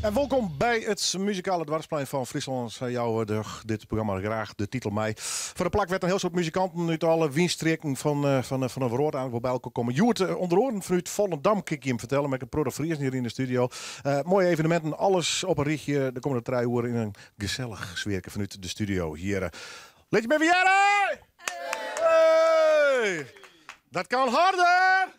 En wolkom by it muzikale doarpsplein fan Fryslân. Sy jouwe dit programma graach de titel mei. Foar de plak wêr't in hiel soad muzikanten út alle wynstreken fan, fan, fan de wrâld eigentlik wol by elkoar komme. Hjoed eh, ûnder oaren fanút Volendam, kin ik jim fertelle, mei in protte Friezen hjir yn de studio. Eh, moaie eveneminten, alles op in rychje. De kommende 3 oeren yn in gesellich sfearke fanút de studio hjir. Lit jim even hearre! Hey! Dat kan harder!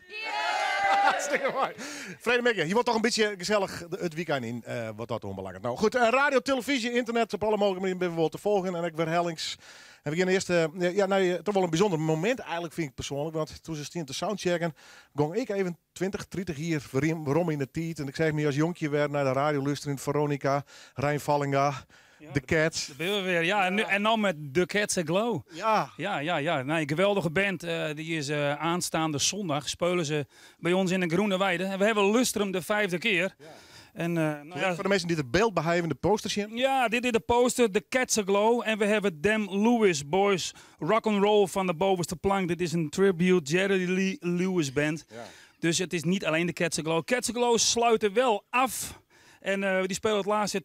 Hartstikke moai. Freedemiddei, je wordt toch in bytsje gesellich it wykein yn, uh, wat dat oanbelanget. Nou goed, uh, radio, televyzje, ynternet, op alle mooglike manieren binne we wol te folgjen en ek werhellings. En we gean earst uh, ja, nei toch wol in bysûnder momint eigentlik fyn ik persoanlik, want doe't se stiene te soundchecken, gong ik even 20, 30 jier werom yn de tiid en ik seach my as jonkje wer nei de radio lústerjen, Veronica, Rein Vallinga, Ja, De Cats. Daar ben we weer. Ja, en nou met The Cats Aglow. Ja. Ja. Nee, geweldige band. Die is aanstaande zondag. Spelen ze bij ons in de Groene Weide. En we hebben Lustrum de vijfde keer. Ja. En, nou ja, Foar de minsken dy't it byld by hawwe, de poster sjen. Ja, dit is de poster, The Cats Aglow. En we hebben Them Lewis Boys Rock and Roll van de bovenste plank. Dit is een tribute Jerry Lee Lewis band. Ja. Dus het is niet alleen de Cats Aglow. Cats Aglow sluiten wel af. En die spelen het laatste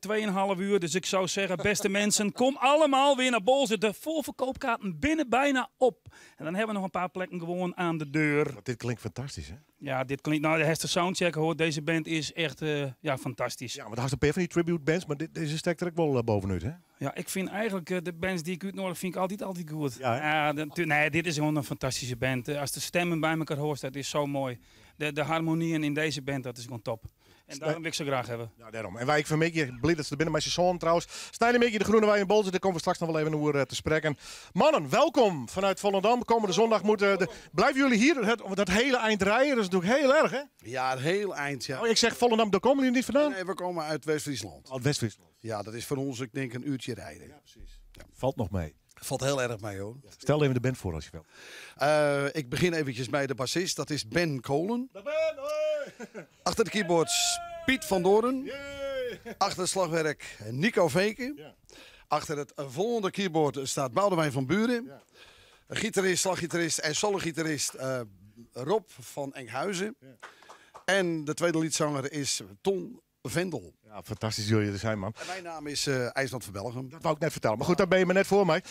2,5 uur. Dus ik zou zeggen, beste mensen, kom allemaal weer naar Boalsert. De voorverkoopkaarten binnen bijna op. En dan hebben we nog een paar plekken gewoon aan de deur. Want dit klinkt fantastysk, hè? Ja, dit klinkt... Nou, de Hester Soundcheck hoort. Deze band is echt ja, fantastisch. Ja, want daar is een paar van die tribute bands, maar deze stekt er ook wel bovenuit, hè? Ja, ik vind eigenlijk de bands die ik uitnodig, vind ik altijd goed. Ja, hè? Ja, nee, dit is gewoon een fantastische band. Als de stemmen bij elkaar hoort, dat is zo mooi. De harmonieën in deze band, dat is gewoon top. En daarom wil ik ze graag hebben. Ja, daarom. En wij, ik van blij dat ze er binnen met z'n trouwens. Snijden de Groene Wei in Boalsert, daar komen we straks nog wel even over te spreken. Mannen, welkom vanuit Volendam. Komende zondag moeten de, blijven jullie hier dat hele eind rijden? Dat is natuurlijk heel erg, hè? Ja, het heel eind, ja. Oh, ik zeg Volendam, daar komen jullie niet vandaan? Nee, we komen uit West-Friesland. Uit West-Friesland? Ja, dat is voor ons, ik denk, een uurtje rijden. Ja, precies. Ja. Valt nog mee. Valt heel erg mee, hoor. Ja. Stel even de band voor als je wil. Ik begin eventjes bij de bassist, dat is Ben Kolen. Dag Ben, hoi! Achter de keyboards Piet van Doorn. Yay! Achter het slagwerk Nico Veken. Ja. Achter het volgende keyboard staat Boudewijn van Buren. Ja. Gitarist, slaggitarist en sologitarist Rob van Enkhuizen. Ja. En de tweede liedzanger is Ton Vendel. Ja, fantastisch jullie er zijn, man. En mijn naam is IJsland van Belgum. Dat wou ik net vertellen. Maar goed, daar ben je maar net voor mij.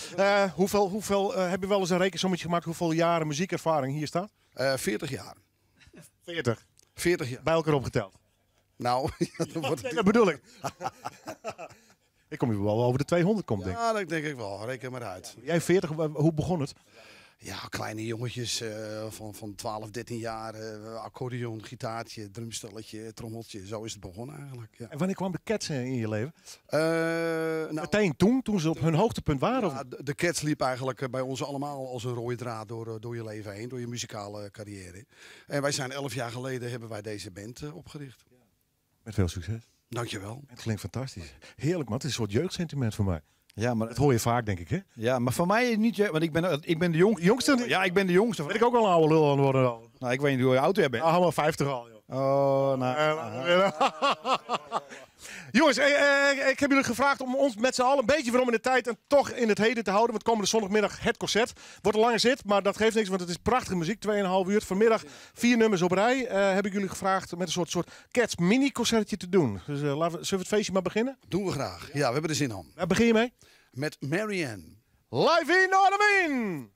Hoeveel heb je wel eens een rekensommetje gemaakt hoeveel jaren muziekervaring hier staat? 40 jaar. 40? 40 jaar. Bij elkaar opgeteld? Nou, ja, dat wordt Nee, dat bedoel ik. Ik kom hier wel over de 200, komt, denk ik. Ja, dat denk ik wel. Reken maar uit. Ja. Jij 40, hoe begon het? Ja, kleine jongetjes van 12, 13 jaar. Accordeon, gitaartje, drumstelletje, trommeltje. Zo is het begonnen eigenlijk. Ja. En wanneer kwam de Cats in je leven? Nou, Meteen toen ze op hun hoogtepunt waren? Ja, de Cats liep eigenlijk bij ons allemaal als een rode draad door je leven heen. Door je muzikale carrière. En wij zijn 11 jaar geleden hebben wij deze band opgericht. Ja. Met veel succes. Dankjewel. Het klinkt fantastisch. Heerlijk, man. Het is een soort jeugdsentiment voor mij. Ja, maar dat hoor je vaak, denk ik, hè? Ja, maar voor mij niet, want ik ben de jongste. Jongste? Ja, ik ben de jongste. Ben ik ook al een oude lul aan het worden al? Nou, ik weet niet hoe oud jij bent. Nou, allemaal 50 al, joh. Oh, nou. Jongens, ik heb jullie gevraagd om ons met z'n allen een beetje weer om in de tijd en toch in het heden te houden. Want komende zondagmiddag het concert. Wordt een lange zit, maar dat geeft niks, want het is prachtige muziek. 2,5 uur. Vanmiddag 4 nummers op rij. Heb ik jullie gevraagd met een soort Cats mini-concertje te doen. Dus zullen we het feestje maar beginnen? Doen we graag. Ja, we hebben er zin in. Waar begin je mee? Met Marianne. Live in Noardewyn!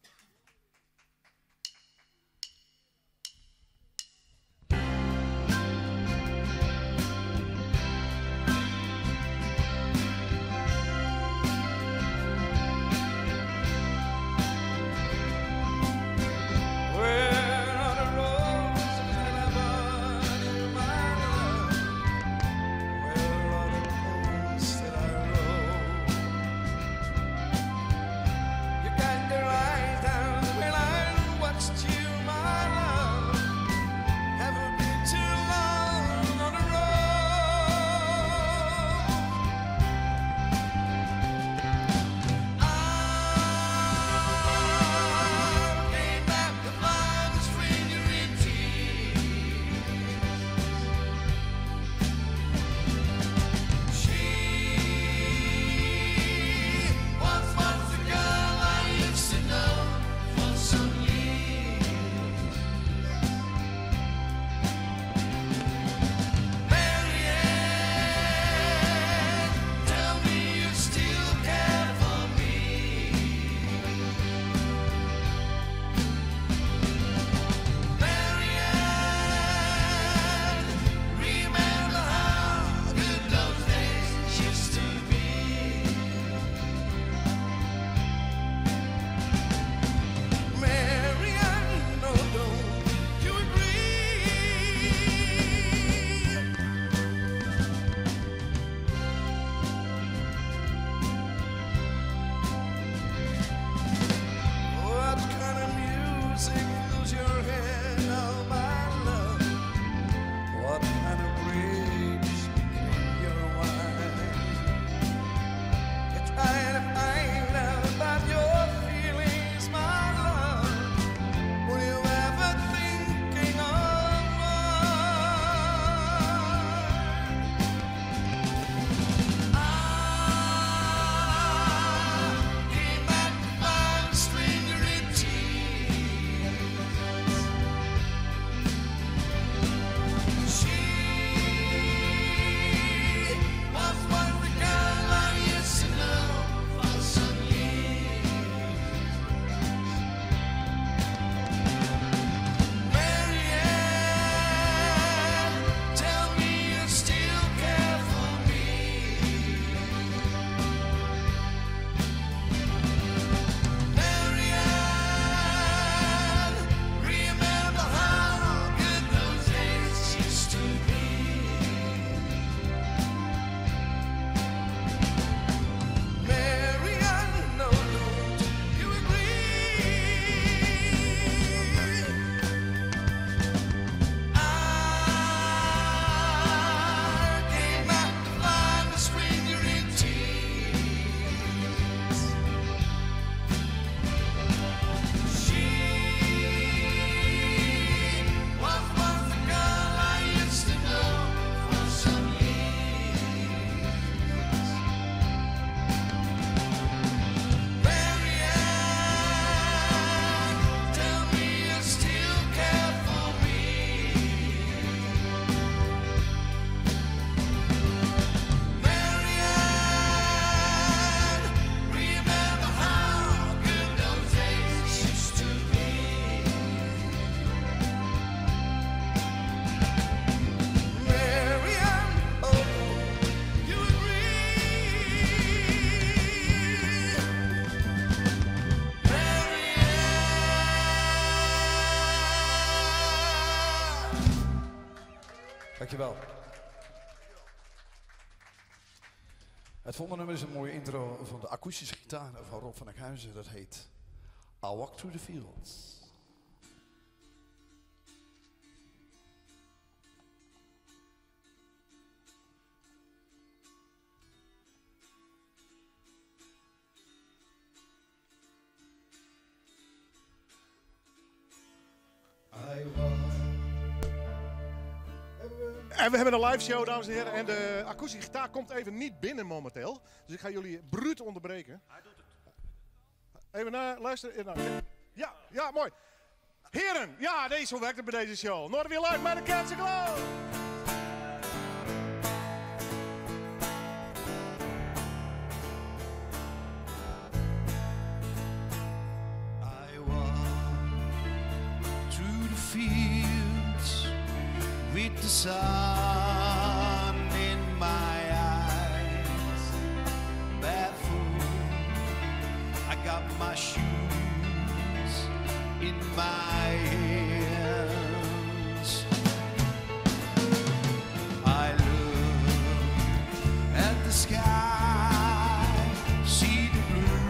Dankjewel. Het volgende nummer is een mooie intro van de akoestische gitaar van Rob van Enkhuizen. Dat heet I Walk Through the Fields. En we hebben een live show, dames en heren. En de akoestische gitaar komt even niet binnen momenteel. Dus ik ga jullie bruut onderbreken. Hij doet het. Even naar luisteren. Nou, ja, ja, mooi. Heren, ja, deze, zo werkt het bij deze show. Noorderwier Live met de Cats Glow. I walk through the fields with the sun in my eyes. Barefoot, I got my shoes in my hands. I look at the sky, see the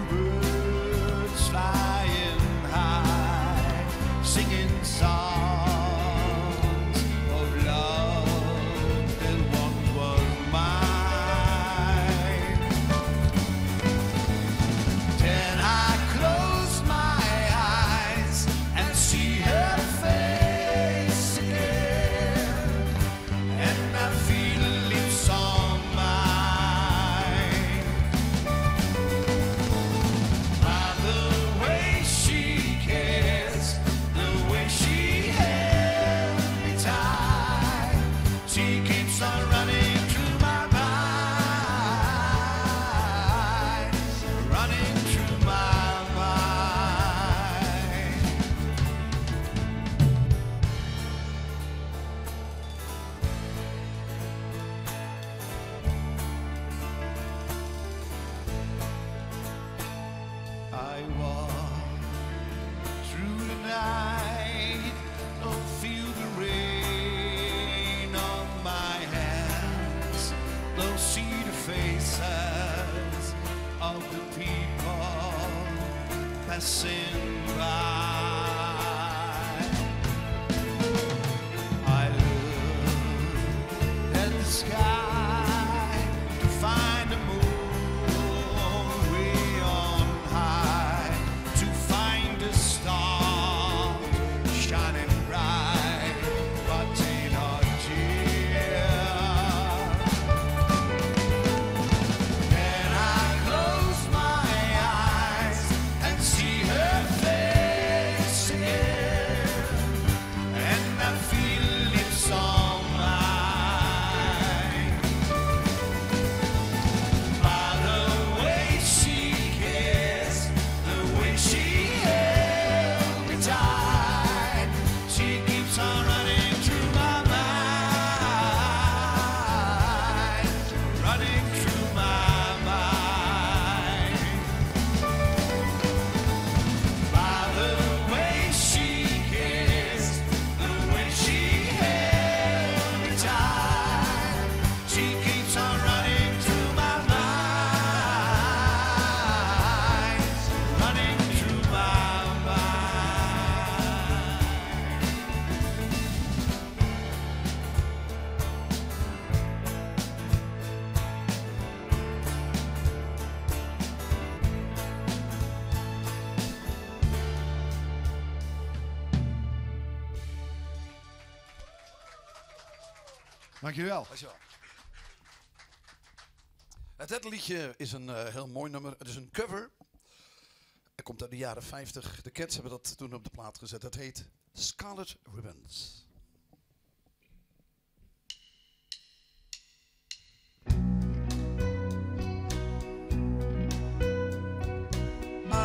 bluebirds flying high, singing songs of love that once was mine. Then I close my eyes and see her face again, and I feel her lips on mine. By the way she cares, the way she held me tight, she keeps on running through my mind, running through my mind. I walk through the night, don't feel the rain on my hands, don't see the faces of the people passing by. I look at the sky to find the moon way on high, to find the star shining bright, but they not here. Then I close my eyes and see her face again, and I feel lips on mine. By the way she kissed, the way she held me tight, she keeps on running through my mind, running through my mind. By the way she kissed, the way she held me tight, she keeps on running through my mind, running through my mind. Dankjewel. Het derde liedje is een heel mooi nummer. Het is een cover. Het komt uit de jaren 50. De Cats hebben dat toen op de plaat gezet. Het heet Scarlet Ribbons. I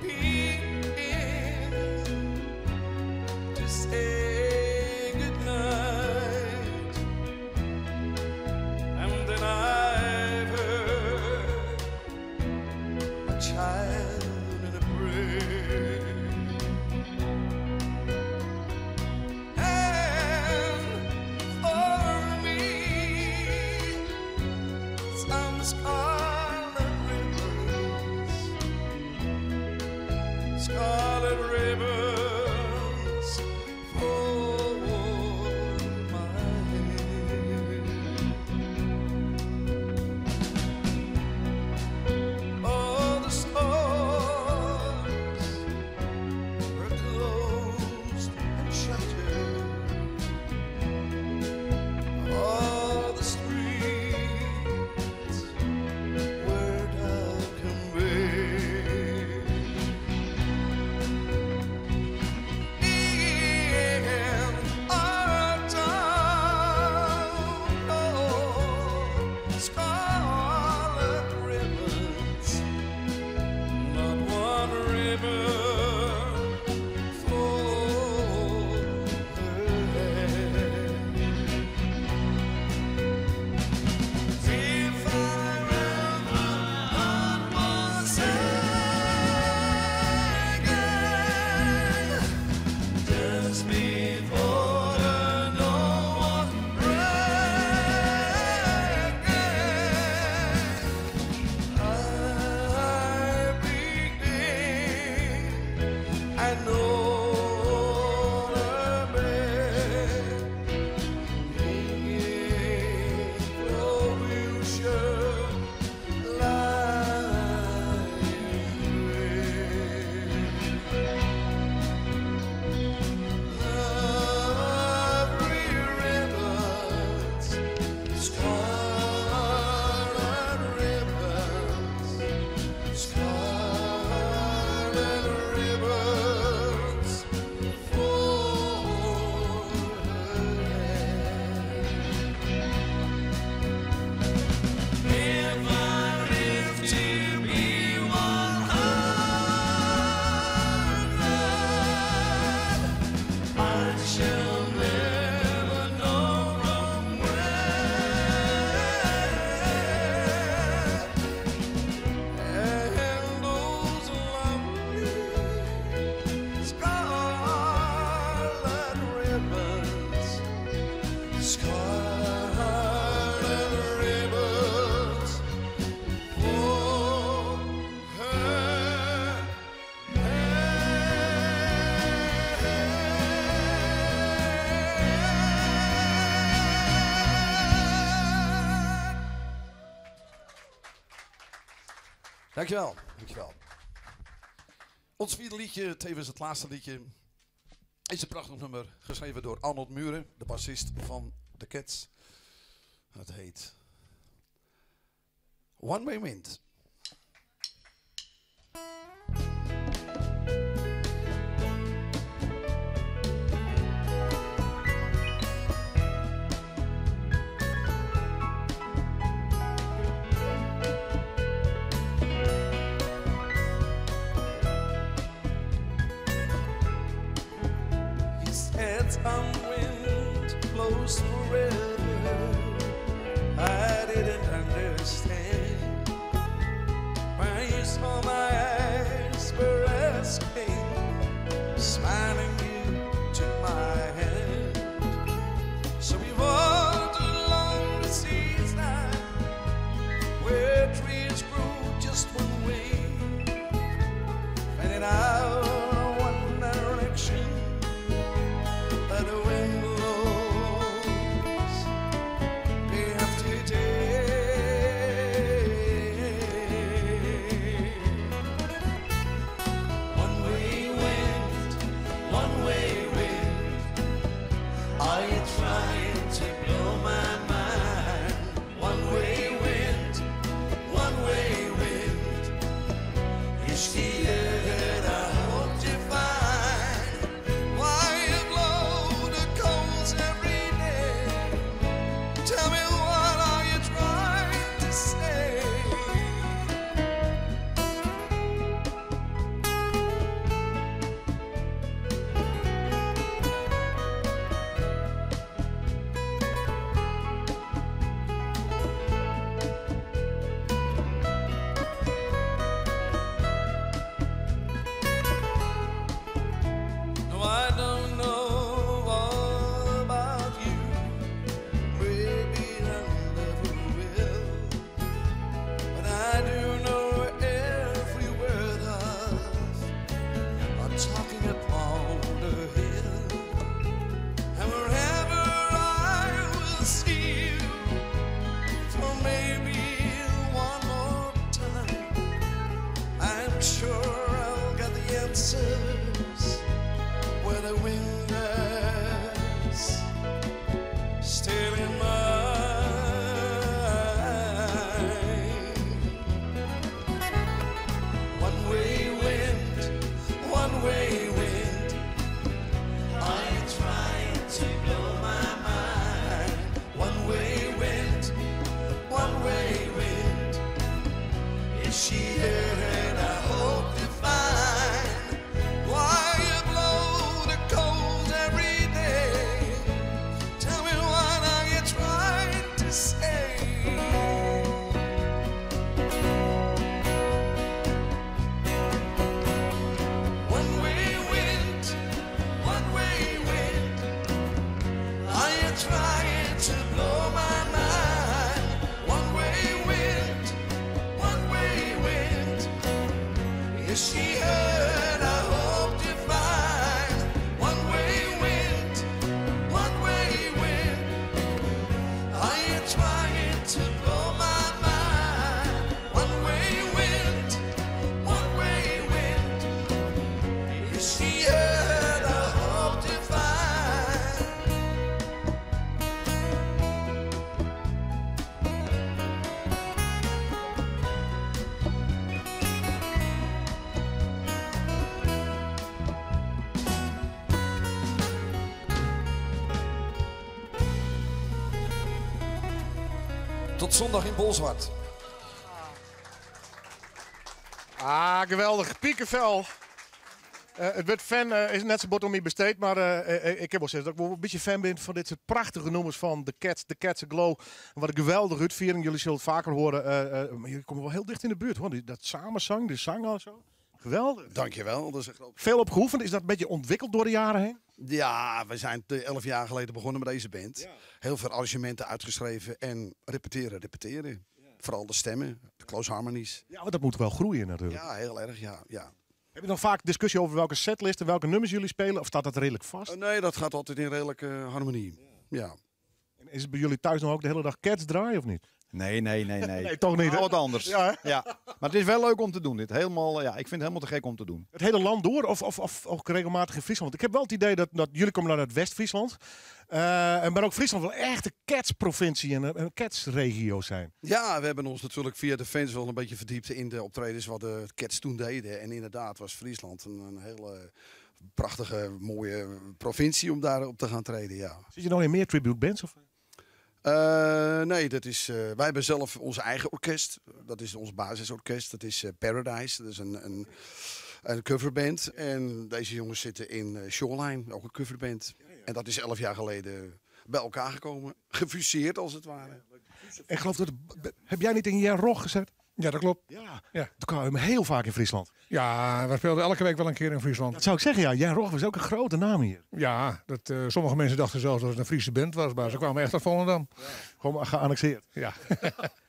begin to say goodnight, and then I've heard a child in a prayer. The scarlet ribbons, scarlet ribbons for my head. All the stores were closed and shuttered. All the streets were dark and bare. In our town, oh, scarlet ribbons, not one ribbon for her hair. If I ever had one second, just before the no one breaking, I begin and know the bed. Scarlet ribbons for her. If I live to be 100, I shall never know from where. And those lovely scarlet ribbons, scarlet ribbons for her hair. Dankjewel, dankjewel. Ons vierde liedje, tevens het laatste liedje, is een prachtig nummer geschreven door Arnold Muren, de bassist van The Cats. En het heet One Way Wind. He said some wind blows forever. I didn't understand. When you saw my eyes were asking, smiling, you took my hand. So we walked along the seaside, where trees grew just one way, finding out one direction. But the Tot zondag in Bolsward. Ah, geweldich. Pikevel. Eh, it wurd fan eh, is net sa bot oan my besteed, mar eh, ik kin wol sizze dat ik wol in bytsje fan bin fan dit soart prachtige nûmers fan The Cats, The Cats Aglow. Wat in geweldige útfiering. Jullie zullen het vaker horen. Maar jullie komen wel heel dicht in de buurt. Hoor. Die, dat samenzang, de zang en zo. Geweldig. Dankjewel. Dat is een groot... Veel op geoefend. Is dat een beetje ontwikkeld door de jaren heen? Ja, we zijn 11 jaar geleden begonnen met deze band. Heel veel arrangementen uitgeschreven en repeteren, repeteren. Vooral de stemmen, de close harmonies. Ja, maar dat moet wel groeien natuurlijk. Ja, heel erg, ja. Heb je nog vaak discussie over welke setlist en welke nummers jullie spelen? Of staat dat redelijk vast? Nee, dat gaat altijd in redelijke harmonie. Ja. En is het bij jullie thuis nog ook de hele dag Cats draaien of niet? Nee, nee, nee, nee. Nee, toch niet, hè? Wat anders. Ja, hè? Ja. Maar het is wel leuk om te doen dit. Helemaal, ja, ik vind het helemaal te gek om te doen. Het hele land door of ook regelmatig in Friesland? Want ik heb wel het idee dat jullie komen dan uit West-Friesland. En maar ook Friesland wel echt een Cats-provincie en een Cats-regio zijn. Ja, we hebben ons natuurlijk via de fans wel een beetje verdiept in de optredens wat de Cats toen deden. En inderdaad was Friesland een hele prachtige, mooie provincie om daar op te gaan treden, ja. Zit je nog in meer tribute bands? Of? Nee, wij hebben zelf onze eigen orkest. Dat is ons basisorkest. Dat is Paradise. Dat is een coverband. En deze jongens zitten in Shoreline, ook een coverband. En dat is 11 jaar geleden bij elkaar gekomen. Gefuseerd als het ware. Ik geloof dat... Heb jij niet in Jen Rog gezet? Ja, dat klopt. Ja. Ja. Toen kwamen we heel vaak in Friesland. Ja, we speelden elke week wel een keer in Friesland. Dat zou ik zeggen, ja. Jen Rog was ook een grote naam hier. Ja, sommige mensen dachten zelfs dat het een Friese band was, maar ze kwamen echt uit Volendam. Gewoon geannexeerd. Ja.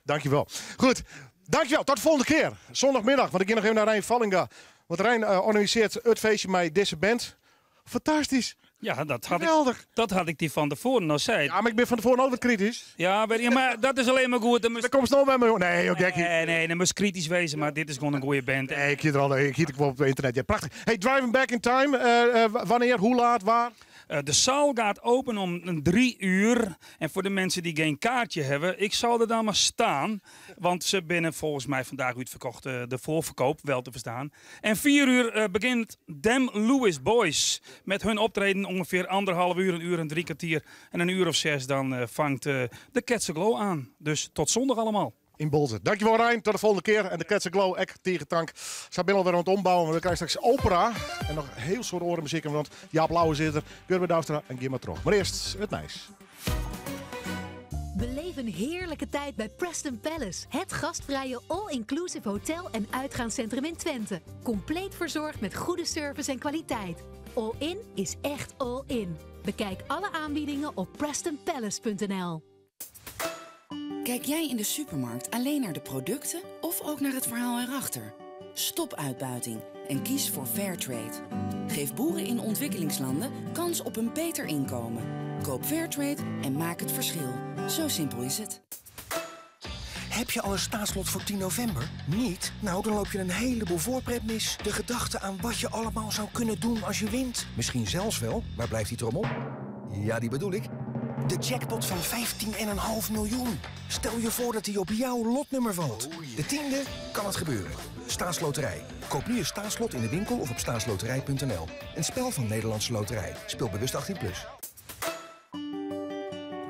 Dankjewel. Goed, dankjewel. Tot de volgende keer. Zondagmiddag, want ik ga nog even naar Rijn Vallinga. Want Rijn organiseert het feestje met deze band. Fantastisch. Ja, dat had, ik, Geweldig. dat had ik die van tevoren al zei. Ja, maar ik ben van tevoren altijd kritisch. Ja, weet je, maar dat is alleen maar goed. Dan moest... Dan komt snel bij me. Nee, joh, gekkie. Nee, nee, dan moest kritisch wezen, maar dit is gewoon een goede band. Nee, ik hier al, ik hier gewoon op het internet. Ja, prachtig. Hey, Driving Back in Time. Wanneer, hoe laat, waar? De zaal gaat open om een 3 uur. En voor de mensen die geen kaartje hebben, ik zal er dan maar staan. Want ze binnen volgens mij vandaag uitverkocht, de voorverkoop, wel te verstaan. En 4 uur begint Dem Lewis Boys met hun optreden ongeveer anderhalf uur, een uur en drie kwartier. En een uur of zes dan vangt de Cats Aglow aan. Dus tot zondag allemaal. In Bolsward. Dankjewel Rijn, tot de volgende keer. En de Cats Aglow, ek tige tank. Ze zijn alweer aan het ombouwen. We krijgen straks opera en nog heel soort orenmuziek. Want Jaap Lauwe zit er, Gurbe Douwstra en Gimma Trog. Maar eerst het nieuws. Beleef een heerlijke tijd bij Preston Palace. Het gastvrije all-inclusive hotel en uitgaanscentrum in Twente. Compleet verzorgd met goede service en kwaliteit. All-in is echt all-in. Bekijk alle aanbiedingen op prestonpalace.nl. Kijk jij in de supermarkt alleen naar de producten of ook naar het verhaal erachter? Stop uitbuiting en kies voor Fairtrade. Geef boeren in ontwikkelingslanden kans op een beter inkomen. Koop Fairtrade en maak het verschil. Zo simpel is het. Heb je al een staatslot voor 10 november? Niet? Nou, dan loop je een heleboel voorpret mis. De gedachte aan wat je allemaal zou kunnen doen als je wint. Misschien zelfs wel, waar blijft die trommel? Ja, die bedoel ik. De jackpot van 15,5 miljoen. Stel je voor dat die op jouw lotnummer valt. De tiende kan het gebeuren. Staatsloterij. Koop nu je staatslot in de winkel of op staatsloterij.nl. Een spel van Nederlandse Loterij. Speel bewust 18+. Plus.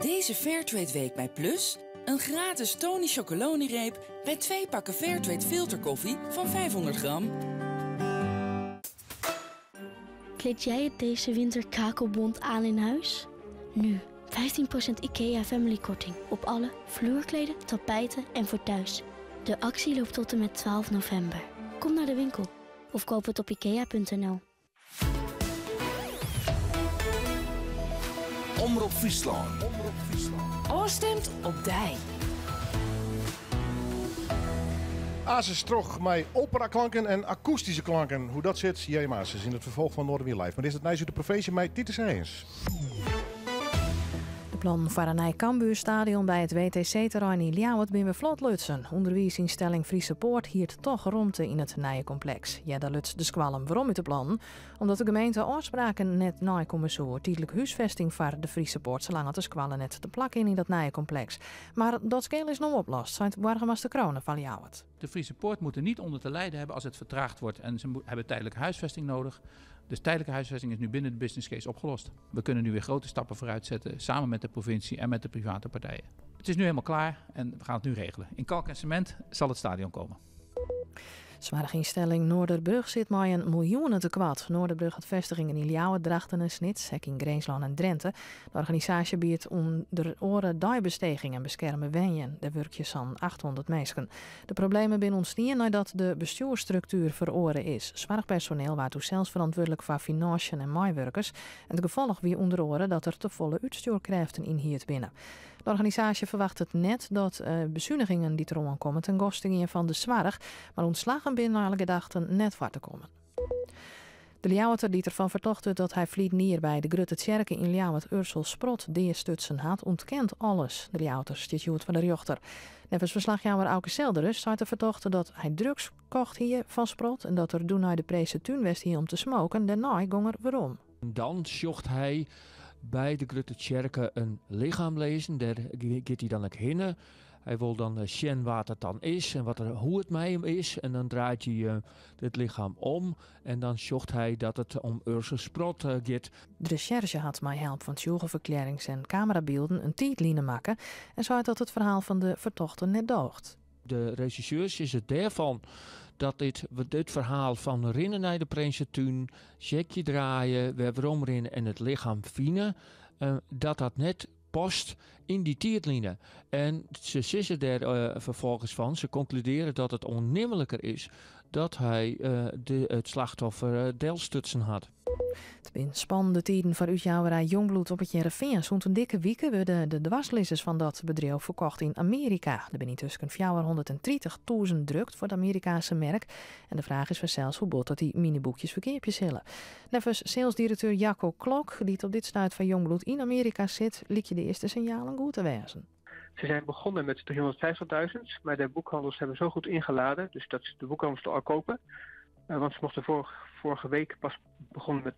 Deze Fairtrade Week bij Plus... een gratis Tony Chocolonely reep bij twee pakken Fairtrade filterkoffie van 500 gram. Kleed jij het deze winter kakelbont aan in huis? Nu 15% IKEA Family korting op alle vloerkleden, tapijten en voor thuis. De actie loopt tot en met 12 november. Kom naar de winkel of koop het op ikea.nl. Omrop Fryslân. Ofstimd op dy. Asis troch mei operaklanken en akoestyske klanken. Hoe dat sit, jij maar in het ferfolch fan Noardewyn Live. Mar is it nijs út de provinsje mei Titus Heijens. De plannen foar in nij Cambuurstadion by it WTC-terrein yn Ljouwert binne flot lutsen. Underwiisynstelling Friese Poort hiert dochs romte yn it nije kompleks. Ja, dêr luts de skoalle werom út de plannen, omdat de gemeente ôfspraken net neikomme soe. Tydlike húsfêsting foar de Friese Poort, salang't de skoalle net te plak yn dat nije kompleks. Mar dat skeel is no oplost, seit boargemaster Crone fan Ljouwert. De Friese Poort moet er niet onder te lijden hebben als het vertraagd wordt. En ze hebben tijdelijke huisvesting nodig. Dus tijdelijke huisvesting is nu binnen de business case opgelost. We kunnen nu weer grote stappen vooruit zetten, samen met de provincie en met de private partijen. Het is nu helemaal klaar en we gaan het nu regelen. In kalk en cement zal het stadion komen. Soarchynstelling Noorderbrug sit mei in miljoenetekoart. Noorderbrug hat festigingen yn Ljouwert, Drachten en Snits, ek yn Grinslân en Drinte. De organisaasje biedt ûnder oare deibesteging en beskerme wenjen. Dêr wurkje sa'n 800 minsken. De problemen binne ûntstien neidat de bestjoersstruktuer feroare is. Soarchpersoneel waard doe sels ferantwurdlik foar finânsjen en meiwurkers. En it gefolch wie ûnder oare dat der tefolle útstjoerkrêften ynhierd binne. De organisaasje ferwachtet net dat besunigingen dy't deroan komme te'n koste gean fan de soarch, mar ûntslaggen binne nei alle gedachten net foar te kommen. De Ljouwerter dy't derfan fertocht wurdt dat hy ferliden jier by de Grutte Tsjerke yn Ljouwert Ursel Sprott deastutsen hat, ûntkent alles. De Ljouwerter stiet hjoed foar de rjochter. Neffens ferslachjouwer Auke Zeldenrust seit de fertochte dat hy drugs kocht hie fan Sprott en dat er doe nei de Prinsetún west hie om te smoken. Dêrnei gong er werom. Dan sjocht hy by de Grutte Tsjerke in lichem lizzen. Dêr giet hy dan ek hinne. Hy wol dan sjen wa't it dan is en wat er, hoe it mei him is. En dan draait hy it lichem om en dan sjocht hy dat it om Ursel Sprott giet. De resjerzje hat mei help fan tsjûgeferklearrings en kamerabylden in tiidline makke en seit dat it ferhaal fan de fertochte net doocht. De resjersjeurs sizze dêrfan dat dit, dit ferhaal fan rinne nei de Prinsetún, sjekje draaie, wer weromrinne en it lichem fine, dat dat net past yn dy tiidline. En se sizze dêr ferfolgens fan, se konkludearje dat it oannimliker is dat hy de, it slachtoffer delstutsen hat. It binne spannende tiden foar útjouwerij Jongbloed op It Hearrenfean. Sûnt in dikke wike wurde de dwarslizzers fan dat bedriuw ferkocht yn Amearika. Der binne yntusken 430.000 drukt foar de Amerikaanske merk. En de fraach is fansels hoe bot dat dy minyboekjes ferkeapje sille. Neffens salesdirekteur Jacco Klok, dy't op dit stuit foar Jongbloed yn Amearika sit, lykje de earste sinjalen goed te wêzen. Ze zijn begonnen met 350.000, maar de boekhandels hebben zo goed ingeladen, dus dat de boekhandels het al kopen. Want ze mochten vorige week pas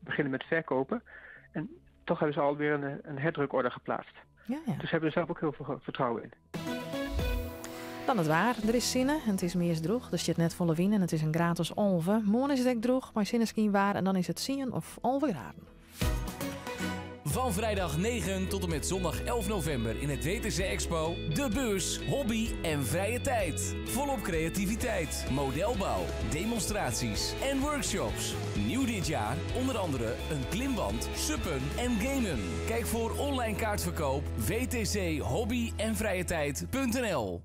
beginnen met verkopen. En toch hebben ze alweer een herdrukorder geplaatst. Dus ze hebben er zelf ook heel veel vertrouwen in. Dan it waar. Der is sinne en it is meast drûch. Der stiet net folle wyn en it is in graad as 11. Moarn is it ek drûch mei sinneskynwaar en dan is it 10 of 11 graden. Van vrijdag 9 tot en met zondag 11 november in het WTC Expo. De beurs, hobby en vrije tijd. Volop creativiteit, modelbouw, demonstraties en workshops. Nieuw dit jaar onder andere een klimband, suppen en gamen. Kijk voor online kaartverkoop wtc hobby en vrije tijd.nl.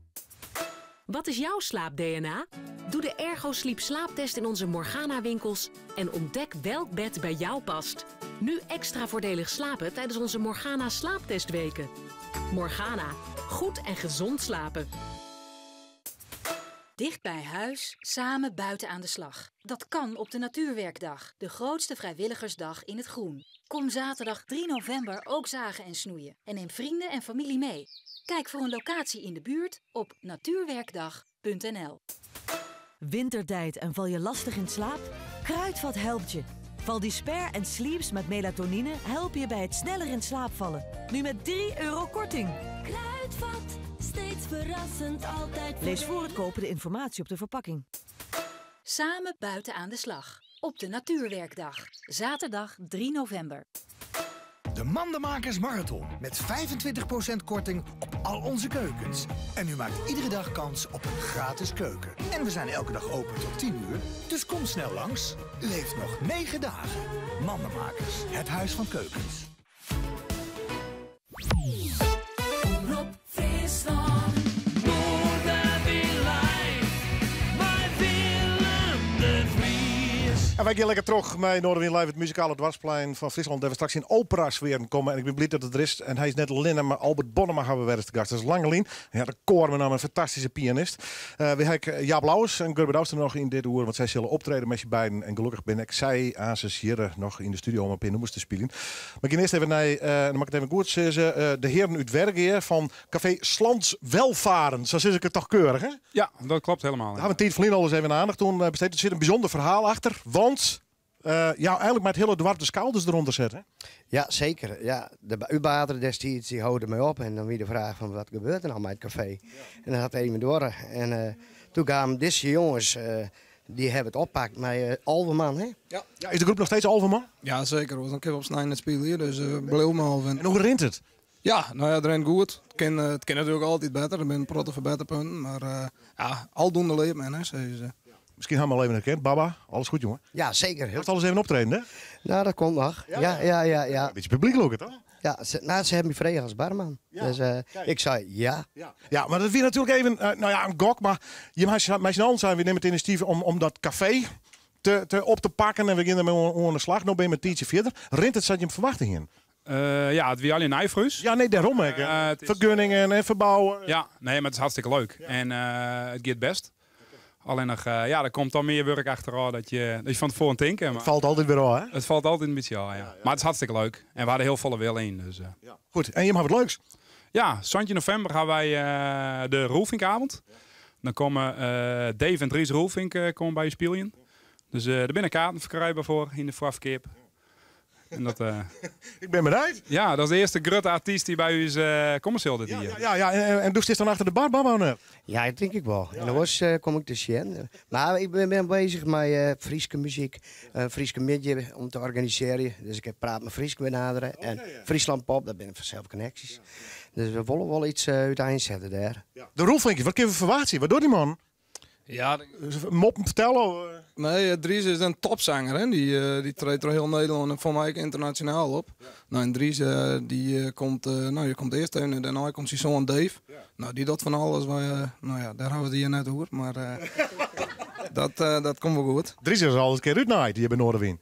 Wat is jouw slaap-DNA? Doe de Ergo Sleep slaaptest in onze Morgana-winkels en ontdek welk bed bij jou past. Nu extra voordelig slapen tijdens onze Morgana slaaptestweken. Morgana, goed en gezond slapen. Dicht bij huis, samen buiten aan de slag. Dat kan op de Natuurwerkdag, de grootste vrijwilligersdag in het groen. Kom zaterdag 3 november ook zagen en snoeien en neem vrienden en familie mee. Kijk voor een locatie in de buurt op natuurwerkdag.nl. Wintertijd en val je lastig in slaap? Kruidvat helpt je. Valdisper en Sleeps met melatonine helpen je bij het sneller in slaap vallen. Nu met €3 korting. Kruidvat, steeds verrassend, altijd Lees voor het kopen de informatie op de verpakking. Samen buiten aan de slag. Op de Natuurwerkdag. Zaterdag 3 november. De Mandenmakers Marathon met 25% korting op al onze keukens. En u maakt iedere dag kans op een gratis keuken. En we zijn elke dag open tot 10 uur, dus kom snel langs. U heeft nog 9 dagen. Mandenmakers, het huis van keukens. Omrop Fryslân. Noardewyn Live mei Willem de Vries. En wy gean lekker troch mei Noardewyn Live, it muzikale doarpsplein fan Fryslân. Dêr't we straks yn operasfearen komme. En ik bin bliid dat er der is. En hy is net allinne, mar Albert Bonnema hawwe we wer ris te gast. Dat is lang lyn. Hy hat in koar mei namme in fantastyske pianist. Wy ha ek Jaap Louwes en Gurbe Douwstra noch yn dit oere, want sy sille optrede mei syn beiden. En gelokkich binne ek sy aansens hjir noch yn de studio om in pear nûmers te spyljen. Mar ik gean earst even nei, dan moat ik it even goed sizze, de hearen út Wergea fan Café 's Lands Welvaren. Sa sis ik it toch keurich, hè? Ja, dat klopt helemaal. Dêr hawwe we in tiid ferlyn al ris even oandacht oan besteed. Der sit in bysûnder ferhaal achter, want ja, eigenlik mei it hiele doarp de skouders derûnder sette. Hè? Ja, seker. Ja, de útbater destiids dy holde my op en dan wie de fraach fan wat gebeurt der no mei it kafee? En dat hat even duorre. En doe kamen dizze jonges, dy hawwe it oppakt mei 11 man, hè? Ja. Ja, is de groep noch steeds 11 man? Ja, seker. Want dan kinne we op snein net spylje, dus bliuwe mei 11. En hoe rint it? Ja, no ja, it rint goed. kin, it kin natuerlik altyd better, der binne in protte ferbetterpunten, mar ja, aldoende leart men, hè, sizze se. Miskien ha we al even herkend. Baba, alles goed jongen? Ja, zeker. Hast al eens even optreden, hè? Nou, dat komt nog. Ja, ja, ja. ja, Een beetje publiek lokken, toch? Ja, ze, nou, ze hebben me gevraagd als barman. Dus ik zei ja. Ja, maar dat weer natuurlijk even, nou ja, een gok. Maar je mag z'n allen zijn, we nemen het initiatief om dat café op te pakken. En we gaan ermee aan de slag. Nou ben je met tientje verder. Rint het zat je hem verwachtingen? Ja, het wie al in Nijfrus. Ja, nee, daarom. Hè. Het is- Vergunningen en verbouwen. Ja, nee, maar het is hartstikke leuk. En het gaat best. Alleen nog, ja, er komt dan meer werk achteraan dat je van tevoren denkt. Het valt altijd weer al, hè? Het valt altijd een beetje al, ja. Maar het is hartstikke leuk. En we hadden heel volle wil in. Dus. Goed, en je mag wat leuks. Ja, zandje november gaan wij de Roelvinkavond. Dan komen Dave en Dries Roelvink komen bij je spelen. Dus er binnen kaarten verkrijgbaar voor in de voorafkeep. En dat, Ik ben benieuwd. Ja, dat is de eerste grote artiest die bij u is commercieel dit hier. Ja, ja, en doe je dan achter de bar, Baba, of niet? Ja, dat denk ik wel. En dan was, kom ik te zien. Maar ik ben bezig met Frieske muziek, Frieske midje om te organiseren. Dus ik heb Praat met Friesk benaderen. En Friesland Pop, daar ben ik vanzelf connecties. Dus we willen wel iets uiteenzetten daar. De Roelvinkjes, wat kunnen we verwachten? Wat doet die man? Ja, Mop vertellen? Of? Nee, Dries is een topzanger. Hè? Die treedt door heel Nederland en voor mij ook internationaal op. Nou, en Dries die, komt, nou, die komt eerst en daarna komt zijn zoon Dave. Nou, die doet van alles. Wij, nou ja, daar hebben we het hier net over. Maar dat komt wel goed. Dries is al eens een keer uitnaaid hier bij Noardewyn.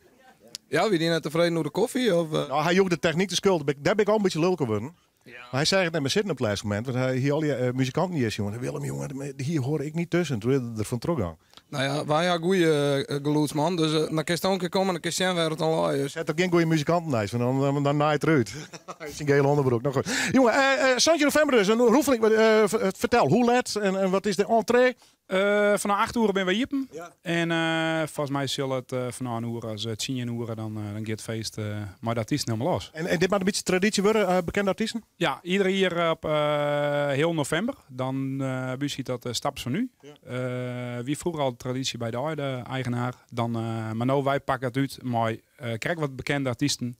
Ja, wie die net tevreden over de koffie? Of? Nou, hij joeg de techniek de schuld. Daar ben ik al een beetje lulk geworden. Maar hij zei het net maar zitten op het laatste moment. Want hij hier al die muzikanten niet is, jongen. Willem, jongen, hier hoor ik niet tussen. Toen wilde er van terug gaan. Nou ja, wij hebben goede geluidsman. Dus dan kun je ook een keer komen en dan kun je zien waar het al is. Zet ook geen goede muzikanten naast, want dan naait het eruit. Is een gele onderbroek. Nou goed. Jongen, Santje november dus. Een roefeling, vertel, hoe laat en wat is de entree? Vanaf 8 uur ben we hier. En volgens mij zal het vanaf een uur als 10 uur dan gaat het feest. Maar dat is helemaal los. En dit mag een beetje traditie worden, bekende artiesten? Ja, ieder jaar op heel november. Dan ziet dat Staps van nu. Wie vroeger al de traditie bij de oude eigenaar. Dan, maar nou, wij pakken het uit. Maar krijg wat bekende artiesten.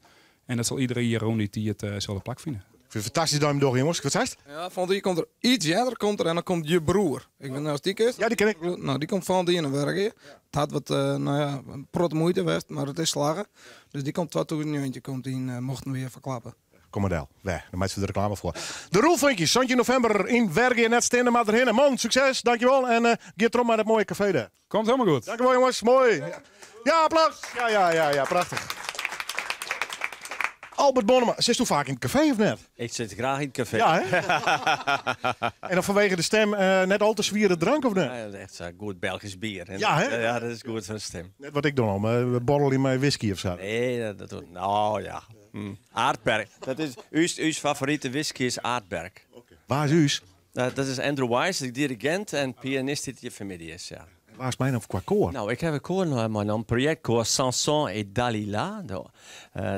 En dat zal iedere jaar rond die het zal de plak vinden. Ik vind het fantastisch dat je hem door, jongens. Wat zei het? Ja, van die komt er iets eerder komt er en dan komt je broer. Ik ben nou als die is. Ja, die ken ik. Nou, die komt van die in een werk hier. Het had wat, nou ja, een prot moeite geweest, maar het is slagen. Dus die komt 2009, komt die, mochten we weer verklappen. Kom maar, Del. Weg, dan maakt ze de reclame voor. De Roelvinkjes, Santje november in Wergea, net stenen maar erin. Man, succes, dankjewel. En geef erom maar dat mooie café daar. Komt helemaal goed. Dankjewel, jongens. Mooi. Ja, applaus. Ja, ja, ja, ja, prachtig. Albert Bonnema, zit u vaak in het café of net? Ik zit graag in het café. Ja, hè? En dan vanwege de stem net al te zwieren drank of net? Ja, dat is echt zo goed Belgisch bier. Hè? Ja, hè? Ja, dat is goed voor de stem. Net wat ik doe al, maar borrel in mijn whisky of zo. Nee, dat doet... Nou ja. Aardberg. Dat is, uw favoriete whisky is Aardberg. Okay. Waar is uw? Dat is Andrew Wise, de dirigent en pianist die je familie is, ja. Waar is mijn of qua koor? Nou, ik heb een koor, maar een projectkoor Samson et Dalila. De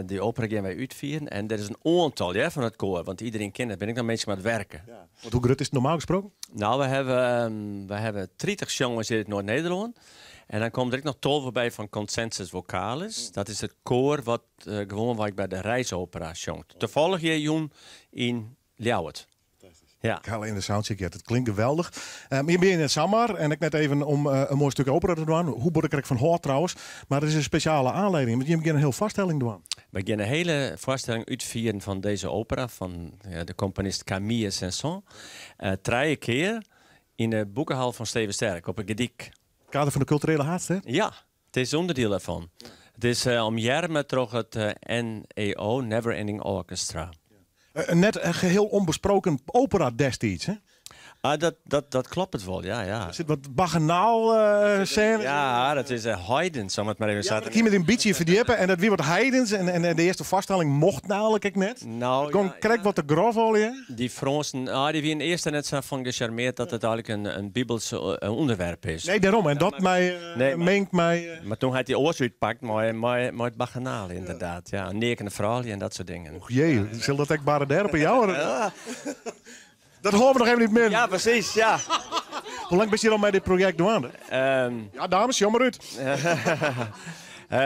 die opera gaan wij uitvieren. En er is een aantal, ja, van het koor, want iedereen kent het. Ben ik dan mensen aan het werken. Ja. Want hoe groot is het normaal gesproken? Nou, we hebben 30 jongens in het Noord-Nederland. En dan komt er ook nog 12 bij van Consensus Vocalis. Dat is het koor wat gewoon waar ik bij de Reisopera zongt. Toevallig hier jong in Ljouwert. Ja. Ik haal in de soundcheck, ja, dat klinkt geweldig. Maar je bent in het Samar en ik net even om een mooi stuk opera te doen. Hoe word ik er van hoor trouwens. Maar er is een speciale aanleiding, want je hebt een heel voorstelling doen. We gaan een hele voorstelling uitvieren van deze opera van de componist Camille Saint-Saëns. 3 keer in de boekenhal van Steven Sterk op een gediek. Kader van de culturele haast, hè? Ja, het is onderdeel daarvan. Het is om jaren terug het NEO, Never Ending Orchestra. Net een geheel onbesproken opera destijds, hè? Ah, dat klopt het wel, ja, ja. Er zit wat baganaal scène. Ja, dat is Haydn, zal ik het maar even Ja, zeggen. ik hier met een beetje verdiepen en dat weer wat Haydns en de eerste vaststelling mocht namelijk ik net. Nou, Kon ja, krijg wat de grof al, hè? Die Fransen, die waren eerst net zo van gecharmeerd dat het eigenlijk een Bibelse onderwerp is. Nee, daarom. En dat mij, Nee, maar mengt mij. Maar toen had hij oors uitpakt, maar het baganaal inderdaad. Ja, een nekende verhaal en dat soort dingen. Och jee, zal dat echt bare op jou? Ja. Dat horen we nog even niet meer. Ja, precies, ja. Hoe lang ben je al met dit project doen? Ja, dames, jammer uit.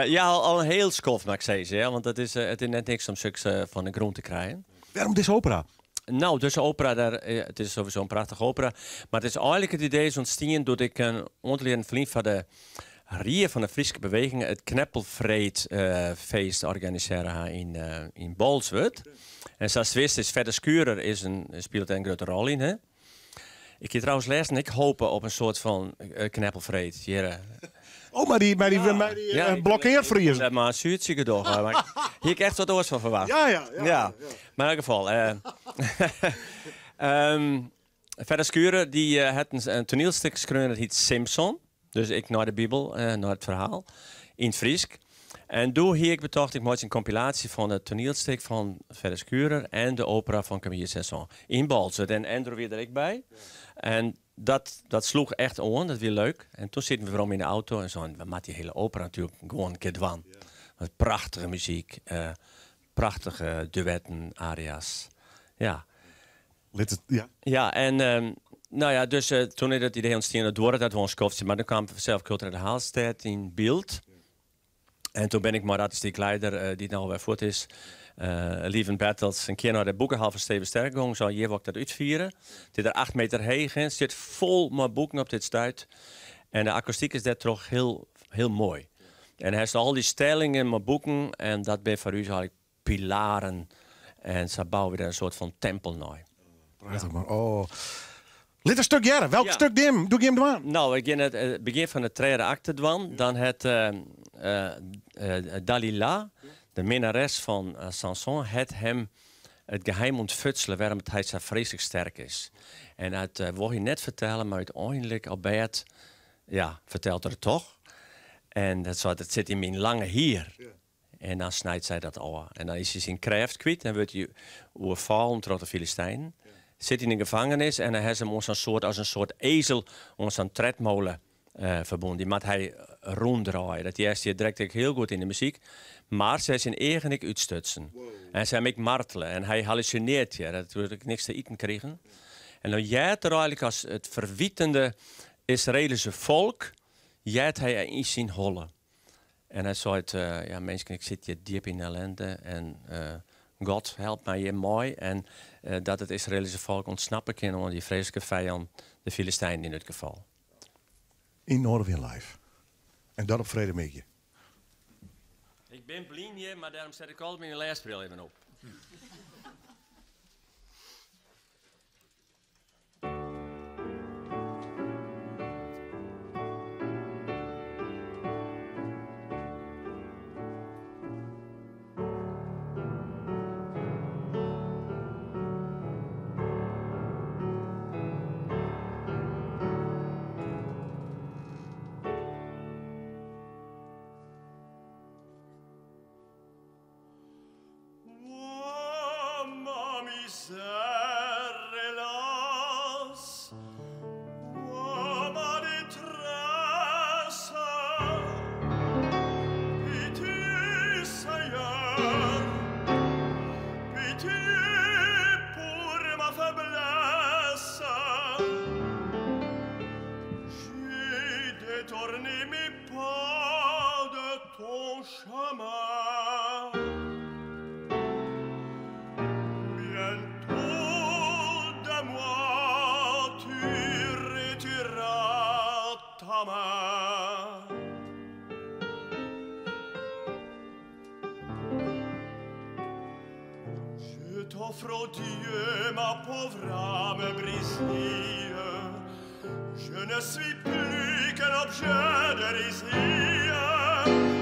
Ja, al een heel skof, mag ik zeggen. Hè? Want het is net niks om succes van de grond te krijgen. Waarom deze opera? Nou, dus de opera, daar, het is sowieso in prachtige opera. Mar it is eigenlik it idee is ûntstien doe't ik in oantal jierren ferlyn foar de Rie fan de Fryske Beweging it Kneppelfreed-feest organisearre ha yn Bolsward. En sa wist is Fedde Schurer is in, spilet dêr in grutte rol yn. Hè? Ik hie trouwens lêsten ek hope op in soart fan Kneppelfreed hjir. Oh, mei dy blokkearfriezen. Dat mar in suertsje gedoch. Maar hie ik echt wat oars fan ferwachte. Ja. Maar in elk gefal. Fedde Schurer dy hat in toanielstik skreaun dat hjit Simson. Dus ek nei de Bibel, nei it ferhaal yn it Frysk. En doe hie ik betocht, ik meitsje in kompilaasje fan it toanielstik fan Fedde Schurer en de opera fan Camille Saint-Saëns yn Boalsert. En Andrew wie der ek by. En dat sloech echt oan, dat wie leuk. En doe sieten we werom yn de auto en seinen, we moatte dy hiele opera natuerlik gewoan in kear dwaan. Want prachtige muzyk, prachtige duetten, aria's. Ja. Lit it, ja. Ja, en nou ja, dus doe is it idee ûntstien, dat duorre dat wol in skoftsje, mar doe kaam fansels Kulturele Haadstêd yn byld. En doe bin ik mei de artistyk lieder, dy't no wer fuort is, Lieven Bertels, in kear nei de boekehal fan Steven Sterk gong, sei, hjir wol ik dat útfiere. It is der 8 meter heech en sit fol mei boeken op dit stuit. En de akoestyk is dêrtroch hiel, hiel moai. En hy hat al dy stellingen mei boeken en dat binne foar ús eigenlik pilaren. En sa bouwe we der in soart fan timpel nei. Prachtich man. Oh. Lit in stik hearre. Welk stik dim? Doe ik him dwaan? Nou, ik gean it begjin fan de tredde akte dwaan. Dan hat Dalila, de minnares fan Samson, hat him it geheim ûntfutsele wêrom't hy sa freeslik sterk is. En dat wol hy net fertelle, mar úteinlik op bêd, ja, fertelt er it toch. En dat seit, it sit yn myn lange hier. En dan snijt sy dat ôf. En dan is hy syn krêft kwyt en wurdt hy oerfallen troch de Filistijnen. Sit yn de gefangenis en dan ha se him oan sa'n soart, as in soart ezel oan sa'n tredmole ferbûn. Dy moat hy rûndraaie. Dat hearst hjir direkt ek hiel goed yn de muzyk. Mar se ha syn eagen ek útstutsen. En se ha him ek martele. En hy hallusinearret hjir. Dat wurdt ek niks te iten krigen. En dan heart er eigenlik as it ferwitende Israelyske folk, heart hy yn syn holle. En hy seit, ja, minsken, ik sit hjir djip yn ellinde en God helpt my hjir mei. En dat it Israelyske folk ûntsnappe kin oan dy freeslike fijân, de Filistijnen yn dit gefal. Yn Noardewyn Live. En dat op freedtemiddei. Ik bin blyn hjir, mar dêrom set ik altyd myn lêsbril even op. Ma misère, hélas, oh, ma détresse, pitié, Seigneur, pitié pour ma faiblesse. J'ai détourné mes pas de ton chemin. Bientôt de moi tu retireras ta main. Je t'offre, ô Dieu, ma pauvre âme brisée. Je ne suis plus qu'un objet de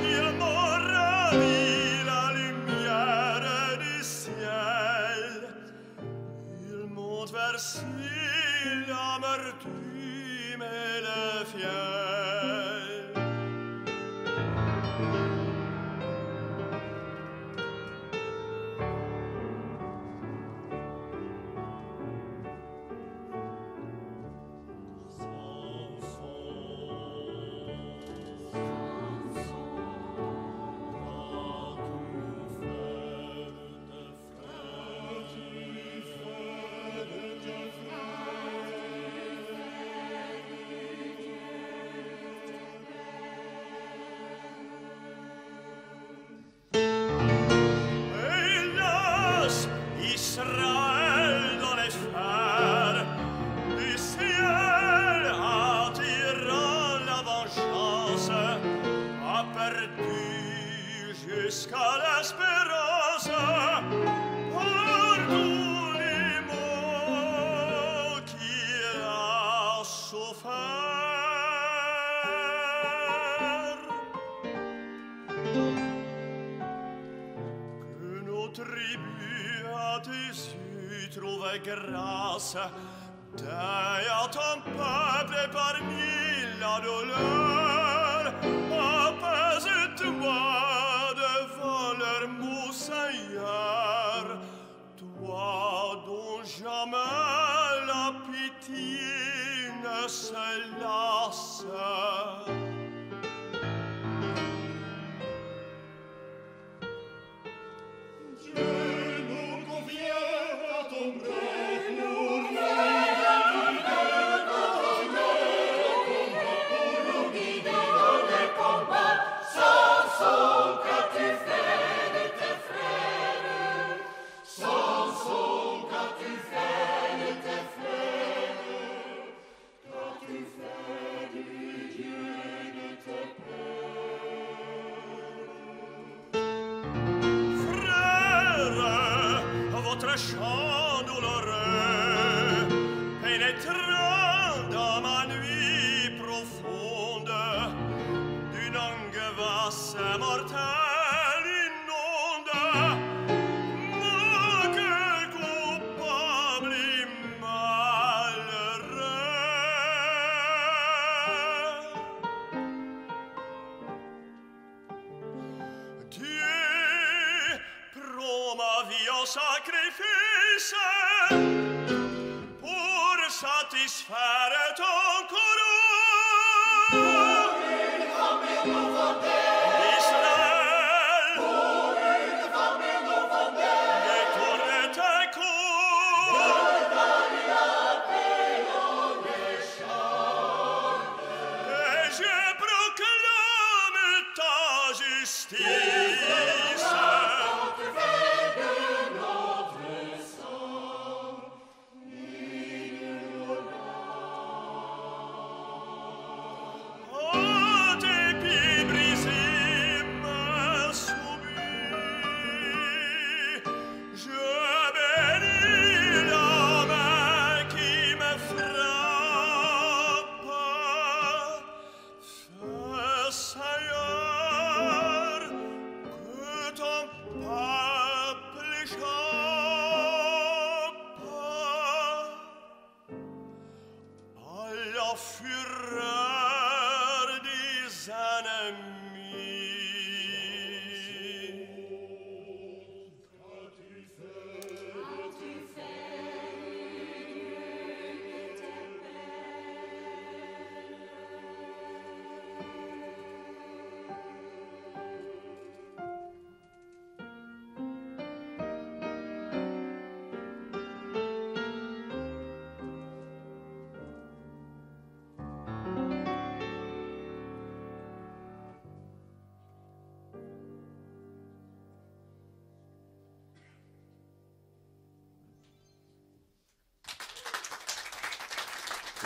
Ils m'ont ravi la lumière du ciel. Ils m'ont versé l'amertume et le fiel. tribus à Jésus trouve grâce. Deuil à ton peuple et parmi la douleur, apaise-toi devant leur mot, Seigneur. Toi dont jamais la pitié ne se lasse. Dieu nous convient à ton bras pour nous Pour nous guider dans les combats, Samson, qu'as-tu fait de tes frères? Samson, qu'as-tu fait de tes frères? Qu'as-tu fait du Dieu de tes Frères, votre chant douloureux pénétrant dans ma nuit profonde d'une angoisse mortelle inonde mon cœur coupable et malheureux. Dieu prend ma vie en sacrifice pour satisfaire ton courroux. Israël, détourne tes coups. Et je proclame ta justice. À tes pieds brisés, ma soumis, je bénis la main qui me frappe. Fais, Seigneur, que ton peuple échappe à la fureur des ennemis.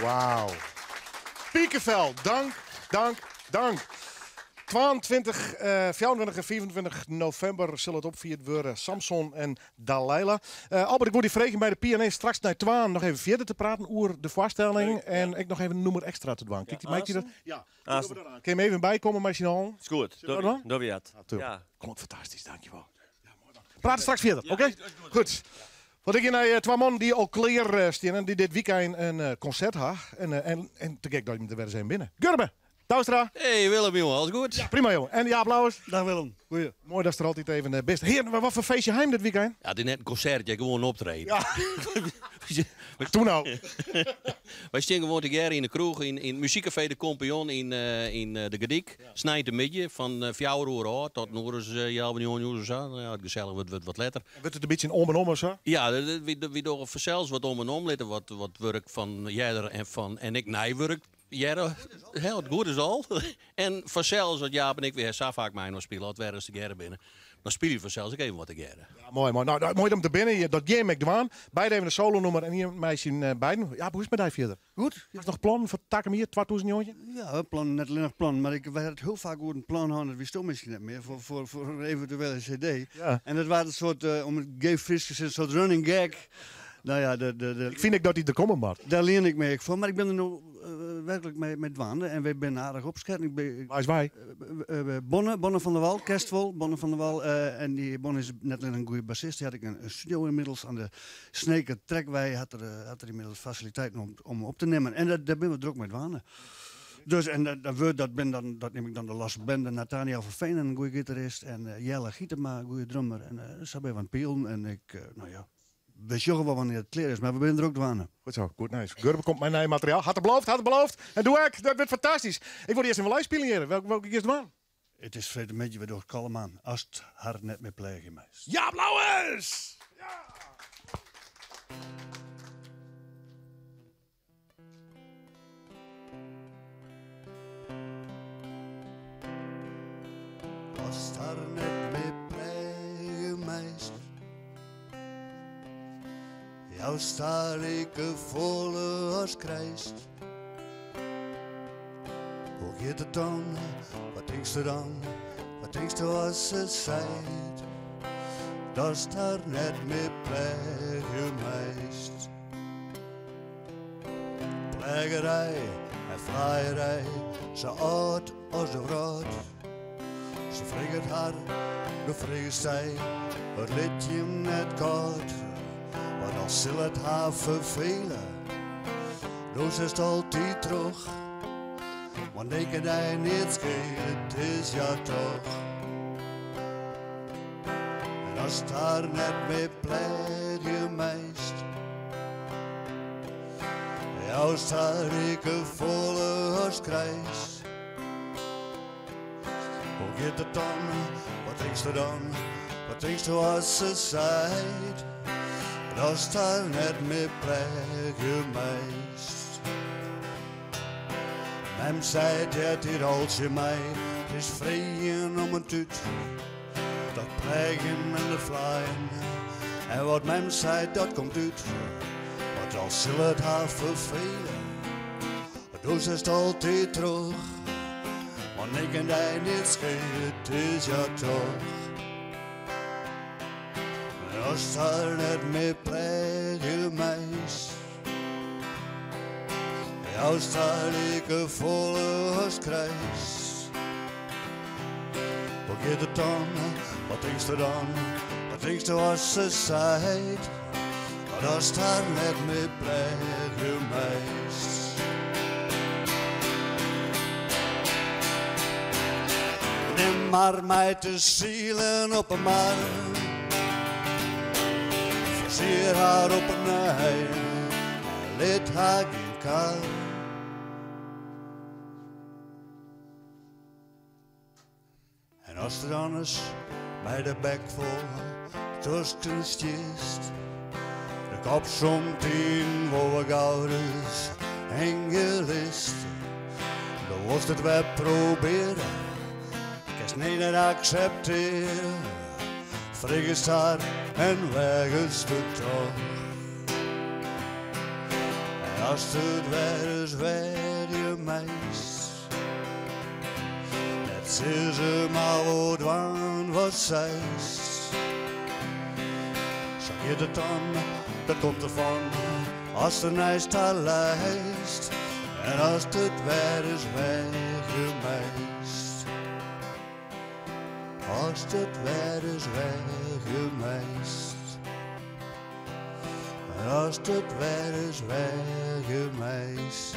Wauw. Piekenvel, dank, dank, dank. 22, 24 en 24 november zullen het opvierd worden Samson en Dalilah. Albert, ik word die vregen bij de PNE straks naar Twaan nog even verder te praten over de voorstelling. En ik nog even een nummer extra te doen. Kijk, die, dat? Ja. Aasten. Kun je hem even bijkomen, Marcinal? Is goed. Zit dat dan? Doe je het. Ja, tuurlijk. Ja. Komt fantastisch, dankjewel. Ja, mooi man. Praat straks verder, oké? Goed. Want ik in twee mannen die al klaar staan en die dit weekend een concert hebben. En te gek dat je er weer zijn binnen. Gurbe, Douwstra. Hey Willem, jongen, alles goed? Ja, prima, jongen. En Jaap Louwes. Dag Willem. Goeie. Mooi dat ze er altijd even best. Heer, maar wat voor feestje heim dit weekend? Ja, het is net een concert, je gewoon optreden. Ja. Toen nou. Wij staan gewoon te in de kroeg, in het muziekcafé De Compagnon in de Gediek. Snijdt de midje van 4 uur af tot nog eens ja, wanneer uur of zo. Nou ja, het gezellig wordt wat letter. Wordt het een beetje om en om of zo? Ja, we doen zelfs wat om en om litten, wat werk van Jeder en van en ik nijwerk. Jere, heel het goed is al. En vanzelfs, want Jaap en ik weer zo vaak mij nog spelen, het werden ze de binnen. Dan speel je vanzelfs ook even wat ik jere. Ja, mooi, mooi. Nou, mooi om te binnen. Je, dat game ik dwaan. Beide even een solo nummer en hier meisje beiden. Ja, hoe is het met die verder? Goed. Is nog plan voor Takem hier, 2000 jongetje? Ja, plan, net alleen nog plan. Maar ik, wij hadden heel vaak ook een plan hadden, dat wist ik misschien net meer, voor een eventuele cd. Ja. En dat was een soort, om het gay fris te zeggen, een soort running gag. Nou ja, de, Ik vind ik dat die er komen mag. Daar leer ik mee voor, maar ik ben er nog werklik mei dwaande en wy binne aardich opsketten. Wa is wy? Bonne, Bonne van der Wal, kenst wol, Bonne van der Wal. En dy Bonne is net allinnich in goede bassist, dy hat ek in studio ynmiddels oan de Sneker Trekwei hat er, hat er ynmiddels fasiliteiten om, om op te nimmen. En dêr binne we drok mei dwaande. Dus, en dat wurd, dat bin dan, dat nim ik dan de losse bende, Nathaniel van Veen, in goede gitarist, en Jelle Gietema, in goede drummer. En sa binne we oan it pielen en ik, no ja, we sjogge wol wannear't it klear is, mar we binne drok dwaande. Goed zo, goed nijs. Gurbe komt mei nij materiaal. Hat er beloofd, hat er beloofd. En doe ek, dat wurdt fantastysk. Ik wol dy earst even live spyljen hearre. Welke giest dwaan? It is freedtemiddei, wy dogge kalm oan. Ast har net mear pleagje meist. Jaap Louwes! Ast har net mear pleagje meist. Joust har likefolle as krijst. Hoe giet it dan? Wat tinksto dan? Wat tinksto as se seit datst har net mear pleagje meist? Pleagerij en flaaierij, sa âld as de wrâld. Se freget har, do fregest dy, it lit jim net kâld. Want al sil it har ferfele, do setst altyd troch. Want ik kin dy neat skele, it is ja toch. En ast har net mear pleagje meist, joust har likefolle as krijst. Hoe giet it dan? Wat tinksto dan? Wat tinksto as se seit datst har net mear pleagje meist? Mem seit heart hjir al tsjin my, it is freegjen om in tút. Dat pleagjen en dat flaaien en wat mem seit dat komt út. Want al sil it har ferfele, do setst altyd troch. Want ik kin dy neat skele, it is ja toch. Ast har net mear pleagje meist, joust har likefolle as krijst. Hoe giet it dan? Wat tinksto dan? Wat tinksto as se seit datst har net mear pleagje meist? Nim har mei te silen op 'e mar. Fersier har op 'e nij en lit har gjin kar. En ast der dan ris mei de bek fol tusken stiest, de kop somtiden wol wat gauris hingje litst, do wolst it wer probearje, kinst nee net akseptearje, fregest har en weagest de tocht. En ast it wer ris weagje meist, Net sizze mar wol dwaan watst seist. Sa giet it dan, dat komt derfan, ast der neist har leist en ast it wer ris weagje meist. Ast it wer ris weagje meist. Ast it wer ris weagje meist.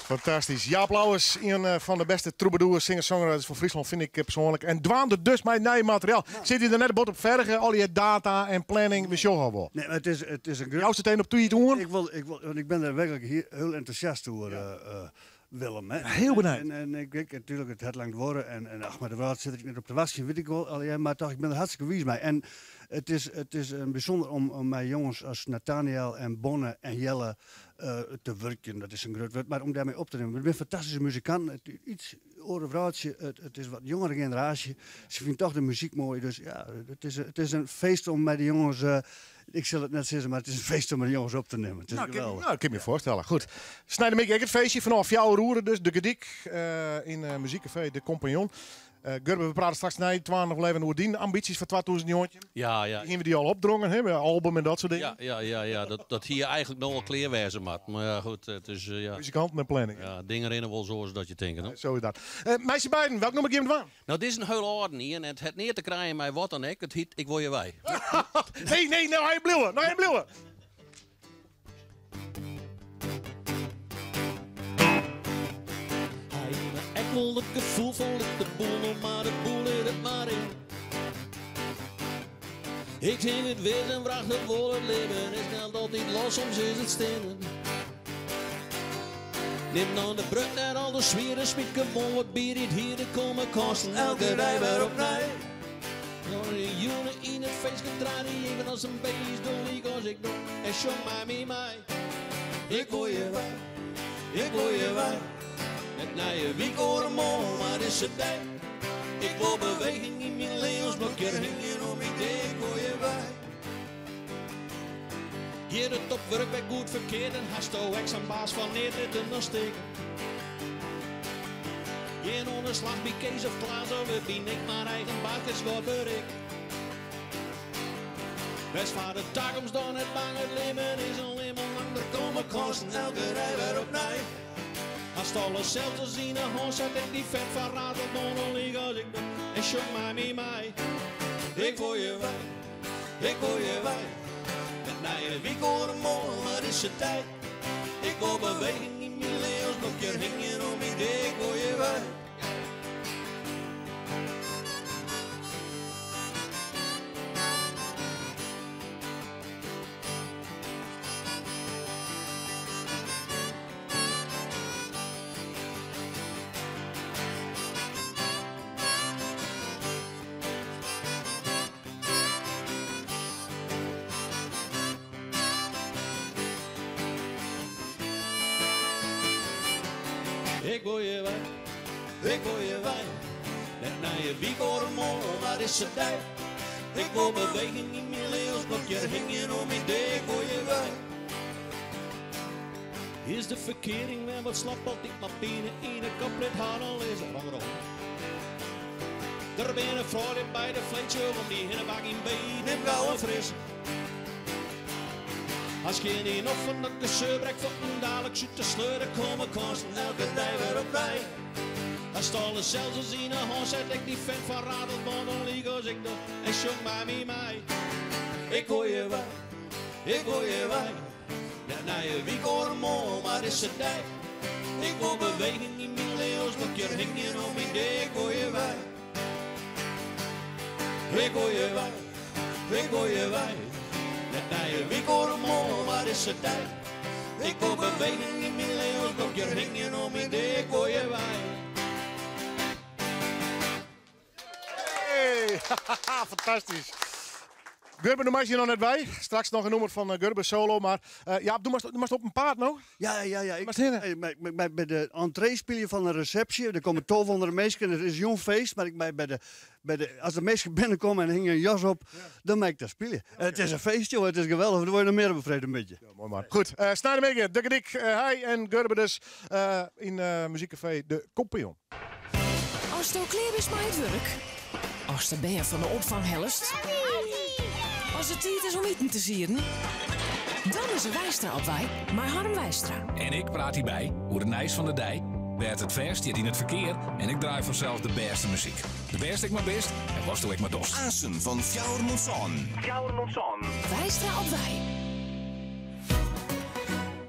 Fantastysk. Jaap Louwes, ien eh, fan de bêste troubadours, singer-songwriters fan Fryslân, fyn ik eh, persoanlik. En dwaande dus mei nij materiaal. Sit hy der net bot op ferge, al dy data en planning, we sjogge al wol. Nee, mar it is in grut... Joust it even op tiid oan? Ik wol, want ik bin der werklik hiel entûsjast oer, Willem. Hè. Hiel benijd. En ik, natuerlik, it hat lang duorre en ach, mar de wrâld sit der net op te wachtsjen, wit ik wol. Allegear, mar toch, ik bin der hartstikke wiis mei. En it is in bysûnder om mei jonges as Nathaniel en Bonne en Jelle te wurkjen. Dat is in grut wurd, mar om dêrmei op te nimmen. It binne fantastyske muzikanten. It iets oare wrâldsje, it is wat jongere generaasje. Se fine toch de muzyk moai. Dus ja, it is in feest om mei de jonges, ik sil it net sizze, mar it is in feest om mei de jonges op te nimmen. It is Nou, geweldich. nou, ik kin my foarstelle. Goed. Snein ik ek it feestje fanôf 4 oere dus, de Gedyk yn Muzykcafé De Compagnon. Gurbe, we prate straks nei 12 nog even oer dyn ambytsjes foar 2019. Ja. Hiene we dy al opdrongen, hè, album en dat soart dingen. Ja, dat hie eigenlijk noch al klear wêze moatten. Mar ja, goed, it is, ja. Muzikanten en planning. Ja, dingen rinne wol sa as dat je tinke, no? Zo is dat. Meisje beiden, welk nûmer gean we dwaan? Nou, dit is in hiel âlden ien en it hat neat te krijen mei wat dan ek. It hyt Ik wol je wei. Nee, no hy bliuwe, no hy bliuwe. Hy hat ek wol it gefoel fan lit de boel no mar de boel lit it mar yn. Ik tink it wis en wrachtich wol it libben is net altyd los, soms is it stinnen. Nim dan de brut net al te swier en smyt gewoan wat bier yn it hier, der komme kânsen elke dei wer opnij. Dan in jûn yn it feestke draai dy even as in beest, do lykas ik doch en sjong mei my mei. Ik wol je wei, ik wol je wei. Net nije wike oaremoarn, mar dizze dei. Ik wol beweging yn myn leaunsblokje hingjen om myn dik, ik wol je wei. Giet it op wurk wer goed ferkeard en hasto ek sa'n baas fan neat lit him dan stikken. Gean oan de slach by Kees of Klaas of wurd by Nick mar eigen baas kinst wat berikke. Wês foar de takomst dan net bang, it libben is in libben lang, der komme kânsen elke dei wer opnij. Hast alles sels as yn 'e hân, sa't ik dy fet fan Ratelbân lykas ik doch en sjong mei my mei. Ik wol je wei, ik wol je wei. Net nije wike oaremoarn, mar dizze dei. Ik wol beweging yn myn leaunsblokje hingjen om myn dik, ik wol je wei. Ik wol je wei, ik wol je wei. Net nije wike oaremoarn, mar dizze dei. Ik wol beweging yn myn leaunsblokje hingjen om myn dik, ik wol je wei. Is de ferkearing wer wat slap, altyd mar pine yn 'e kop, lit har dan lizze. Rock'n'roll. Der binne froulju by de fleet, sjoch om dy hinne bak yn bee, nim gau in frisse. Hast gjin ien op fan dat geseur, brek fuortendaliks út de sleur, der komme kânsen elke dei wer opnij. Hast alles sels as yn 'e hân, set ek dy fent fan Ratelbân dan lykas ik doch en sjong mei my mei. Ik wol je wei, ik wol je wei. Net nije wike oaremoarn, mar dizze dei. Ik wol beweging yn myn leaunsblokje hingjen om myn dik, ik wol je wei. Ik wol je wei, ik wol je wei. Net nije wike oaremoarn, mar dizze dei. Ik wol beweging yn myn leaunsblokje hingjen om myn dik, ik wol je wei. Hey, fantastysk. Gurbe, do meist hjir noch net wei. Straks noch in nûmer fan Gurbe solo. Mar Jaap, do moatst op 'en paad no? Ja. Ik Moatst hinne. By de entree spylje fan de resepsje. Der komme 1200 minsken. It is jûnfeest. Mar ik mei by de, as de minsken binnenkomme en hingje in jas op, dan mei ik dêr spylje. It is in feest, joh. It is geweldich. Der wurde noch mear op freedtemiddei. Ja, moai man. Goed, sneintemiddei, De Gordyk, hy en Gurbe dus yn Muzykkafee De Kompanjon. Asto klear bist mei it wurk, as de bern fan de opfang hellest, as it tiid is om iten te sieden, dan is er Weistra op wei mei Harm Weistra. En ik praat dy by oer it nijs fan de dei, wêr't it fêst stiet yn it ferkear en ik draai fansels de bêste muzyk. De bêste ek mar bist en watsto ek mar dochst. Asen fan fjouwer Fjouwer Weistra op wei.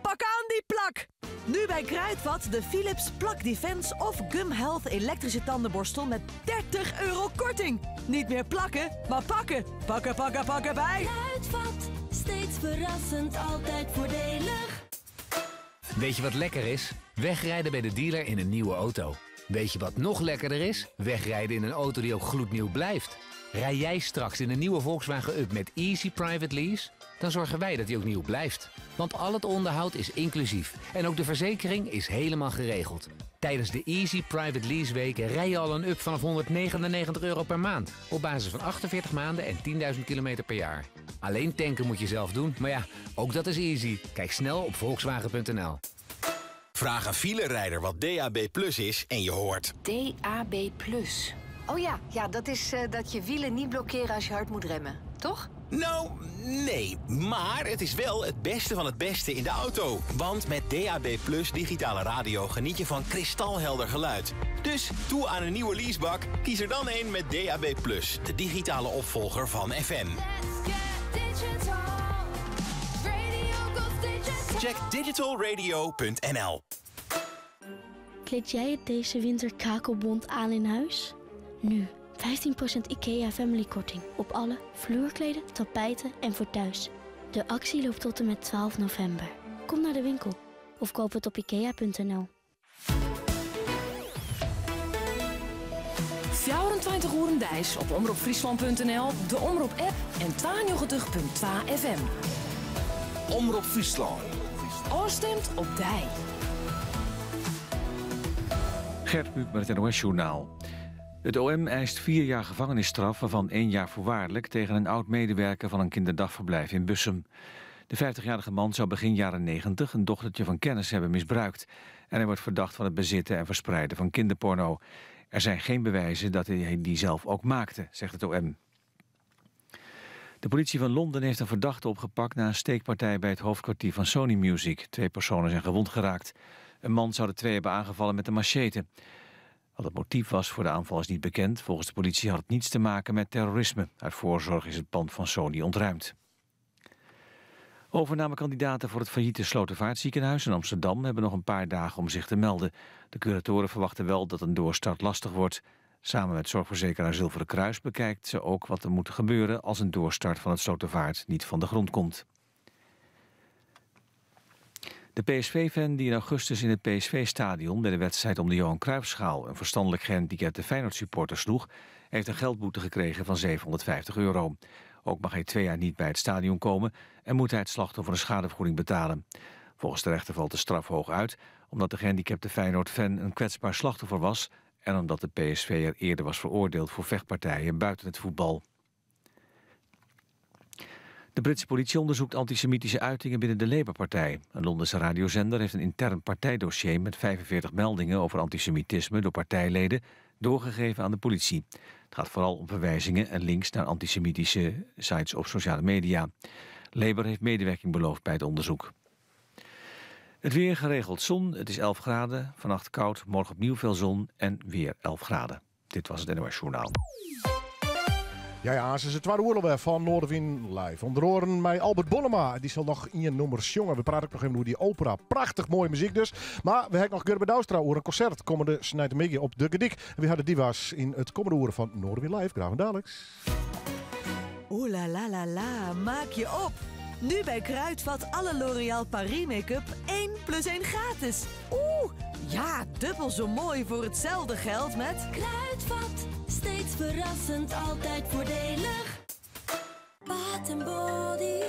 Pak aan die plak! Nu bij Kruidvat de Philips Plak Defense of Gum Health elektrische tandenborstel met €30 korting. Niet meer plakken, maar pakken. Pakken, pakken, pakken bij. Kruidvat, steeds verrassend, altijd voordelig. Weet je wat lekker is? Wegrijden bij de dealer in een nieuwe auto. Weet je wat nog lekkerder is? Wegrijden in een auto die ook gloednieuw blijft. Rij jij straks in een nieuwe Volkswagen Up met Easy Private Lease? Dan zorgen wij dat die ook nieuw blijft. Want al het onderhoud is inclusief. En ook de verzekering is helemaal geregeld. Tijdens de Easy Private Lease weken rij je al een Up vanaf €199 per maand. Op basis van 48 maanden en 10.000 kilometer per jaar. Alleen tanken moet je zelf doen. Maar ja, ook dat is easy. Kijk snel op volkswagen punt N L. Vraag een filerijder wat DAB plus is en je hoort DAB plus. Oh ja, ja dat is eh, dat je wielen niet blokkeren als je hard moet remmen, toch? Nou, nee. Maar het is wel het beste van het beste in de auto. Want met DAB Plus digitale radio geniet je van kristalhelder geluid. Dus toe aan een nieuwe leasebak. Kies er dan een met DAB Plus, de digitale opvolger van FM. Check digitalradio.nl. Kleed jij het deze winter kakelbont aan in huis? Nu 15% IKEA Family korting op alle vloerkleden, tapijten en voor thuis. De actie loopt tot en met 12 november. Kom naar de winkel of koop het op ikea.nl. 24 oeren deis op omropfriesland.nl, de Omrop app en 92.2 FM. Omrop Friesland. Oorstemt op dij. Gert Buuk met het NOS-journaal. Het OM eist vier jaar gevangenisstraf, waarvan één jaar voorwaardelijk... tegen een oud-medewerker van een kinderdagverblijf in Bussum. De 50-jarige man zou begin jaren 90 een dochtertje van kennis hebben misbruikt. En hij wordt verdacht van het bezitten en verspreiden van kinderporno. Er zijn geen bewijzen dat hij die zelf ook maakte, zegt het OM. De politie van Londen heeft een verdachte opgepakt... na een steekpartij bij het hoofdkwartier van Sony Music. Twee personen zijn gewond geraakt. Een man zou de twee hebben aangevallen met een machete. Wat het motief was voor de aanval is niet bekend. Volgens de politie had het niets te maken met terrorisme. Uit voorzorg is het pand van Sony ontruimd. Overnamekandidaten voor het failliete Slotervaartziekenhuis in Amsterdam hebben nog een paar dagen om zich te melden. De curatoren verwachten wel dat een doorstart lastig wordt. Samen met zorgverzekeraar Zilveren Kruis bekijkt ze ook wat er moet gebeuren als een doorstart van het Slotervaart niet van de grond komt. De PSV-fan die in augustus in het PSV-stadion bij de wedstrijd om de Johan Cruijffschaal een verstandelijk gehandicapte Feyenoord-supporter sloeg, heeft een geldboete gekregen van 750 euro. Ook mag hij twee jaar niet bij het stadion komen en moet hij het slachtoffer een schadevergoeding betalen. Volgens de rechter valt de straf hoog uit, omdat de gehandicapte Feyenoord-fan een kwetsbaar slachtoffer was en omdat de PSV'er eerder was veroordeeld voor vechtpartijen buiten het voetbal. De Britse politie onderzoekt antisemitische uitingen binnen de Labour-partij. Een Londense radiozender heeft een intern partijdossier met 45 meldingen over antisemitisme door partijleden doorgegeven aan de politie. Het gaat vooral om verwijzingen en links naar antisemitische sites op sociale media. Labour heeft medewerking beloofd bij het onderzoek. Het weer geregeld zon, het is 11 graden. Vannacht koud, morgen opnieuw veel zon en weer 11 graden. Dit was het NOS Journaal. Ja, ja, ze is het tweede oorlog van Noardewyn Live. Onder oren mij Albert Bonnema. Die zal nog in je nummer jongen. We praten ook nog even over die opera. Prachtig mooie muziek dus. Maar we hebben nog Gurbe Douwstra over een concert. Komende snijtemiddag op de Gedik. En we hadden diva's in het komende uur van Noardewyn Live. Graag dadelijk. Oeh la la la la, maak je op! Nu bij Kruidvat alle L'Oréal Paris make-up 1 plus 1 gratis. Oeh, ja, dubbel zo mooi voor hetzelfde geld met... Kruidvat, steeds verrassend, altijd voordelig. Bath Body,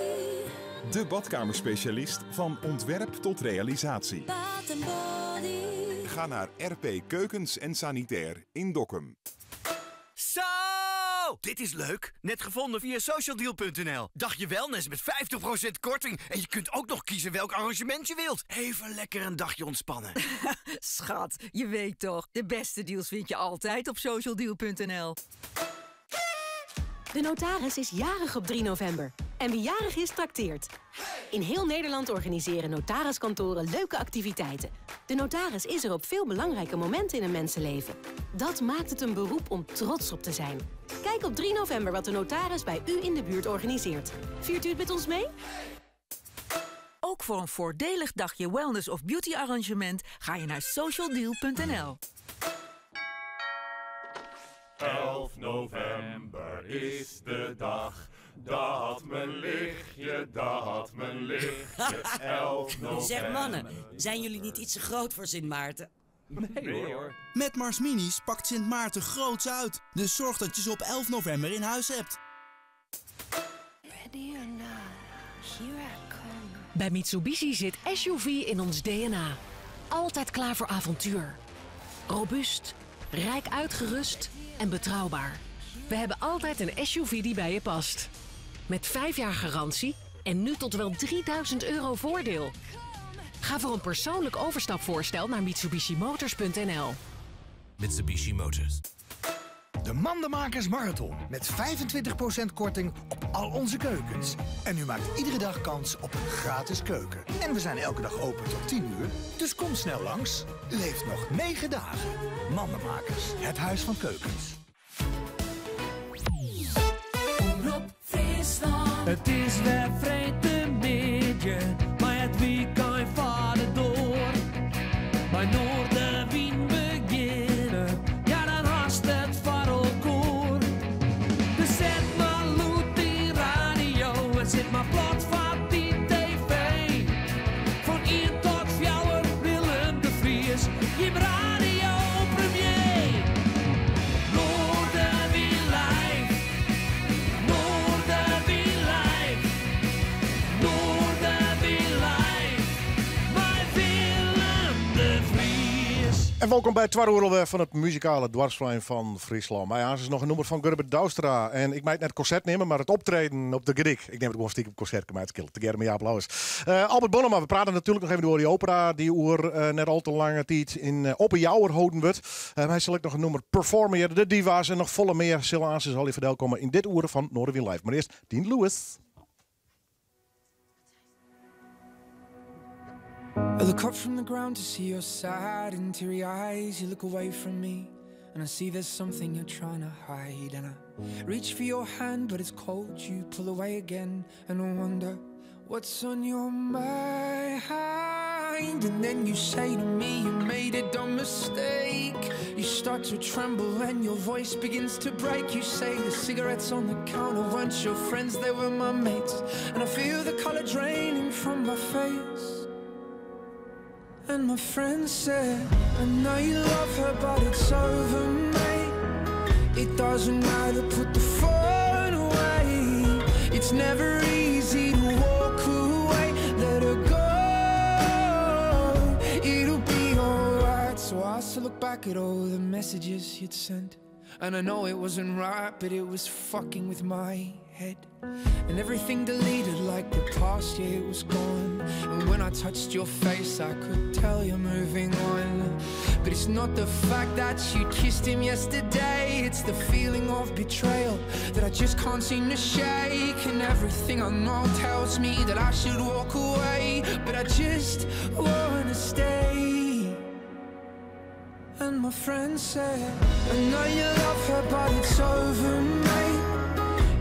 De badkamerspecialist van ontwerp tot realisatie. Bath Body. Ga naar RP Keukens en Sanitair in Dokkum. Zo! Dit is leuk. Net gevonden via socialdeal.nl. Dagje wellness met 50% korting. En je kunt ook nog kiezen welk arrangement je wilt. Even lekker een dagje ontspannen. Schat, je weet toch, de beste deals vind je altijd op socialdeal.nl. De notaris is jarig op 3 november. En wie jarig is, trakteert. In heel Nederland organiseren notariskantoren leuke activiteiten. De notaris is er op veel belangrijke momenten in een mensenleven. Dat maakt het een beroep om trots op te zijn. Kijk op 3 november wat de notaris bij u in de buurt organiseert. Viert u het met ons mee? Ook voor een voordelig dagje wellness of beauty arrangement ga je naar socialdeal.nl. 11 november is de dag dat mijn lichtje, dat mijn lichtje. 11 november. Zeg mannen, zijn jullie niet iets te groot voor Sint Maarten? Nee hoor. Met Mars Minis pakt Sint Maarten groots uit. Dus zorg dat je ze op 11 november in huis hebt. Ready or not, here I come. Bij Mitsubishi zit SUV in ons DNA. Altijd klaar voor avontuur. Robuust, rijk uitgerust en betrouwbaar. We hebben altijd een SUV die bij je past. Met 5 jaar garantie en nu tot wel 3000 euro voordeel. Ga voor een persoonlijk overstapvoorstel naar mitsubishimotors.nl. Mitsubishi Motors. De Mandenmakers Marathon. Met 25% korting op al onze keukens. En u maakt iedere dag kans op een gratis keuken. En we zijn elke dag open tot 10 uur. Dus kom snel langs. U heeft nog 9 dagen. Mandenmakers, het huis van keukens. Omrop Fryslân. It is wer freedtemiddei, mei it wykein foar de doar. Mei Noardewyn begjinne, ja dan hast it foar elkoar. Dus set mar lûd dyn radio en sit mar plat foar dyn TV. Fan ien tot fjouwer Willem de Vries, jim radio premier. Noardewyn live, Noardewyn live, Noardewyn live, mei Willem de Vries. En wolkom by it twadde oere wer fan it muzikale doarpsplein fan Fryslân. Mei aanst noch in nûmer fan Gurbe Douwstra. En ik mei it net konsert neame, mar it optreden op de Gordyk. Ik neam it gewoan stikem konsert, mei it skeel. Tegearre mei Jaap Louwes. Albert Bonnema, we prate natuerlik noch even oer dy opera dy't oer net al te lange tiid yn Op 'e Jouwer holden wurdt. Hy sil ek noch in nûmer performearje, de Diva's en noch folle mear sil aanst al foar delkomme yn dit oere fan Noardewyn Live. Mar earst Dean Lewis. I look up from the ground to see your sad and teary eyes. You look away from me, and I see there's something you're trying to hide. And I reach for your hand, but it's cold. You pull away again, and I wonder what's on your mind. And then you say to me, You made a dumb mistake. You start to tremble, and your voice begins to break. You say, The cigarettes on the counter weren't your friends, they were my mates. And I feel the color draining from my face. And my friend said, I know you love her, but it's over, mate. It doesn't matter, put the phone away. It's never easy to walk away. Let her go. It'll be alright. So I still look back at all the messages you'd sent. And I know it wasn't right, but it was fucking with my head. And everything deleted like the past year was gone. And when I touched your face, I could tell you're moving on. But it's not the fact that you kissed him yesterday, it's the feeling of betrayal that I just can't seem to shake. And everything I know tells me that I should walk away, but I just wanna stay. And my friend said, I know you love her, but it's over, mate.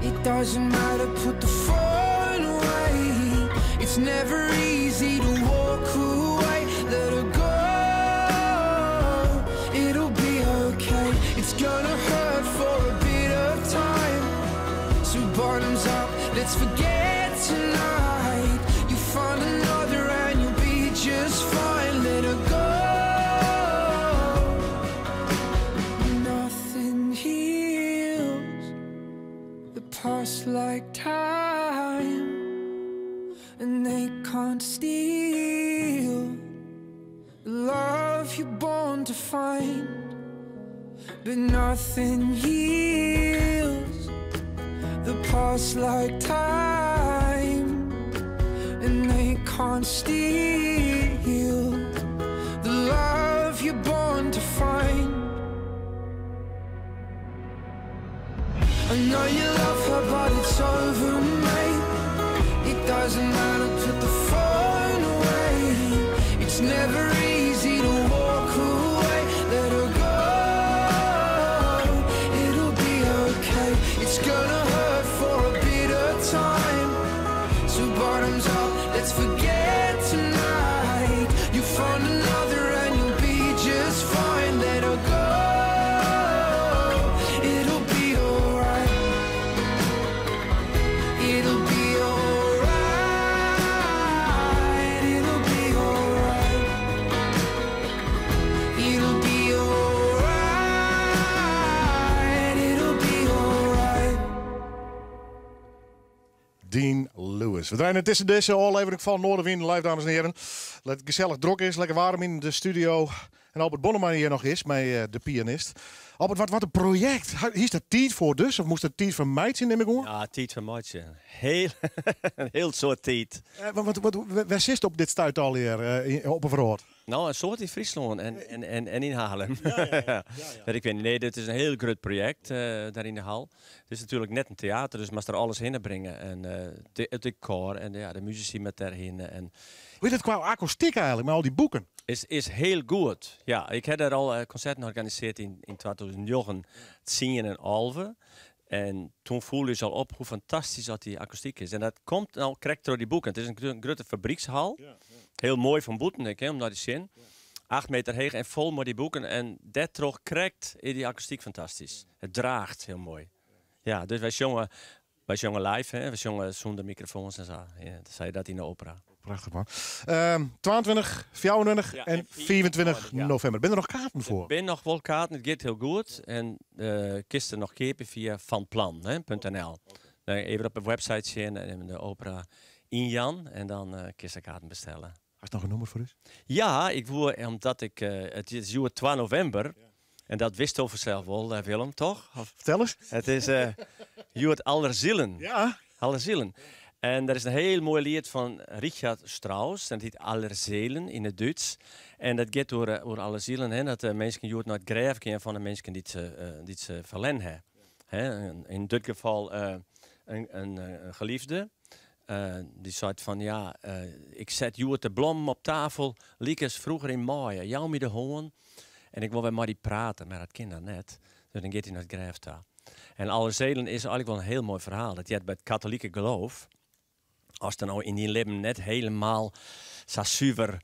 It doesn't matter, put the phone away. It's never easy to walk away. Let her go. It'll be okay. It's gonna hurt for a bit of time. So bottoms up, let's forget tonight. You find another and you'll be just fine. Let her go. Nothing heals the past like time, and they can't steal the love you're born to find. But nothing heals the past like time, and they can't steal the love you're born to find. I know you love her, but it's over, mate. It doesn't matter, put the phone away. It's never easy to walk away. Let her go. It'll be okay. It's gonna hurt for a bit of time. So bottoms up, let's forget tonight. You find another and you'll be just fine. Let her go. It'll be alright. It'll be alright. It'll be alright. It'll be alright. It'll be alright. Dean Lewis. We draaien it dizze ôflevering fan Noardewyn live, dames en hearen. Let it gesellich drok is, lekker waarm yn de studio. En Albert Bonnema hjir noch is mei de pianist. Albert, wat, wat in projekt. Hiest der tiid foar dus? Of moast der tiid foar meitsje, nim ik oan? Ja, tiid foar meitsje. Heel, in hiel soad tiid. Want, wat, wêr sitst op dit stuit allegear op 'e wrâld? No, in soad yn Fryslân en yn Haarlem. Ja, ja. Ik weet niet. Nee, dit is in hiel grut projekt dêr yn de hal. It is natuerlik net in teater, dus moatst der alles hinne bringe. En it dekor en ja, de musisy moat dêrhinne. En Hoe is it kwa akoestyk eigenlik, mei al dy boeken? Is hiel goed. Ja, ik ha dêr al konserten organisearre yn 2009, 10 en 11. En toen foel ús al op hoe fantastysk dat dy akoestyk is. En dat komt no krekt troch dy boeken. It is in grutte fabrykshal. Hiel moai fan bûten ek, hè, om nei te sjen. 8 meter heech en fol mei dy boeken. En dêrtroch krekt is dy akoestyk fantastysk. It draacht hiel moai. Ja, dus wy sjonge, wy sjonge live, hè. Wy sjonge sûnder mikrofoans en sa. Ja, sa is dat yn de opera. Prachtich man. 22, 24 Ja, en en 25 ja. novimber. Binne der noch kaarten foar? Der binne noch wol kaarten, it giet hiel goed. En kinst der noch keapje fia vanplan, hè, .nl. Dan even op de website sjen en even de opera ynjaan en dan kinst de kaarten bestelle. Hast noch in nûmer foar ús? Ja, ik woe, omdat ik, it is hjoed 2 novimber en dat witsto fansels wol, Willem, toch? Of, Fertel ris. It is hjoed Allerzielen. Ja. Allerzielen. En der is in hiel moai liet fan Richard Strauss en dat hjit Allerseelen yn it Dútsk. En dat giet oer Allerzielen, hè, dat de minsken hjoed nei it grêf gean fan de minsken dy't se ferlern ha. Hè, yn dit gefal in geliefde. Dy seit fan ja, ik set hjoed de blommen op tafel lykas froeger yn maaie. Jou my de hân en ik wol wer mei dy prate, mar dat kin dan net. Dus dan giet hy nei it grêf ta. En Allerseelen is eigenlik wol in hiel moai ferhaal. Dat heart by it katolike geloof. Ast der no yn dyn libben net helemaal sa suver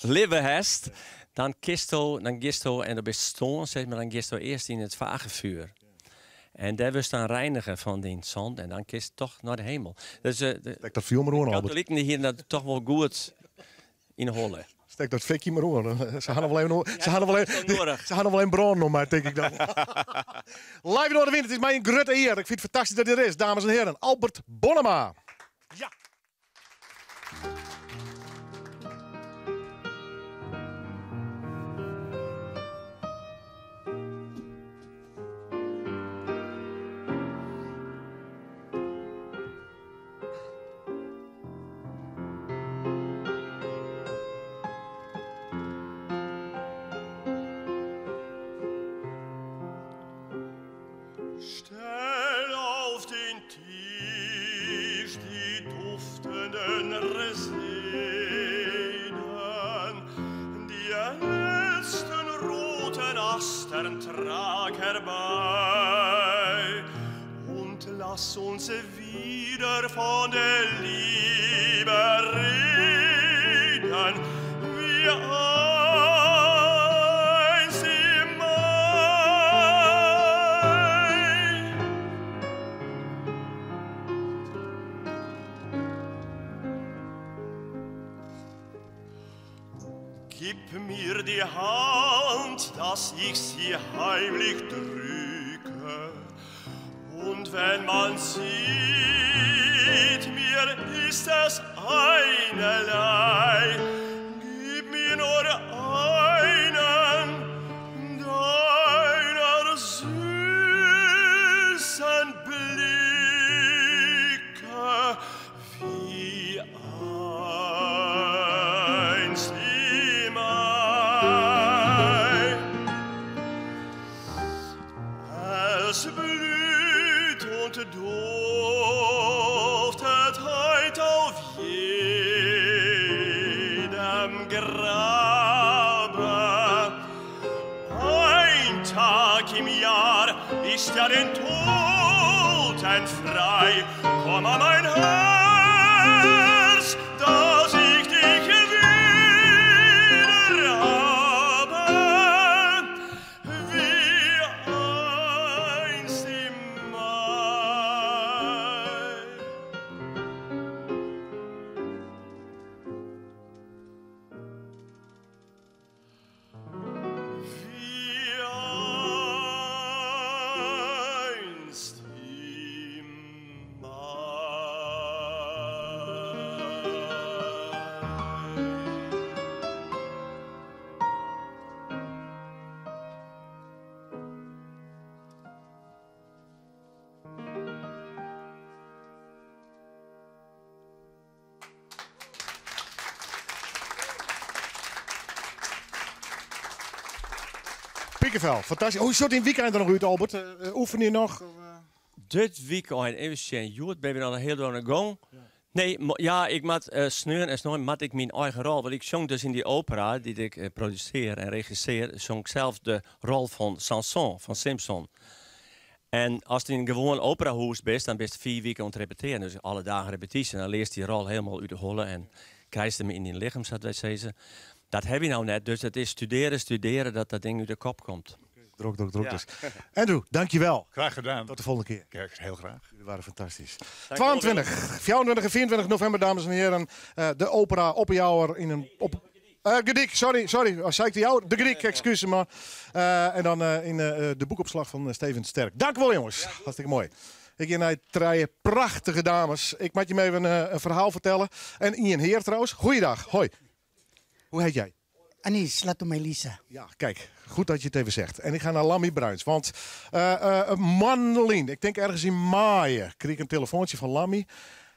libbe hast, dan kinsto, dan giesto en dan bist stoarn, sis mar, dan giesto earst yn it vagevuur. En dêr wurdst dan reinige fan dyn sûnden en dan kinst toch nei de hemel. Dus de Stek dat fjoer mar oan, Albert. katoliken dy hiene dat toch wol goed yn 'e holle. Stek dat fikje mar oan. Se ha noch wol even, se ha noch wol even, se ha noch wol even brân om my, tink ik dan. Live yn Noardewyn, it is my in grutte ear. Ik fyn it fantastysk dat hy der is, dames en hearen. Albert Bonnema. Ja. Stell auf den Tisch die duftenden Reseden, die letzten roten Astern trag herbei und lass uns wieder von der Liebe reden, wie einst im Mai. Gib mir die Hand, dass ich sie heimlich drücke. Und wenn man sieht, mir ist es einerlei. Gib mir nur einen deiner süßen Blicke, wie einst im Mai. Es blüht und duftet heut auf jedem Grabe. Ein Tag im Jahr ist ja den Toten frei. Komm an mein Herz, dass ich dich wieder habe, wie einst im Mai. Wie einst im Mai. Pikkevel, fantastysk. Hoe sjocht dyn wykein der noch út, Albert? Oefenje je noch? Dit wykein, even sjen, hjoed bin we al in hiel dei oan 'e gong. Nee, ja, ik moat sneon en snein moat ik myn eigen rol, want ik sjong dus yn dy opera dy't ik produsear en regissear, sjong ik sels de rol fan Samson, fan Simson. En ast yn in gewoan operahûs bist, dan bist 5 wiken oan it repetearen, dus alle dagen repetysje, dan learst dy rol hielendal út de holle en krijst him yn dyn lichem, sa't wy sizze. Dat ha wy no net, dus it is studearje, studearje, dat dat ding út de kop komt. Drok, drok, drok dus. Andrew, dankjewel. Graag gedaan. Tot de volgende keer. Kijk, heel graag. Jullie waren fantastisch. Dank je wel, 22, 24 en 24 november, dames en heren. De opera Op 'e Jouwer in een... Op, Gedyk, sorry, sorry. Oh, zei ik de Jouwer? De Gedyk, excuus me. En dan in de boekopslag van Steven Sterk. Dank u wel, jongens. Hartstikke mooi. Ik ga naar drie prachtige dames. Ik moet je even een verhaal vertellen. En Ian Heer trouwens. Goeiedag, hoi. Hoe heet jij? Anis, laat mij Lisa. Ja, kijk, goed dat je het even zegt. En ik ga naar Lammy Bruins, want Manlien, ik denk ergens in maaien, kreeg ik een telefoontje van Lammy.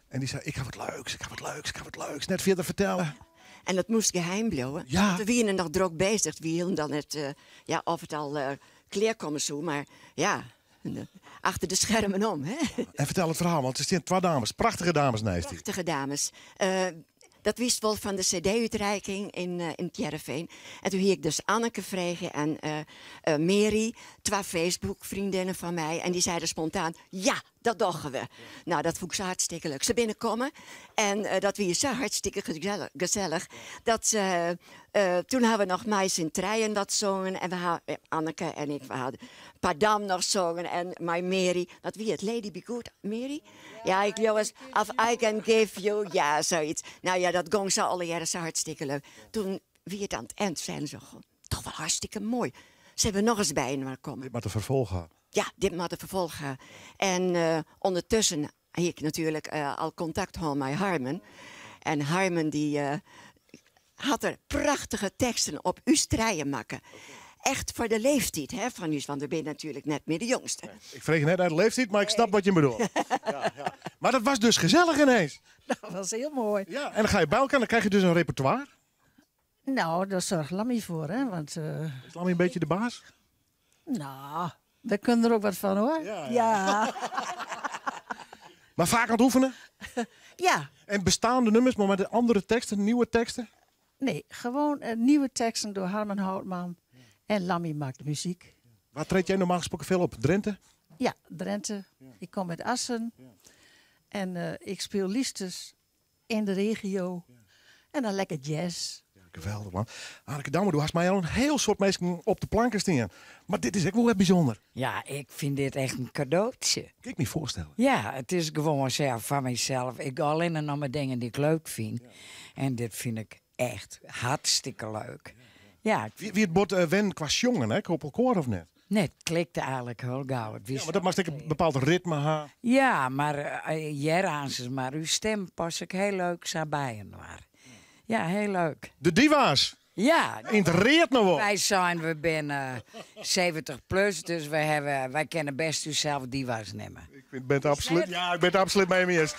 En die zei, ik ga wat leuks, ik ga wat leuks, ik ga wat leuks. Net verder vertellen. En dat moest geheim blijven. Want we waren nog druk bezig. We hielden dan het, ja, of het al klaar komen zo, maar ja, achter de schermen om. Hè? En vertel het verhaal, want er staan twee dames, prachtige dames naast die. Prachtige dames. Dat wist wel van de cd-uitreiking in Heerenveen. En toen heb ik dus Anneke vregen en Mary, twee Facebook-vriendinnen van mij. En die zeiden spontaan, ja, dat doggen we. Nou, dat vond ik zo hartstikke leuk. Ze binnenkomen en dat was zo hartstikke gezellig. Dat toen hadden we nog Mais in Treien dat zongen. En we hadden Anneke en ik, we hadden Padam nog zongen. En my Mary, dat wie het? Lady Be Good, Mary? Ja, ik jongens, of I can give you, ja, zoiets. Nou ja, dat gong zo alle jaren zo hartstikke leuk. Toen wie het aan het eind zijn ze, goh, toch wel hartstikke mooi. Ze hebben nog eens bij elkaar komen. Dit moet een vervolg gaan. Ja, dit moet een vervolg gaan. En ondertussen heb ik natuurlijk al contact gehad met Harmen. En Harmen die had er prachtige teksten op uw strijen maken. Echt voor de leeftijd, hè, van u, want we zijn natuurlijk net meer de jongste. Nee, ik vreeg net uit de leeftijd, maar ik snap wat je bedoelt. Ja, ja. Maar dat was dus gezellig ineens. Dat was heel mooi. Ja, en dan ga je bij elkaar en dan krijg je dus een repertoire. Nou, daar zorgt Lammy voor, hè. Want is Lammy een beetje de baas? Nou, we kunnen er ook wat van, hoor. Ja, ja. Ja. Maar vaak aan het oefenen? Ja. En bestaande nummers, maar met andere teksten, nieuwe teksten? Nee, gewoon nieuwe teksten door Harmen Houtman. En Lammy maakt de muziek. Waar treed jij normaal gesproken veel op? Drenthe? Ja, Drenthe. Ik kom uit Assen. En ik speel liefst dus in de regio. En dan lekker jazz. Ja, geweldig, man. Anneke Douma, du hast mij al een heel soort mensen op de planken staan. Maar dit is ook wel echt bijzonder. Ja, ik vind dit echt een cadeautje. Kan ik me voorstellen. Ja, het is gewoon zelf van mijzelf. Ik ga alleen nog maar dingen die ik leuk vind. En dit vind ik echt hartstikke leuk. Ja. Wie het bord wen qua jongen, hè? Op elkaar of net? Nee, het klikte eigenlijk heel gauw. Het wist Ja, maar dat maakt een bepaald ritme ha. Ja, maar Jeraans, maar uw stem pas ik heel leuk zo bij en waar. Ja, heel leuk. De diva's. Ja. Integreert nou wel. Wij zijn, we zijn 70 plus, dus wij kennen best u zelf diva's nemen. Ik ben het absoluut, ja, ik ben het absoluut mee eens.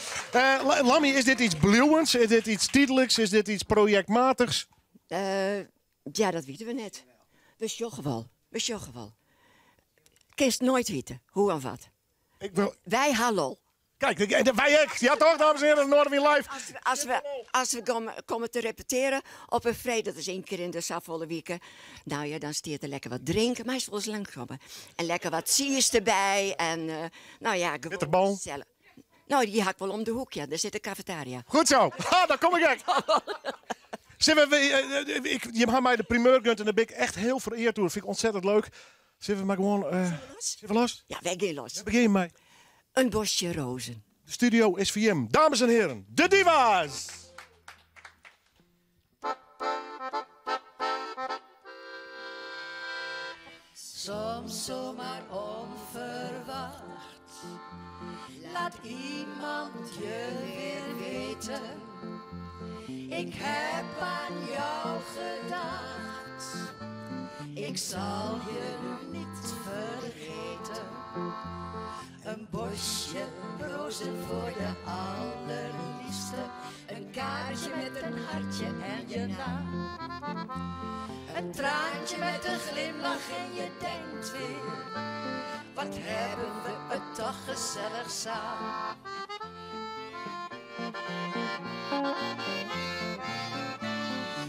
Lammy, is dit iets bluwends? Is dit iets tijdelijks? Is dit iets projectmatigs? Ja, dat weten we net. We sjoggen wel. We sjoggen wel. Kist nooit weten, hoe en wat. Ik wil... Wij hallo. Kijk, wij ook. Ja toch, dames en heren, Noardewyn Live. Als we komen te repeteren op een vrede, dat is 1 keer in de zoveel weken. Nou ja, dan stiert er lekker wat drinken, maar is wel eens langskomen. En lekker wat siers erbij. En nou ja, gewoon Bitterbal. gezellig. Nou, die hak wel om de hoek, ja. Daar zit de cafetaria. Goed zo. Ha, daar kom ik echt. Zullen we ik, je hebt mij de primeur gegund en daar ben ik echt heel vereerd door. Dat vind ik ontzettend leuk. Zullen we maar gewoon, Zullen we los? Zullen we los? Ja, wij gaan los. Waar begin je mee? Een bosje rozen. De studio is VM. Dames en heren, de Diva's! Soms zomaar onverwacht laat iemand je weer weten. Ik heb aan jou gedacht. Ik zal je nu niet vergeten. Een bosje rozen voor de allerliefste. Een kaartje met een hartje en je naam. Een traantje met een glimlach en je denkt weer, wat hebben we het toch gezellig samen.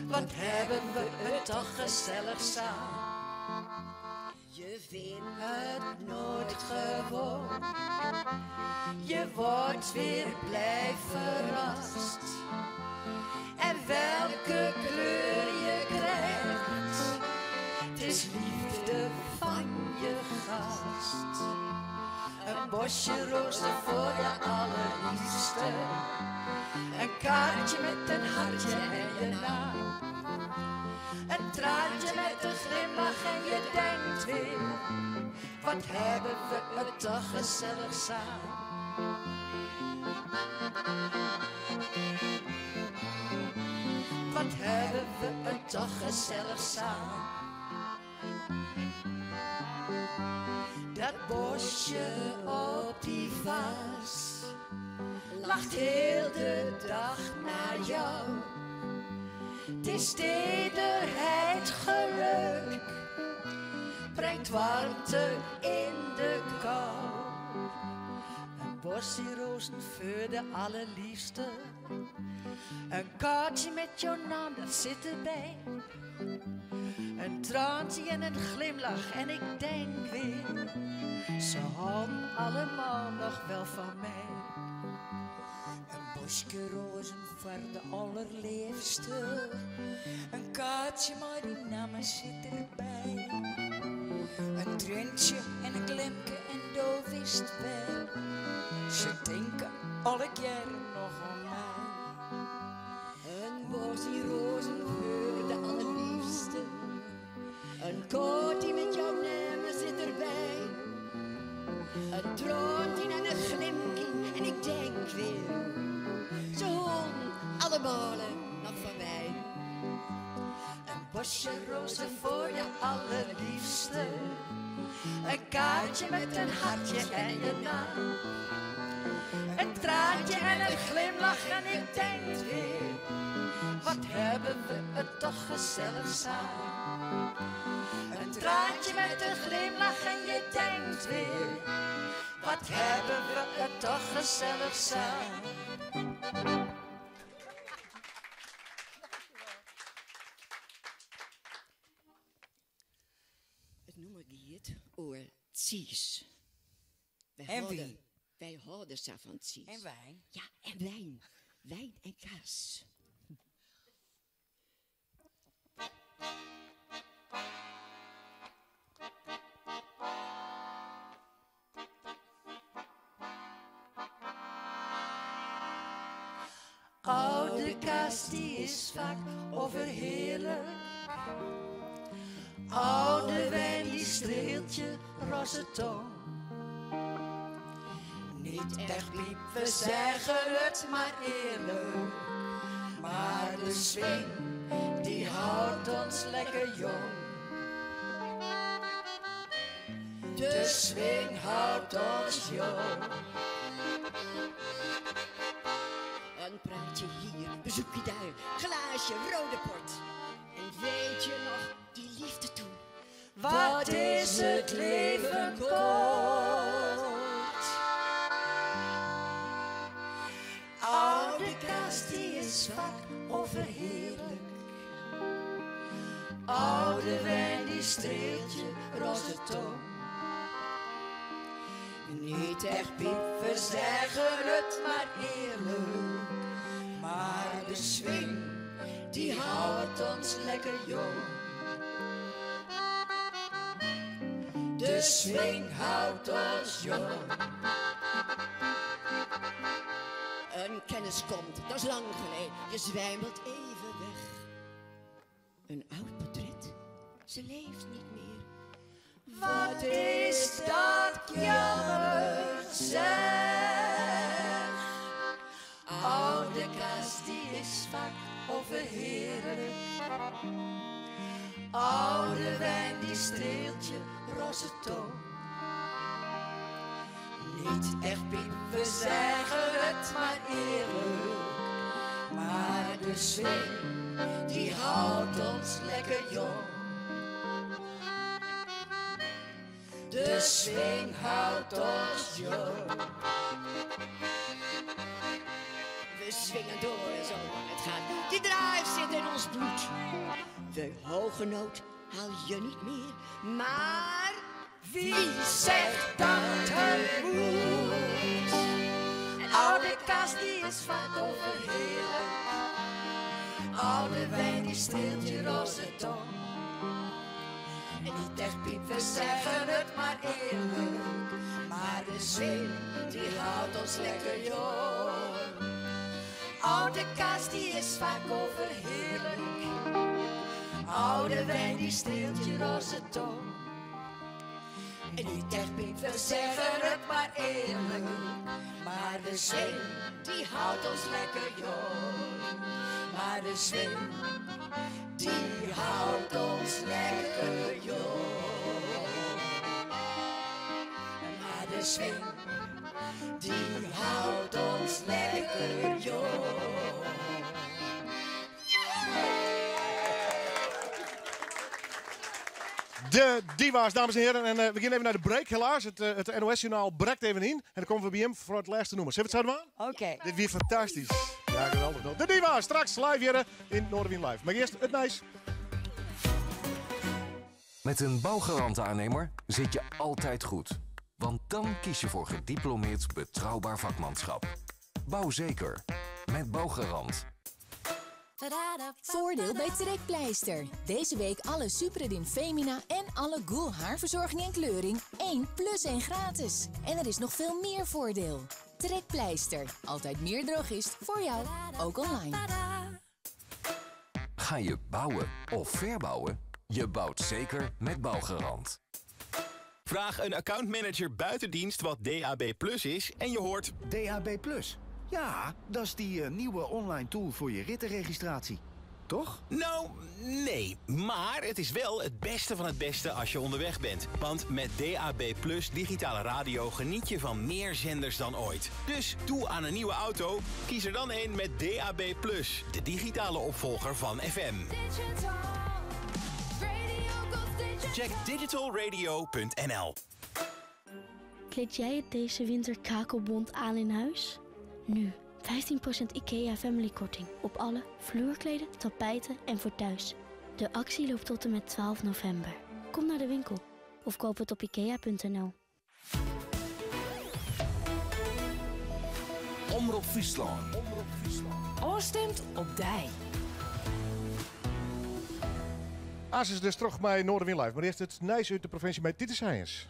Wat hebben we het toch gezellig samen. Je vindt het nooit gewoon. Je wordt weer blij verrast. En welke kleur je krijgt, het is liefde van je gast. Een bosje rozen voor je allerliefste. Een kaartje met een hartje en je naam. Een traantje met een glimlach en je denkt weer, wat hebben we het toch gezellig samen. Wat hebben we het toch gezellig samen. Dat bosje op die vaas lacht heel de dag naar jou. Het is tederheid, geluk, brengt warmte in de kou. Een bosje rozen voor de allerliefste, een kaartje met jouw naam, dat zit erbij. Een traantje en een glimlach en ik denk weer, ze houden allemaal nog wel van mij. Een bosje rozen voor de allerliefste, een kaartje maar die naam zit erbij. Een trentje en een klemke en doof is het wel, ze denken alle jaren nog aan mij. Een bosje rozen voor de allerliefste, een kaartje met jouw naam zit erbij. Een traantje en een glimkje en ik denk weer, ze houden allemaal nog van mij. Een bosje rozen voor je allerliefste, een kaartje met een hartje en je naam. Een traantje en een glimlach en ik denk weer, wat hebben we het toch gezellig samen. Een traantje met een glimlach en je denkt weer, wat hebben we het toch gezellig samen. Het noemen giet oor tsies. Wij En houden, wie? Wij houden zo van tsies. En wijn. Ja, en wijn. Wijn en kaas. Oude kaas die is vaak overheerlijk. Oude wijn die streelt je roze tong. Niet echt piep, we zeggen het maar eerlijk. Maar de swing, die houdt ons lekker jong. De swing houdt ons jong. Een praatje hier, bezoekje daar, glaasje rode port. En weet je nog die liefde toen? Wat is het leven kort? Oude kaas die is vaak overheerlijk. Oude wijn die streelt je roze tong. Niet echt piep, we zeggen het maar eerlijk. Maar de swing, die houdt ons lekker jong. De swing houdt ons jong. Een kennis komt, dat is lang geleden. Je zwijmelt even weg. Een oud portret, ze leeft niet meer. Wat is dat jammer, zeg. Oude kaas die is vaak overheerlijk. Oude wijn die streelt je roze tong. Niet echt piep, we zeggen het maar eerlijk. Maar de swing, die houdt ons lekker jong. De swing houdt ons jong. We swingen door zolang het gaat. Die drive zit in ons bloed. De hoge noot haal je niet meer. Maar wie zegt dat het moet? Oude kaas die is vaak overheerlijk. Oude wijn die streelt je roze tong. En niet echt piep, we zeggen het maar eerlijk. Maar de swing die houdt ons lekker jong. Oude kaas die is vaak overheerlijk. Oude wijn die streelt je roze tong. En niet echt piep, we zeggen het maar eerlijk. Maar de swing die houdt ons lekker jong. Maar de swing die houdt ons lekker jong. Maar de swing die houdt ons lekker jong. De Diva's, dames en heren. En we gaan even naar de break, helaas. Het NOS-journaal breekt even in. En dan komen we bij hem voor het laatste nummer. Zullen we het zo doen? Oké. Dit weer fantastisch. Ja, geweldig. De Diva's, straks live hier in Noardewyn Live. Maar eerst het nieuws. Met een bouwgarant-aannemer zit je altijd goed. Want dan kies je voor gediplomeerd betrouwbaar vakmanschap. Bouw zeker. Met Bouwgarant. Voordeel bij Trekpleister. Deze week alle Supradyn Femina en alle Ghoul haarverzorging en kleuring 1 plus 1 gratis. En er is nog veel meer voordeel. Trekpleister. Altijd meer drogist voor jou, ook online. Ga je bouwen of verbouwen? Je bouwt zeker met Bouwgarant. Vraag een accountmanager buiten dienst wat DAB Plus is en je hoort... DAB Plus? Ja, dat is die nieuwe online tool voor je rittenregistratie. Toch? Nou, nee. Maar het is wel het beste van het beste als je onderweg bent. Want met DAB Plus digitale radio geniet je van meer zenders dan ooit. Dus doe aan een nieuwe auto. Kies er dan een met DAB Plus, de digitale opvolger van FM. Check digitalradio punt N L. Kleed jij het deze winter kakelbont aan in huis? Nu 15% IKEA Family korting op alle vloerkleden, tapijten en voor thuis. De actie loopt tot en met 12 november. Kom naar de winkel of koop het op ikea punt N L. Omrop Fryslân. Oorstemt op dij. Aas is dus terug bij Noardewyn Live. Maar eerst het nieuws uit de provincie bij Titus Heijens.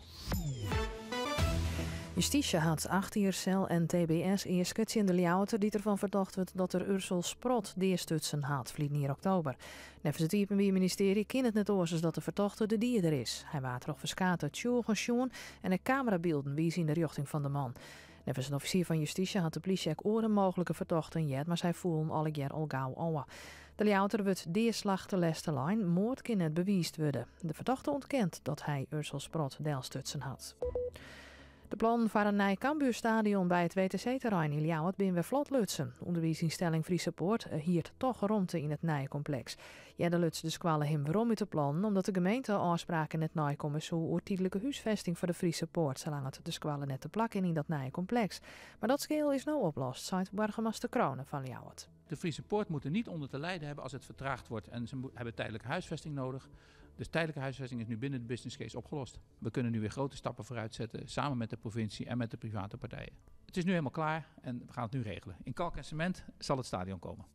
Justitie had 8 jaar cel en TBS eerst in de Ljouwerter die ervan verdacht wordt dat er Ursel Sprot deerstutsen had, vliet in oktober. Neffens het Iepenbier Ministerie kan het net oorzaak dat de verdachte de dier er is. Hij waard nog verskaten tjoegen en de camerabeelden wiezen in de richting van de man. Neffens een officier van justitie had de politie ook oren mogelijke verdachten jet, maar zij voelen alle jaar al gauw oa. De Ljouwerter wordt deerslag te leste lijn, moord kan net bewiesd worden. De verdachte ontkent dat hij Ursel Sprot deelstutsen had. De plannen voor een nieuw Cambuurstadion bij het W T C-terrein in Ljouwert binnen we vlot lutsen. Onderwijsinstelling Friese Poort hiert toch rondte in het nieuwe complex. Ja, de lutsen de squallen hem waarom uit de plannen, omdat de gemeente afspraken net naai komen zo oor tijdelijke huisvesting voor de Friese Poort, zolang het de squallen net te plakken in dat nieuwe complex. Maar dat scheel is nou oplost, zei burgemeester Crone van Ljouwert. De Friese Poort moet er niet onder te lijden hebben als het vertraagd wordt en ze hebben tijdelijke huisvesting nodig. Dus tijdelijke huisvesting is nu binnen de business case opgelost. We kunnen nu weer grote stappen vooruit zetten, samen met de provincie en met de private partijen. Het is nu helemaal klaar en we gaan het nu regelen. In kalk en cement zal het stadion komen.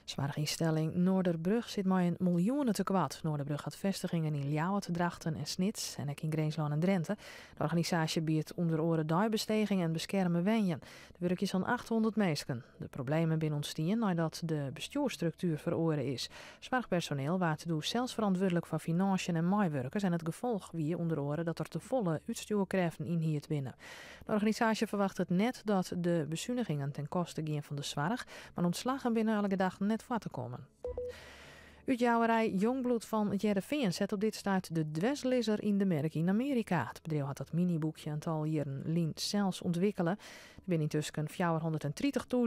Zwaarginstelling Noorderbrug zit maar een miljoenen te kwad. Noorderbrug had vestigingen in Ljouwert, Drachten en Snits en ook in Grinslân en Drenthe. De organisatie biedt onder oren duibesteging en beschermen wenjen. De werk is aan 800 mensen. De problemen binnen ontstaan nadat de bestuursstructuur veroren is. Zwaarpersoneel waard doe zelfs verantwoordelijk voor financiën en maaiwerkers en het gevolg wie onder oren dat er te volle uitstuurkrachten in hier binnen. De organisatie verwacht het net dat de bezuinigingen ten koste gaan van de zwaar, maar ontslagen binnen elke dag net voor te komen. Utjouwerij Jongbloed van Hearrenfean zet op dit stuit de dwerslezer in de merk in Amerika. Het bedrijf had dat miniboekje een tal jaren lien zelfs ontwikkelen. Er zijn intussen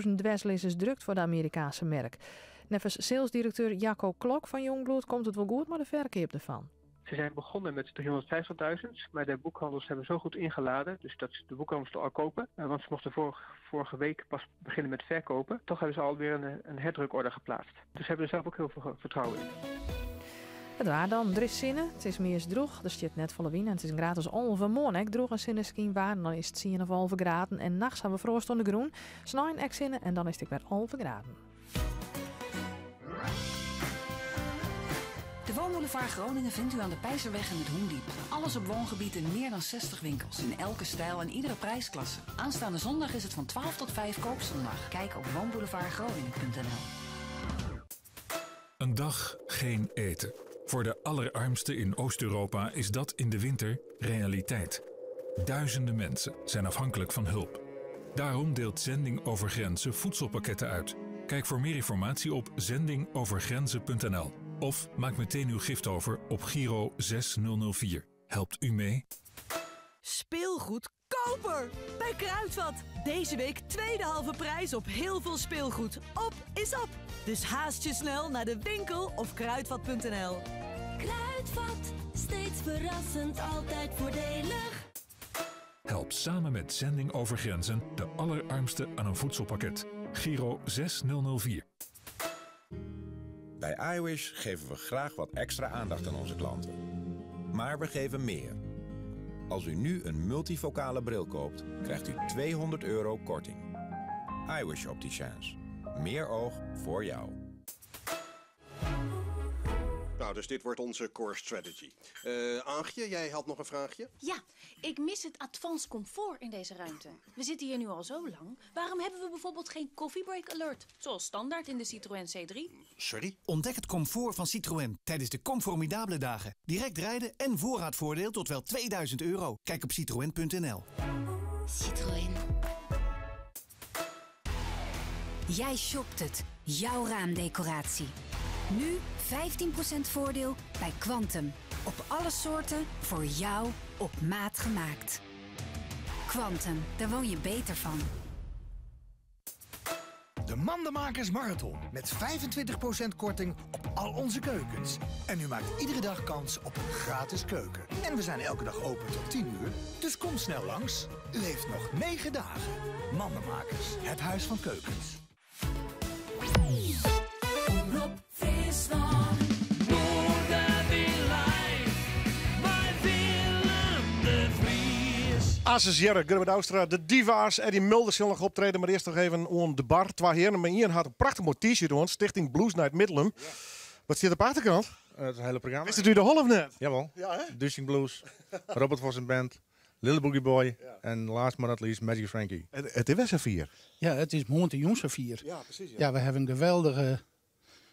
430.000 dwerslezers drukt voor de Amerikaanse merk. Neffens salesdirekteur Jacco Klok fan Jongbloed komt it wol goed mei de ferkeap derfan. Ze zijn begonnen met 350.000, maar de boekhandels hebben zo goed ingeladen, dus dat de boekhandels het al kopen. Eh, want ze mochten vorige week pas beginnen met verkopen. Toch hebben ze alweer een, een herdrukorder geplaatst. Dus ze hebben er zelf ook heel veel vertrouwen in. It waar dan, der is sinne, it is meast drûch, der stiet net folle wyn en it is in graad as 11. Moarn ek drûch en sinneskyn waar en dan is it tsien of 11 graden en nachts ha we froast oan de grûn. Snein ek sinne en dan is it ek wer 11 graden. De Woonboulevard Groningen vindt u aan de Peizerweg en het Hoendiep. Alles op woongebied in meer dan 60 winkels. In elke stijl en iedere prijsklasse. Aanstaande zondag is het van 12 tot 5 koopzondag. Kijk op woonboulevardgroningen.nl. Een dag geen eten. Voor de allerarmsten in Oost-Europa is dat in de winter realiteit. Duizenden mensen zijn afhankelijk van hulp. Daarom deelt Zending Over Grenzen voedselpakketten uit. Kijk voor meer informatie op zendingovergrenzen.nl of maak meteen uw gift over op Giro 6004. Helpt u mee? Speelgoed koper bij Kruidvat. Deze week tweede halve prijs op heel veel speelgoed. Op is op. Dus haast je snel naar de winkel of kruidvat.nl. Kruidvat, steeds verrassend, altijd voordelig. Help samen met Zending Over Grenzen de allerarmsten aan een voedselpakket. Giro 6004. Bij iWish geven we graag wat extra aandacht aan onze klanten. Maar we geven meer. Als u nu een multifocale bril koopt, krijgt u 200 euro korting. iWish Opticians. Meer oog voor jou. Nou, dus dit wordt onze core strategy. Uh, Aagje, jij had nog een vraagje? Ja, ik mis het advanced comfort in deze ruimte. We zitten hier nu al zo lang. Waarom hebben we bijvoorbeeld geen coffee break alert? Zoals standaard in de Citroën C3. Sorry? Ontdek het comfort van Citroën tijdens de Comformidable dagen. Direct rijden en voorraadvoordeel tot wel 2000 euro. Kijk op citroën.nl. Citroën. Jij shopt het. Jouw raamdecoratie. Nu 15% voordeel bij Kwantum. Op alle soorten voor jou op maat gemaakt. Kwantum, daar woon je beter van. De Mandenmakers Marathon met 25% korting op al onze keukens. En u maakt iedere dag kans op een gratis keuken. En we zijn elke dag open tot 10 uur, dus kom snel langs. U heeft nog 9 dagen. Mandenmakers, het huis van keukens. Omrop Fryslân. Noardewyn live. Mei Willem de Vries. Asses Jerre, Gurbe Douwstra, de Diva's, Eddie Mulder sil noch optrede, mar earst noch even oan de bar. Twa hearen, mar ien hat in prachtich moai t-shirt oan, Stichting Blues Night Middelum. Wat stiet op de achterkant? Het hele programma. Is it út de holle of net? Jawel. Ja, hè? Dusing Blues, Robert Vos en Band, Little Boogie Boy en last but not least Magic Frankie. Het is best een vier. Ja, it is moarn sa fier. Ja, precies. Ja. Ja, we hawwe in geweldige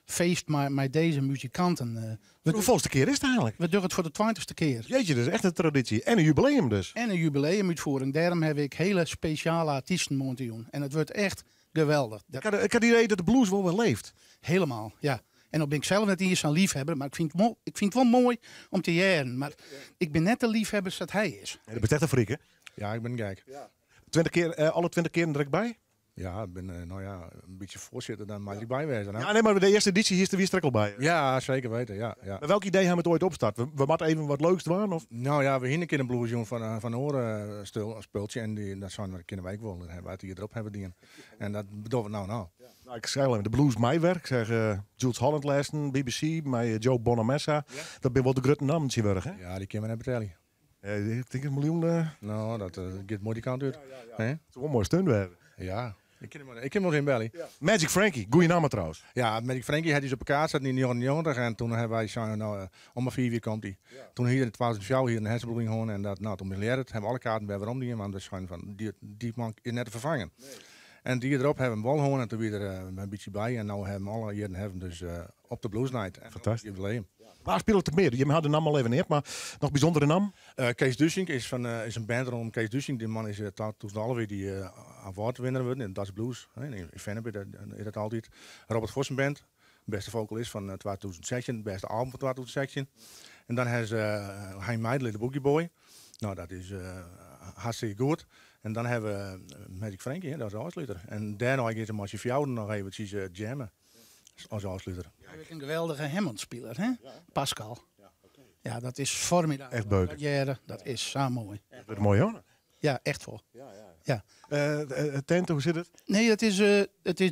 feest mei dizze muzikanten. We Hoefolste kear is it eigenlik? We dogge it foar de 20ste kear. Jeetje, dat is echt in tradysje. En in jubileum dus. En in jubileumútfiering. Dêrom haw ik hiele spesjale artysten moarn. En it wurdt echt geweldich. Ik ha it idee dat de blues wol wer libbet. Hielendal, ja. En dan bin ik sels net iens sa'n leafhawwer, mar ik fyn it wol moai om te hearren. Mar ik bin net de leafhawwer sa't hy is. Ja, dat bist echt in freak, hè? Ja, ik bin gek. Ja. 20 kear, alle 20 kear der ek by? Ja, ik bin nou ja, in bytsje foarsitter, dan mei ik by wêze. Ja, nee, mar de earste edysje hier wie der ek al by. Ja, seker witte, ja. Mar welk idee ha jim it oait opstart? We moatte even wat leuks dwaan? Of? Nou ja, we hiene in kear in bluesjûn fan oare spultsje en dy, dat seine we, kinne wy ek wol. Dat hawwe wy it jier derop hawwe dien. En dat dogge we no. Nou, ik sei al even, de blues meiwerk. Ik seach Jools Holland lêsten, BBC, mei Joe Bonamassa. Dat binne wol de grutte nammen tsjintwurdich, hè? Ja, dy kinne we net betelje. Ik tink in miljoen. Nou, dat giet moai dy kant út. It soe wol in moai stunt wêze. Ja, ik kin wol yn belje. Magic Frankie, goede namme trouwens. Ja, Magic Frankie hat ús op 'e kaart set yn 99 en doe hawwe wy sein, nou, om 'e 4 jier komt hy. Doe hie er yn 2004 hier in hersenbloeding hân en dat, nou, doe mislearre it, hawwe we alle kaarten wer werom dien, want we seinen fan, dy man is net te ferfangen. En it jier derop hawwe we him wol hân en doe wie er in bytsje by en no hawwe we alle jierren hawwe we him dus op de Blues Night. En Fantastysk. Jubileum. Wa spilet der mear? Jim ha de namme al even neamd, mar noch bysûndere nammen? Kees Dusing is in band rûnom Kees Dusing. Dy man is 2011 dy awardwinner wurden yn Dutch Blues. Yn Vennep is dat altyd. Robert Vossen Band, bêste vokalist fan 2016, bêste album fan 2016. En dan ha se Hein Meidel, de Boogie Boy. Nou, dat is hartstikke goed. En dan hawwe we Magic Frankie, dat is de ôfsluter. En dêrnei geane se mei syn fjouweren noch eventsjes jammen. As ôfsluter. Ja, een geweldige Hammond-speler, hè? Pascal. Ja, dat is formidabel. Echt beuken. Dat jaren, dat is zo mooi. Dat wordt mooi hoor. Ja, echt vol. Ja. Tenten, hoe zit het? Nee, het is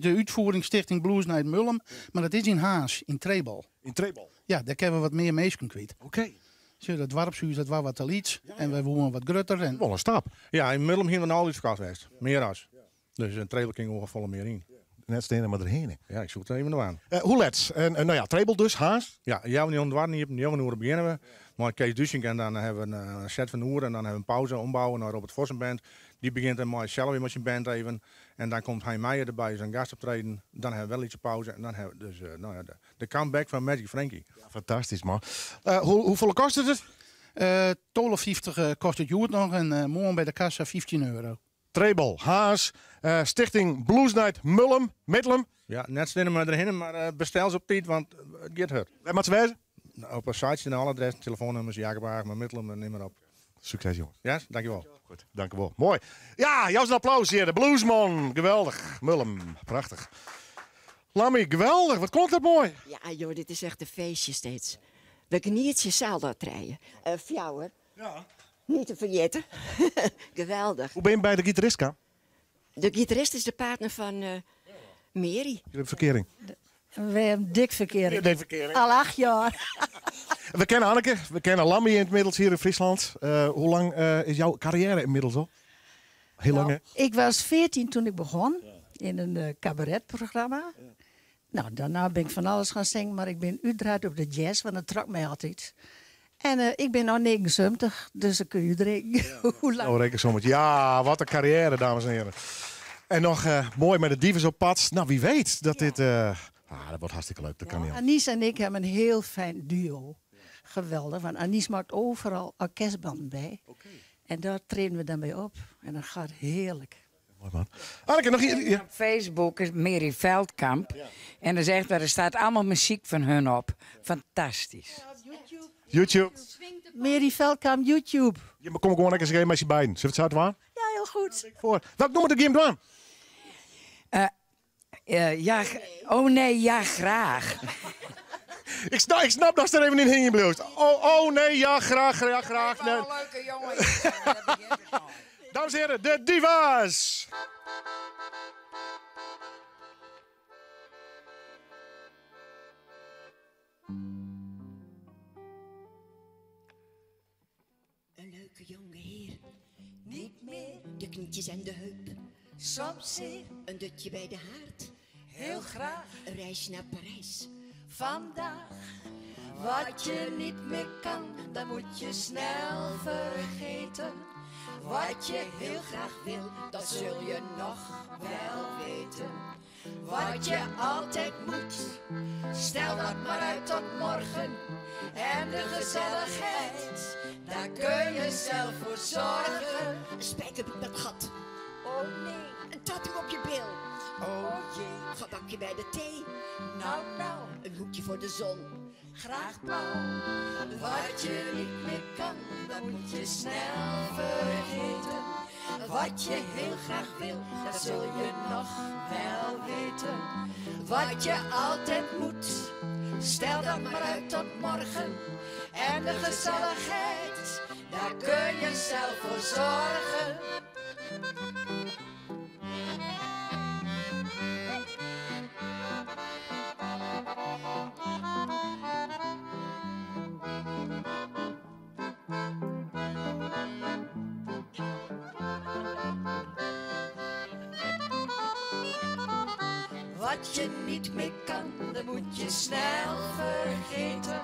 de uitvoering Stichting Blues Night Mullum. Maar dat is in Haas, in Trebol. In Trebol? Ja, daar kunnen we wat meer mensen kwijt. Oké. Zie je, dat dorpshuis, dat was wat te liets. En wij wonen wat grutter. En... Wel een stap. Ja, in Mullum gingen we al iets verkocht geweest. Meer als. Dus een Trebol ging ongeveer meer in. Net stenen maar erheen. Ja, ik zoek het even nog aan. Hoe let? En nou ja, Trebol dus, Haas? Ja, jou niet ontwarren, niet op 9 uur beginnen we. Maar Kees Dusink en dan hebben we een set van uur en dan hebben we een pauze ombouwen naar Robert Vossen Band. Die begint dan maar zelf weer met zijn band even. En dan komt Hein Meijer erbij, zijn gastoptreden. Dan hebben we wel iets pauze. En dan hebben we dus nou ja, de comeback van Magic Frankie. Ja, fantastisch man. Hoeveel kost het? 12,50 kost het joert nog en morgen bij de kassa 15 euro. Trebol, Haas, Stichting Blues Night Mullum, Midlum. Ja, net slinnen maar erheen, maar bestel ze op tijd, want het gaat hard. Waar moet ze wezen? Nou, op een site staan alle adressen, telefoonnummers, Jacob Haag, maar Midlum en neem maar op. Succes jongens. Ja, dankjewel. Goed, dankjewel. Mooi. Ja, jou een applaus hier, de Bluesman. Geweldig. Mullum, prachtig. Lammy, geweldig. Wat klonk dat mooi. Ja joh, dit is echt een feestje steeds. We genieten je zaal dat rijden. Fjouwer. Ja. Niet te vergeten. Geweldig. Hoe ben je bij de gitarist, Ka? De gitarist is de partner van Mary. Jullie hebben verkering. We hebben dik verkering. Ja, dik verkering. Al 8 jaar. We kennen Anneke, we kennen Lammy inmiddels hier in Friesland. Hoe lang is jouw carrière inmiddels al? Heel lang, hè? Ik was 14 toen ik begon in een cabaretprogramma. Nou, daarna ben ik van alles gaan zingen, maar ik ben uiteraard op de jazz, want dat trok mij altijd. En ik ben nu 79, dus dan kun je drinken. Hoe lang? Oh, reken sommetje. Ja, wat een carrière, dames en heren. En nog mooi met de divas op pad. Nou, wie weet dat dit... dat wordt hartstikke leuk, dat kan niet anders. Anies en ik hebben een heel fijn duo. Geweldig, want Anies maakt overal orkestbanden bij. En daar trainen we dan mee op. En dat gaat heerlijk. Mooi man. Anneke, nog hier, ja. Op Facebook is Mary Veldkamp. En dan zegt er staat allemaal muziek van hun op. Fantastisch. YouTube. Mary Veldkamp, YouTube. Ja, maar kom gewoon lekker eens even met je beiden. Zullen we het zo doen? Ja, heel goed. Voor. Welk nummer de game doen? Ja, oh nee, ja, graag. Ik snap dat ze er even in hingen blijft. Oh, oh nee, ja, graag, ja, graag. Nee. Een leuke jongen. Dames en heren, de Divas. Een leuke jonge heer. Niet meer de knietjes en de heup. Soms zeer. Een dutje bij de haard. Heel graag. Een reisje naar Parijs. Vandaag. Wat je niet meer kan, dat moet je snel vergeten. Wat je heel graag wil, dat zul je nog wel weten. Wat je altijd moet, stel dat maar uit tot morgen. En de gezelligheid, daar kun je zelf voor zorgen. Een spijkerbroek met gat. Oh nee. Een tattoo op je bil. Oh jee. Gebakje bij de thee. Nou, nou. Een hoekje voor de zon. Graag blauw. Wat je niet meer kan, dat moet je snel vergeten. Wat je heel graag wil, dat zul je nog wel weten. Wat je altijd moet, stel dat maar uit tot morgen. En de gezelligheid, daar kun je zelf voor zorgen. Wat je niet meer kan, dat moet je snel vergeten.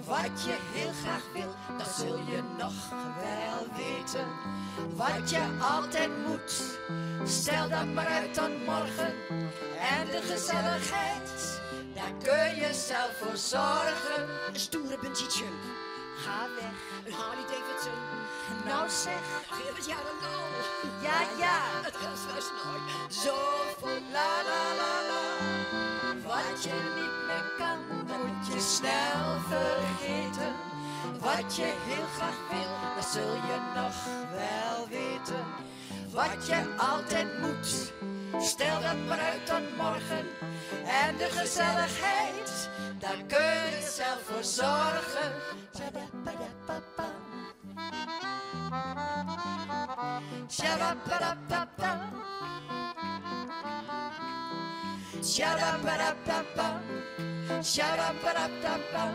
Wat je heel graag wil, dat zul je nog wel weten. Wat je altijd moet, stel dat maar uit tot morgen. En de gezelligheid, daar kun je zelf voor zorgen. Een stoere bungee jump. Ga weg. Een Harley Davidson. Nou zeg. Geef het jaar een lol. Ja, ja. Het gras was nooit zo vol. La, la, la, la. Wat je niet meer kan, dat moet je snel vergeten. Wat je heel graag wil, dat zul je nog wel weten. Wat je altijd moet, Stel dat maar uit tot morgen. En de gezelligheid, daar kun je zelf voor zorgen. Tjadappadapapa. Tjadappadapapa. Tjadappadapapa. Tjadappadapapa.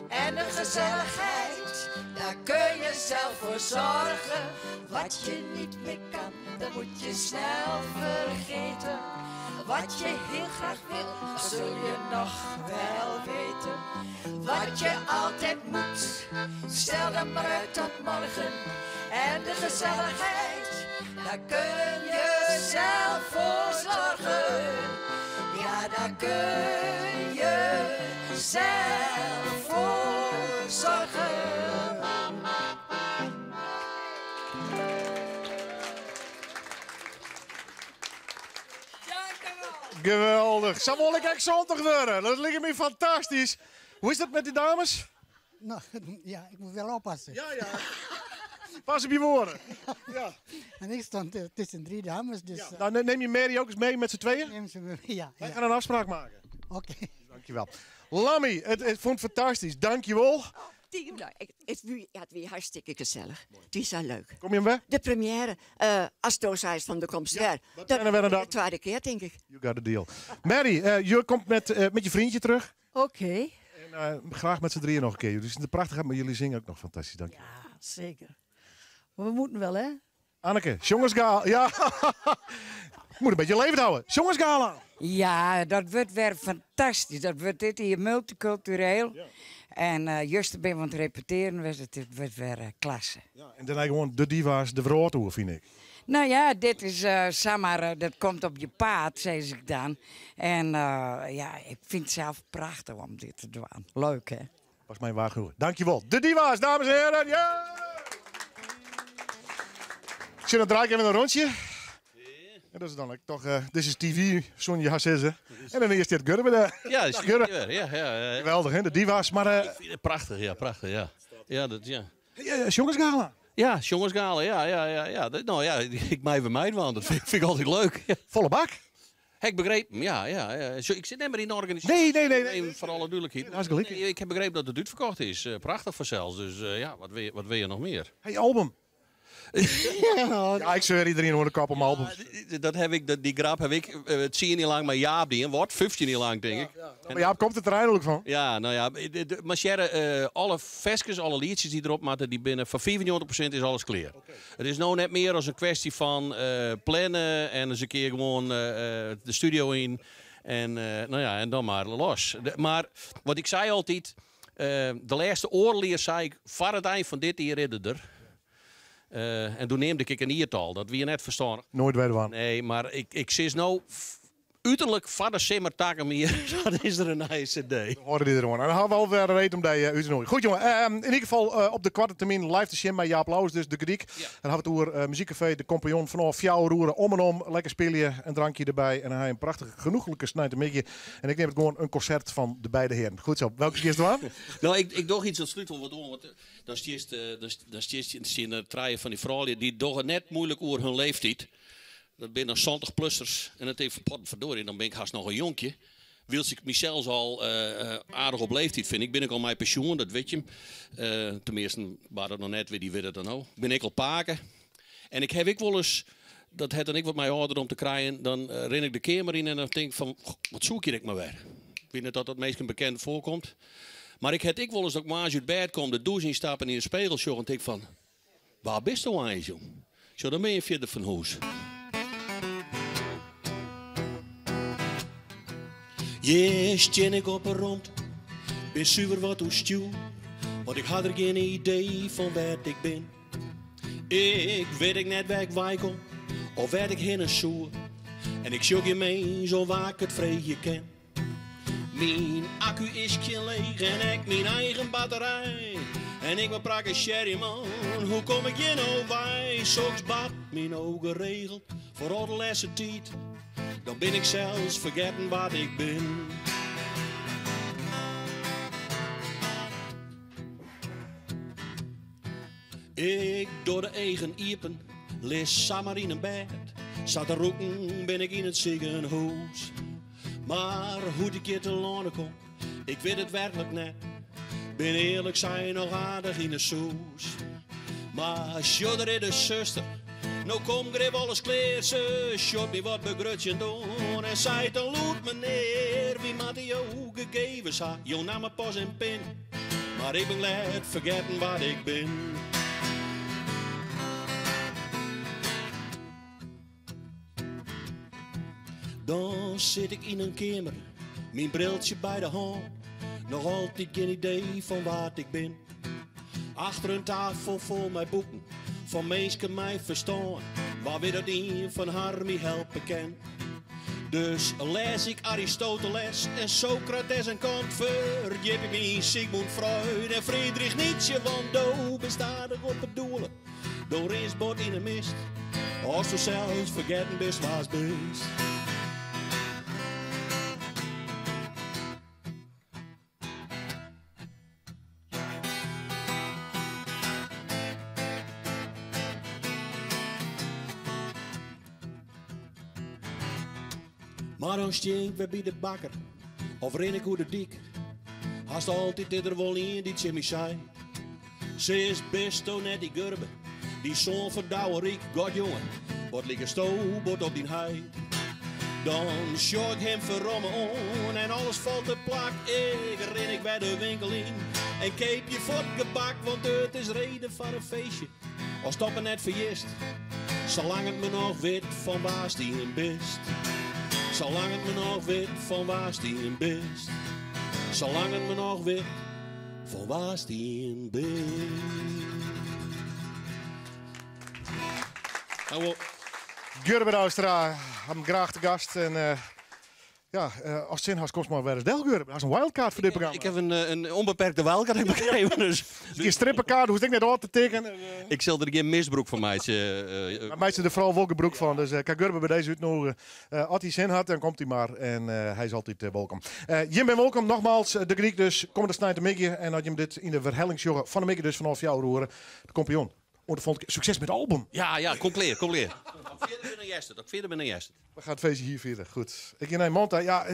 En de gezelligheid, daar kun je zelf voor zorgen. Wat je niet meer kan, dat moet je snel vergeten. Wat je heel graag wil, zul je nog wel weten. Wat je altijd moet, stel dan maar uit tot morgen. En de gezelligheid, daar kun je zelf voor zorgen. Ja, daar kun je zelf voor zorgen. Geweldig. Zo wil ik echt zondag worden. Dat lijkt me fantastisch. Hoe is dat met die dames? Nou, ja, ik moet wel oppassen. Ja, ja. Pas op je woorden. Ja. En ik stond tussen drie dames, dus... Ja. Nou, neem je Mary ook eens mee met z'n tweeën? Neem ze mee, ja. Wij gaan een afspraak maken. Oké. Dankjewel. Lammy, het vond het fantastisch. Dankjewel. Nou, het was hartstikke gezellig. Het is al leuk. Kom je hem weer? De première, als het is van de komst weer. Dat zijn we de tweede keer, denk ik. You got a deal. Mary, je komt met je vriendje terug. Oké. En graag met z'n drieën nog een keer. Jullie zijn er prachtig, maar jullie zingen ook nog fantastisch. Dank je. Ja, zeker. Maar we moeten wel, hè? Anneke, Jongensgala. Ja. Ik moet een beetje levend houden. Jongensgala. Ja, dat wordt weer fantastisch. Dat wordt dit hier multicultureel. Ja. En juist ben aan het repeteren, was het wordt weer klasse. Ja, en dan gewoon de diva's, de vroortoer, vind ik. Nou ja, dit is Samar, dat komt op je paad, zei ik dan. En ja, ik vind het zelf prachtig om dit te doen. Leuk, hè? Was mijn waarschuwing. Dankjewel. De diva's, dames en heren. Ja! Ik zit dan draai ik even een rondje. En dat is dan toch, dit is TV, Sonja Hassese. En dan eerst dit Gurre bij de. Ja, dat is Gurre. Ja, ja. Geweldig, hè? De diva's, maar... Ik vind het prachtig, ja, prachtig, ja. Ja, dat, ja. Ja, Jongensgala. Ja, Jongensgala, ja. Nou ja, ik mij vermijd, want dat vind ik altijd leuk. Ja. Volle bak. Ik begreep, ja. Ik zit net maar in de organisatie. Nee. Voor alle duidelijkheid. Nee, nee, ik heb begrepen dat het uitverkocht is. Prachtig voor zelfs. Dus ja, wat wil je nog meer? Hey, album. Ja, ik zweer iedereen hoor de kap om albums. Dat heb ik, die grap heb ik 10 jaar lang met Jaap die en wordt 15 jaar lang, denk ik. Ja. Maar Jaap komt het er eindelijk van. Ja, nou ja, maar Sherre, alle veskes, alle liedjes die erop moeten, die binnen van 95% is alles klaar. Okay. Het is nou net meer als een kwestie van plannen en eens een keer gewoon de studio in en nou ja, en dan maar los. Maar wat ik zei altijd, de laatste oorleer zei ik, voor het eind van dit jaar ridden er. En toen neemde ik een iertal, dat wie je net verstaan. Nooit weer van. Nee, maar ik zit nou uiterlijk van de simmertakken hier. Dat is er een nieuwe cd. Dat hoorde die er gewoon. En dan hadden we alweer een reden om die uit te nodigen. Goed jongen, in ieder geval op de kwarte termijn live te zien bij Jaap Louwes, dus de Griek. Ja. Dan hadden we het over muziekcafé, de compagnon vanaf fjouw roeren om en om. Lekker spelen, een drankje erbij. En dan hij een prachtige, genoeglijke snijtemikje. En ik neem het gewoon een concert van de beide heren. Goed zo. Welke keer is het waar? Nou, ik doe iets dat sluit om wat om. Want dan stiert de traaien van die vrouwen die doen net moeilijk over hun leeftijd. Dat ben dan 70-plussers. En dat even potverdorie, dan ben ik haast nog een jonkje. Wil ik mezelf al aardig op leeftijd vind ik. Ben ik al mijn pensioen, dat weet je. Tenminste, waar dat nog net weer, die weet het dan ook. Ben ik al paken. En ik heb ik wel eens, dat het en ik wat mij ouder om te krijgen, dan ren ik de kamer in en dan denk ik van, wat zoek hier ik maar weer. Ik weet niet dat dat meest bekend voorkomt. Maar ik heb ik wel eens dat ik maar uit bed kom, de douche instappen en in de spiegel sjog en denk van, waar bist du eigenlijk, jong? Zo, dan ben je verder van huis. Yes, tjen ik op een rond, ben zuiver wat hoe stuw, want ik had er geen idee van waar ik ben. Ik weet ik net waar ik wij kom, of waar ik heen zoer, en ik zoek je mee zo waar ik het vreugje ken. Mijn accu is geen leeg en ik mijn eigen batterij, en ik ben prakken sherry man, hoe kom ik je nou bij? Soks bad mijn ogen regelt voor al de lessen tijd. Dan ben ik zelfs vergeten wat ik ben. Ik door de eigen iepen, lees samen in een bed. Sa te rûken bin ik yn it sikehûs. Mar hoe't ik hjir telâne kom, ik wit it werklik net. Bin earlik sein noch aardich yn 'e sûs. Mar sjoch der is de suster, no komt grif alles klear. Se sjocht my wat begrutsjend oan en seit dan lûd, Menear, wy moatte jo gegevens ha, jo namme, pas en pin. Mar ik bin glêd fergetten wa't ik bin. Dan sit ik yn in keamer, myn briltsje by de hân. Noch altyd gjin idee fan wa't ik bin. Achter in tafel fol mei boeken fan minsken mei ferstân. Wa wit dat ien fan har my helpe kin. Dus lês ik Aristoteles en Socrates en Kant, ferdjip ik my yn Sigmund Freud en Friedrich Nietzsche, want do bist aardich op 'e doele, do rinst bot yn 'e mist, asto sels fergetten bist wa'tst bist. Mar dan stean ik wer by de bakker of rin ik oer de dyk. Hast altyd is der wol ien dy't tsjin my seit, Sis, bisto net dy Gurbe, dy soan fan Douwe Ryk? God jonge, wat likesto bot op dyn heit. Dan sjoch ik him ferromme oan en alles falt te plak. Ik rin ik wer de winkel yn en keapje fuort gebak, want it is reden foar in feestje ast dat mar net ferjitst. Salang it me noch wit fan wa'tst ien bist. Salang it me noch wit fan wa'tst ien bist. Salang it me noch wit fan wa'tst ien bist. Nou, Gurbe Douwstra, him graach te gast. En ja, ast sin hast, komst mar wer ris del, Gurbe. Hast in wildcard foar dit programma. Ik ha in ûnbeperkte wildcard begrepen. Dus. Gjin strippenkaart, hoechst ek net ôf te tikken. Ik sil der gjin misbrûk fan meitsje. Mar meitsje der foaral wol gebrûk fan. Dus ik ha Gurbe by dizze útnûge. As hy sin hat, dan komt hy mar. En hy is altyd wolkom. Jim binne wolkom, nogmaals, de Gryk dus. Kommende sneintemiddei. En as jim dit yn de werhelling sjogge, fan 'e middei dus fanôf fjouwer oere. De Kompanjons. Oant de folgjende kear. Sukses mei it album. Ja, ja, kom klear, kom klear. Op fierder binne Jester, op fierder binne Jester. We gaan het feestje hier vieren. Goed. Ik gean nei Manta. Ja,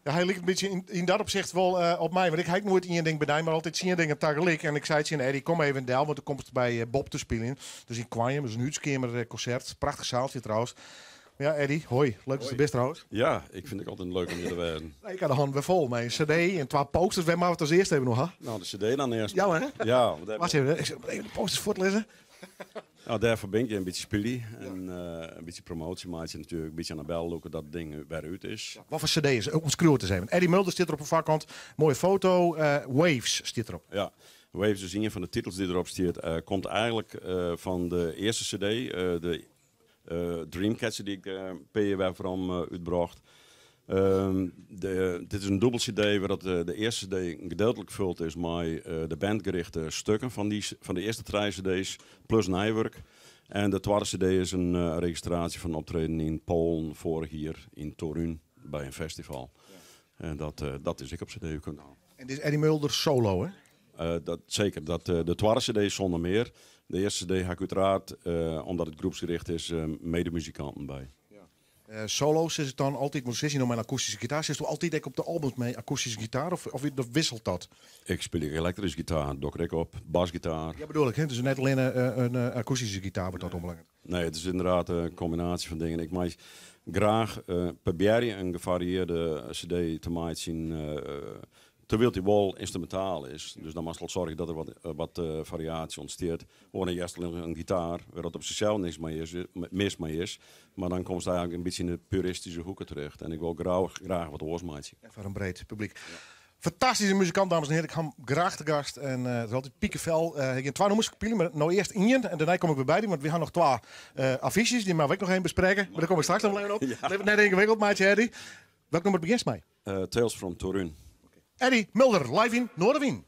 ja, hy liket in bytsje yn dat opsicht wol op my. Want ik ha ek noait ien ding by dy, mar altyd tsien dingen tagelyk. En ik sei tsjin Eddie, kom even del, want do komst by Bob te spyljen. Dus yn Koarnjum, dus in húskeamerkonsert. Prachtich saaltsje trouwens. Ja, Eddie, hoi. Leuk datst der bist trouwens. Ja, ik fyn it ek altyd leuk om hjir te wêzen. Nee, ik ha de hannen wer fol mei in cd en twa posters. Wêr moatte we it as earst even oer ha? Nou, de cd dan earst. Ja, hè? Ja, want dêr Wacht even, ik sil even de posters fuortlizze. Nou, dêrfoar bin ik hjir in bytsje spylje en in bytsje promoasje meitsje natuerlik. In bytsje oan de bel lûke dat it ding wer út is. Wat foar cd is it? Omskriuw it ris even. Eddie Mulder stiet der op de foarkant. Moaie foto. Waves stiet derop. Ja, Waves is ien fan de titels dy't derop stiet. Komt eigenlik fan de earste cd, de Dreamcatcher dy't ik in pear jier wer foarom útbrocht. Dit is in dûbel cd wêr't de earste cd gedeeltlik fuld is mei de bandgerichte stukken fan de earste trije cd's plus nij wurk. En de twadde cd is in registraasje fan in optreden yn Poalen foarich jier yn Torun by in festival. En dat is ek op cd. En dit is Eddie Mulder solo, hè? Dat, seker. Dat, de twadde cd sûnder mear. De earste cd ha ik úteraard, omdat it groepsgericht is, medemuzikanten by. Ja. Solo's is it dan altyd, want sis je no mei in akoestyske gitaar, sitsto altyd ek op de albums mei akoestyske gitaar of, of wisselt dat? Ik spylje ek elektryske gitaar, doch ik ek op, basgitaar. Ja, bedoel ik, hè? Dus net allinne in akoestyske gitaar wat dat oanbelanget. Nee, it is ynderdaad in kombinaasje fan dingen. Ik mei graach probearje in gefariearde cd te meitsjen, terwyl't dy wol ynstrumentaal is. Dus dan moatst wol soargje dat der wat fariaasje ûntstiet. Oan de earste in gitaar, wêr't dat op sichsels niks mei is, mis mei is. Mar dan komst eigenlik in bytsje yn de puristyske hoeke terecht. En ik wol graach wat oars meitsje. En foar in breed publyk. Fantastyske muzikant, dames en hearen. Ik ha him graach te gast. En it is altyd pikefel. Ik gean twa nûmers spylje, mar no earst ien. En dêrnei kom ik wer by dy, want wy ha noch twa affysjes. Dy moatte we ek noch even besprekke. Mar dêr kom ik straks noch wol even op. Lit it net yngewikkeld meitsje, Eddie. Welk nûmer begjinst mei? Tales from Torun. Eddie Mulder, live yn Noardewyn.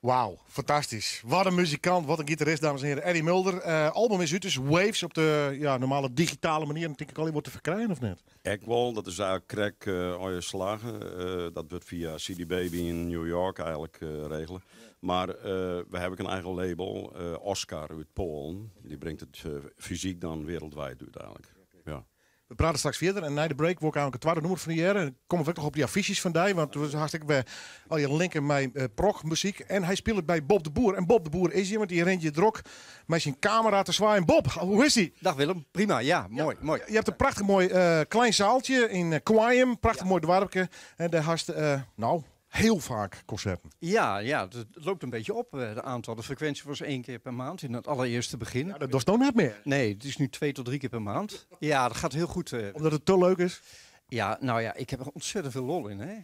Wauw, fantastysk. Wat in muzikant, wat in gitarist, dames en heren. Eddie Mulder. Album is út, dus Waves op de ja, normale digitale manier. Tink ik al wat te ferkrijen of net? Ek wol, dat is eigenlik krekt uh, slagge. Dat wurdt fia CD Baby yn New York eigenlik regele. Mar we hawwe ek in eigen label, Oscar út Poalen. Dy bringt it fysyk dan wereldwijd út eigenlik. Ja. We prate straks fierder en nei de break wol ik eigenlik it twadde nûmer fan dy hearre. En komme we ek noch op dy affysjes fan dy, want do hast ek wer al je linken mei progmuzyk. En hy spilet by Bob de Boer. En Bob de Boer is hjir, want dy rint hjir drok mei syn kamera te swaaien. Bob, hoe is ie? Dag Willem, prima, ja, moai, moai. Je hebt een prachtig moai klein zaaltje yn Koarnjum, prachtich moai doarpke. En dêr hast, nou, heel faak konserten. Ja, ja, het loopt een beetje op, de aantal. De frequentie was één keer per maand in het allereerste begin. Ja, dat is nog net meer. Nee, het is nu 2 tot 3 keer per maand. Ja, dat gaat heel goed. Omdat het te leuk is? Ja, nou ja, ik heb er ontzettend veel lol in, hè?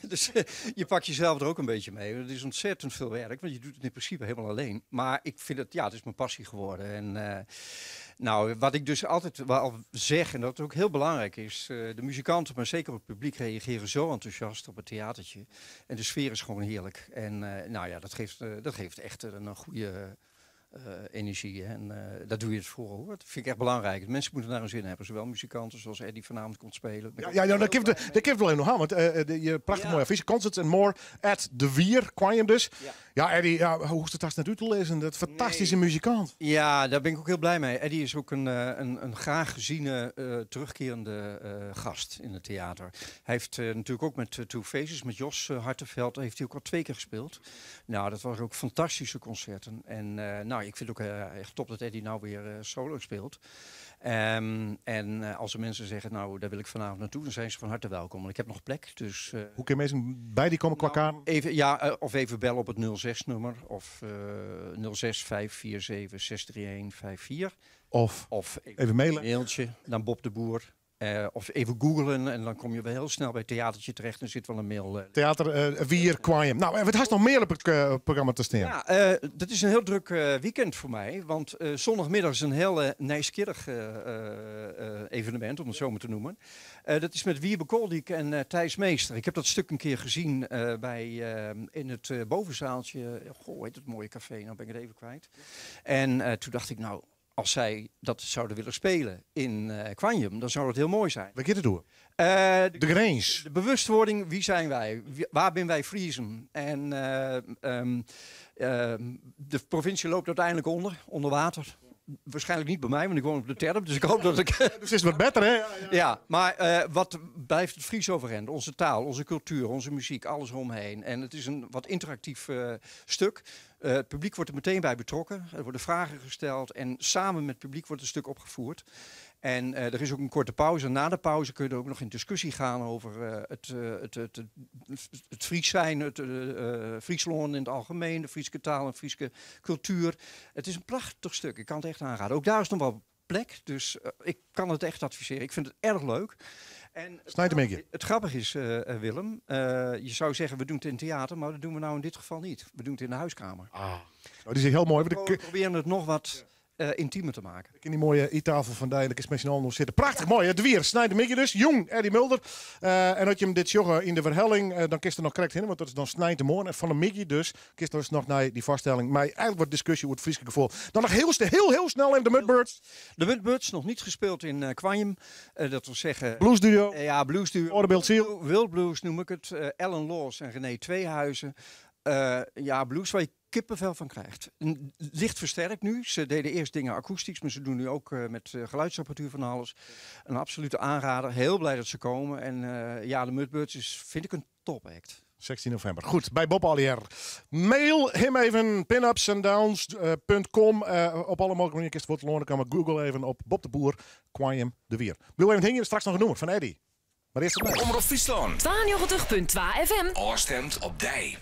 Dus je pakt jezelf er ook een beetje mee. Het is ontzettend veel werk, want je doet het in principe helemaal alleen. Maar ik vind het, ja, het is mijn passie geworden. En nou, wat ik dus altijd wel zeg, en dat ook heel belangrijk is, de muzikanten, maar zeker het publiek, reageren zo enthousiast op het theatertje. En de sfeer is gewoon heerlijk. En nou ja, dat geeft echt een goede energie. Hè. En daar doe je het voor, hoor. Dat vind ik echt belangrijk. De mensen moeten naar hun zin hebben. Zowel muzikanten zoals Eddie vanavond komt spelen. Ja, ja, dat kan ik wel even nog aan. Want je prachtig mooie affiche. Concerts and more at De Wier, Koarnjum dus. Ja, Eddie, ja, hoe is het daar net uit te lezen? Dat fantastische muzikant. Ja, daar ben ik ook heel blij mee. Eddie is ook een graag geziene, terugkerende gast in het theater. Hij heeft natuurlijk ook met Two Faces, met Jos Hartenveld, heeft hij ook al twee keer gespeeld. Nou, dat waren ook fantastische concerten. En nou, ik vind het ook echt top dat Eddie nou weer solo speelt. En als er mensen zeggen, nou, daar wil ik vanavond naartoe, dan zijn ze van harte welkom. Want ik heb nog plek, dus... Hoe kun je mensen bij die komen qua kamer? Even, ja, of even bellen op het 06-nummer of 06 547 631 54. Of even mailen. Een mailtje naar Bob de Boer. Of even googlen en dan kom je wel heel snel bij het theatertje terecht en zit wel een mail. Theater Wier Koarnjum. Nou, en wat hast nog meer op het programma te staan? Ja, dat is een heel druk weekend voor mij. Want zondagmiddag is een heel nieuwsgierig evenement, om het zo maar te noemen. Dat is met Wiebe Koldijk en Thijs Meester. Ik heb dat stuk een keer gezien in het bovenzaaltje. Goh, hoe heet het mooie café? Nou ben ik het even kwijt. En toen dacht ik, nou, als zij dat zouden willen spelen in Koarnjum, dan zou dat heel mooi zijn. Waar gaat het door? De grens. De bewustwording, wie zijn wij? Waar ben wij Friezen? En de provincie loopt uiteindelijk onder water. Waarschijnlijk niet bij mij, want ik woon op de terp. Dus ik hoop dat ik... Dus het is wat beter, hè? Ja, ja. Maar wat blijft het Fries overeind? Onze taal, onze cultuur, onze muziek, alles eromheen. En het is een wat interactief stuk. Het publiek wordt er meteen bij betrokken. Er worden vragen gesteld en samen met het publiek wordt het stuk opgevoerd. En er is ook een korte pauze. Na de pauze kun je er ook nog in discussie gaan over het Fries zijn, het Friesland in het algemeen, de Friese taal en Friese cultuur. Het is een prachtig stuk. Ik kan het echt aanraden. Ook daar is nog wel plek, dus ik kan het echt adviseren. Ik vind het erg leuk. En Snijd hem een keer. het grappige is, Willem, je zou zeggen we doen het in theater, maar dat doen we nou in dit geval niet. We doen het in de huiskamer. Ah. Nou, die is heel mooi. We proberen het nog wat intiemer te maken. In die mooie eettafel van Dijlijk is met z'n allen nog zitten. Prachtig mooi, het weer. Snijd de Mickey dus. Jong, Eddie Mulder. En dat je hem dit joggen in de verhelling, dan kist er nog correct in, want dat is dan snijdt de morgen. En van de Mickey dus, kist dus nog naar die vaststelling. Maar eigenlijk wordt discussie over het Friese gevoel. Dan nog heel, heel, heel snel in de Mudbirds. De Mudbirds, nog niet gespeeld in Koarnjum. Dat wil zeggen... Blues duo. Ja, blues duo. Oorbeeld Ziel. Wild Blues noem ik het. Ellen Laws en René Tweehuizen. Ja, blues waar je kippenvel van krijgt. Licht versterkt nu. Ze deden eerst dingen akoestisch, maar ze doen nu ook met geluidsapparatuur van alles. Een absolute aanrader. Heel blij dat ze komen. En ja, de Mudbirds is, vind ik, een topact. 16 november. Goed, bij Bob Allier. Mail hem even pinupsanddowns.com. Op alle mogelijke manieren het wordt kan maar Google even op Bob de Boer, Koarnjum de Wier. Blijf even hingen, straks nog een nummer van Eddie. Maar eerst het Omrop Fryslân. 92.2 FM. Ofstemt op dy.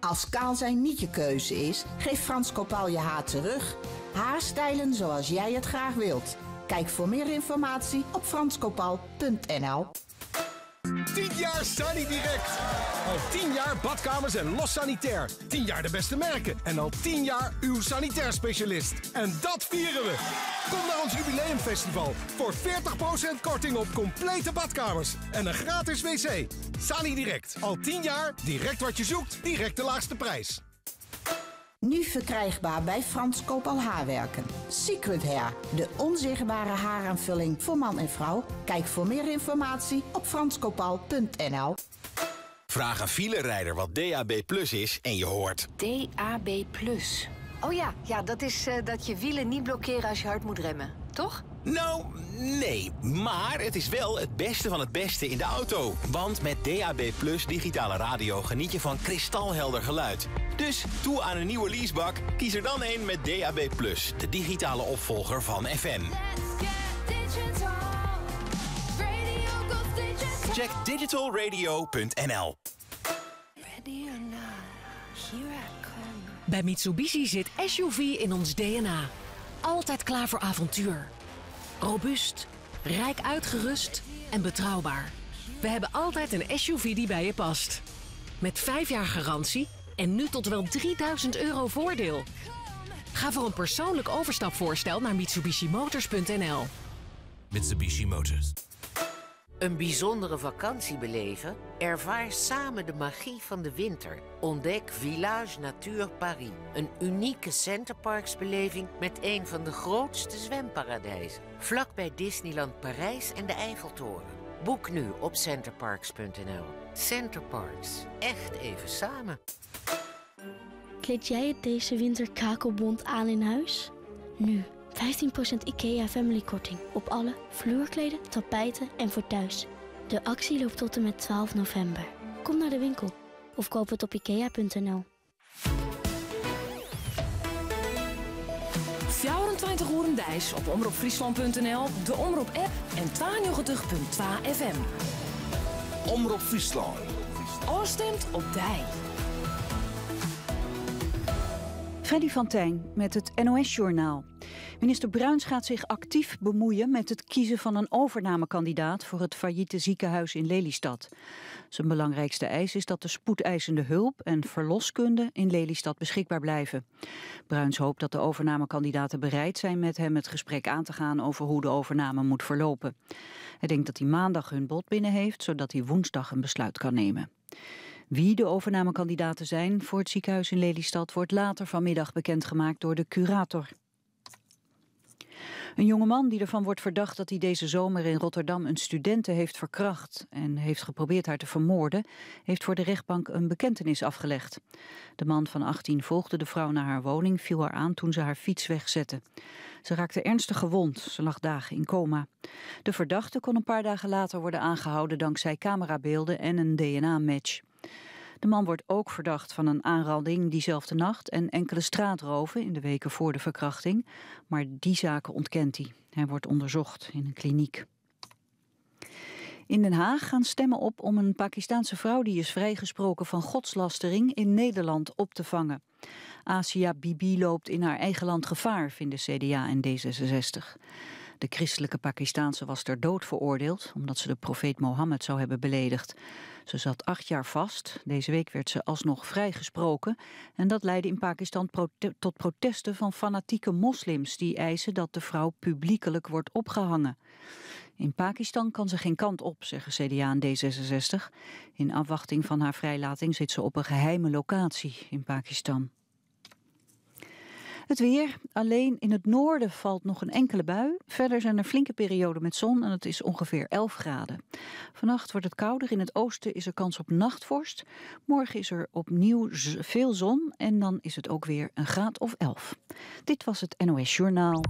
Als kaal zijn niet je keuze is, geeft Frans Kopal je haar terug. Haarstijlen zoals jij het graag wilt. Kijk voor meer informatie op franskopal.nl. 10 jaar Sani Direct. Al 10 jaar badkamers en los sanitair. 10 jaar de beste merken. En al 10 jaar uw sanitair specialist. En dat vieren we. Kom naar ons jubileumfestival voor 40% korting op complete badkamers. En een gratis wc. Sani Direct. Al 10 jaar direct wat je zoekt, direct de laagste prijs. Nu verkrijgbaar bij Frans Koopal Haarwerken. Secret Hair, de onzichtbare haaraanvulling voor man en vrouw. Kijk voor meer informatie op franskopal.nl. Vraag een filerijder wat DAB Plus is en je hoort... DAB+. Oh ja, ja dat is eh, dat je wielen niet blokkeren als je hard moet remmen, toch? Nou, nee. Maar het is wel het beste van het beste in de auto. Want met DAB Plus digitale radio geniet je van kristalhelder geluid. Dus toe aan een nieuwe leasebak, kies er dan een met DAB Plus, de digitale opvolger van FM. Check digitalradio.nl. Bij Mitsubishi zit SUV in ons DNA. Altijd klaar voor avontuur. Robuust, rijk uitgerust en betrouwbaar. We hebben altijd een SUV die bij je past. Met 5 jaar garantie en nu tot wel 3000 euro voordeel. Ga voor een persoonlijk overstapvoorstel naar mitsubishimotors.nl. Mitsubishi Motors. Een bijzondere vakantie beleven? Ervaar samen de magie van de winter. Ontdek Village Natuur Paris. Een unieke Centerparksbeleving met een van de grootste zwemparadijzen. Vlakbij Disneyland Parijs en de Eiffeltoren. Boek nu op centerparks.nl. Centerparks. Echt even samen. Kleed jij het deze winter kakelbont aan in huis? Nu 15% IKEA Family korting op alle vloerkleden, tapijten en voor thuis. De actie loopt tot en met 12 november. Kom naar de winkel of koop het op ikea.nl. 24 uur deis op omropfriesland.nl, de Omrop app en 92.2 FM. Omrop Friesland. Oorstemt op dij. Freddy van Tijn met het NOS-journaal. Minister Bruins gaat zich actief bemoeien met het kiezen van een overnamekandidaat voor het failliete ziekenhuis in Lelystad. Zijn belangrijkste eis is dat de spoedeisende hulp en verloskunde in Lelystad beschikbaar blijven. Bruins hoopt dat de overnamekandidaten bereid zijn met hem het gesprek aan te gaan over hoe de overname moet verlopen. Hij denkt dat hij maandag hun bod binnen heeft, zodat hij woensdag een besluit kan nemen. Wie de overnamekandidaten zijn voor het ziekenhuis in Lelystad wordt later vanmiddag bekendgemaakt door de curator. Een jongeman die ervan wordt verdacht dat hij deze zomer in Rotterdam een studente heeft verkracht en heeft geprobeerd haar te vermoorden, heeft voor de rechtbank een bekentenis afgelegd. De man van 18 volgde de vrouw naar haar woning, viel haar aan toen ze haar fiets wegzette. Ze raakte ernstig gewond, ze lag dagen in coma. De verdachte kon een paar dagen later worden aangehouden dankzij camerabeelden en een DNA-match. De man wordt ook verdacht van een aanranding diezelfde nacht en enkele straatroven in de weken voor de verkrachting. Maar die zaken ontkent hij. Hij wordt onderzocht in een kliniek. In Den Haag gaan stemmen op om een Pakistaanse vrouw die is vrijgesproken van godslastering in Nederland op te vangen. Asia Bibi loopt in haar eigen land gevaar, vinden CDA en D66. De christelijke Pakistaanse was ter dood veroordeeld omdat ze de profeet Mohammed zou hebben beledigd. Ze zat acht jaar vast. Deze week werd ze alsnog vrijgesproken. En dat leidde in Pakistan prote tot protesten van fanatieke moslims die eisen dat de vrouw publiekelijk wordt opgehangen. In Pakistan kan ze geen kant op, zeggen CDA en D66. In afwachting van haar vrijlating zit ze op een geheime locatie in Pakistan. Het weer. Alleen in het noorden valt nog een enkele bui. Verder zijn er flinke perioden met zon en het is ongeveer 11 graden. Vannacht wordt het kouder. In het oosten is er kans op nachtvorst. Morgen is er opnieuw veel zon en dan is het ook weer een graad of 11. Dit was het NOS Journaal.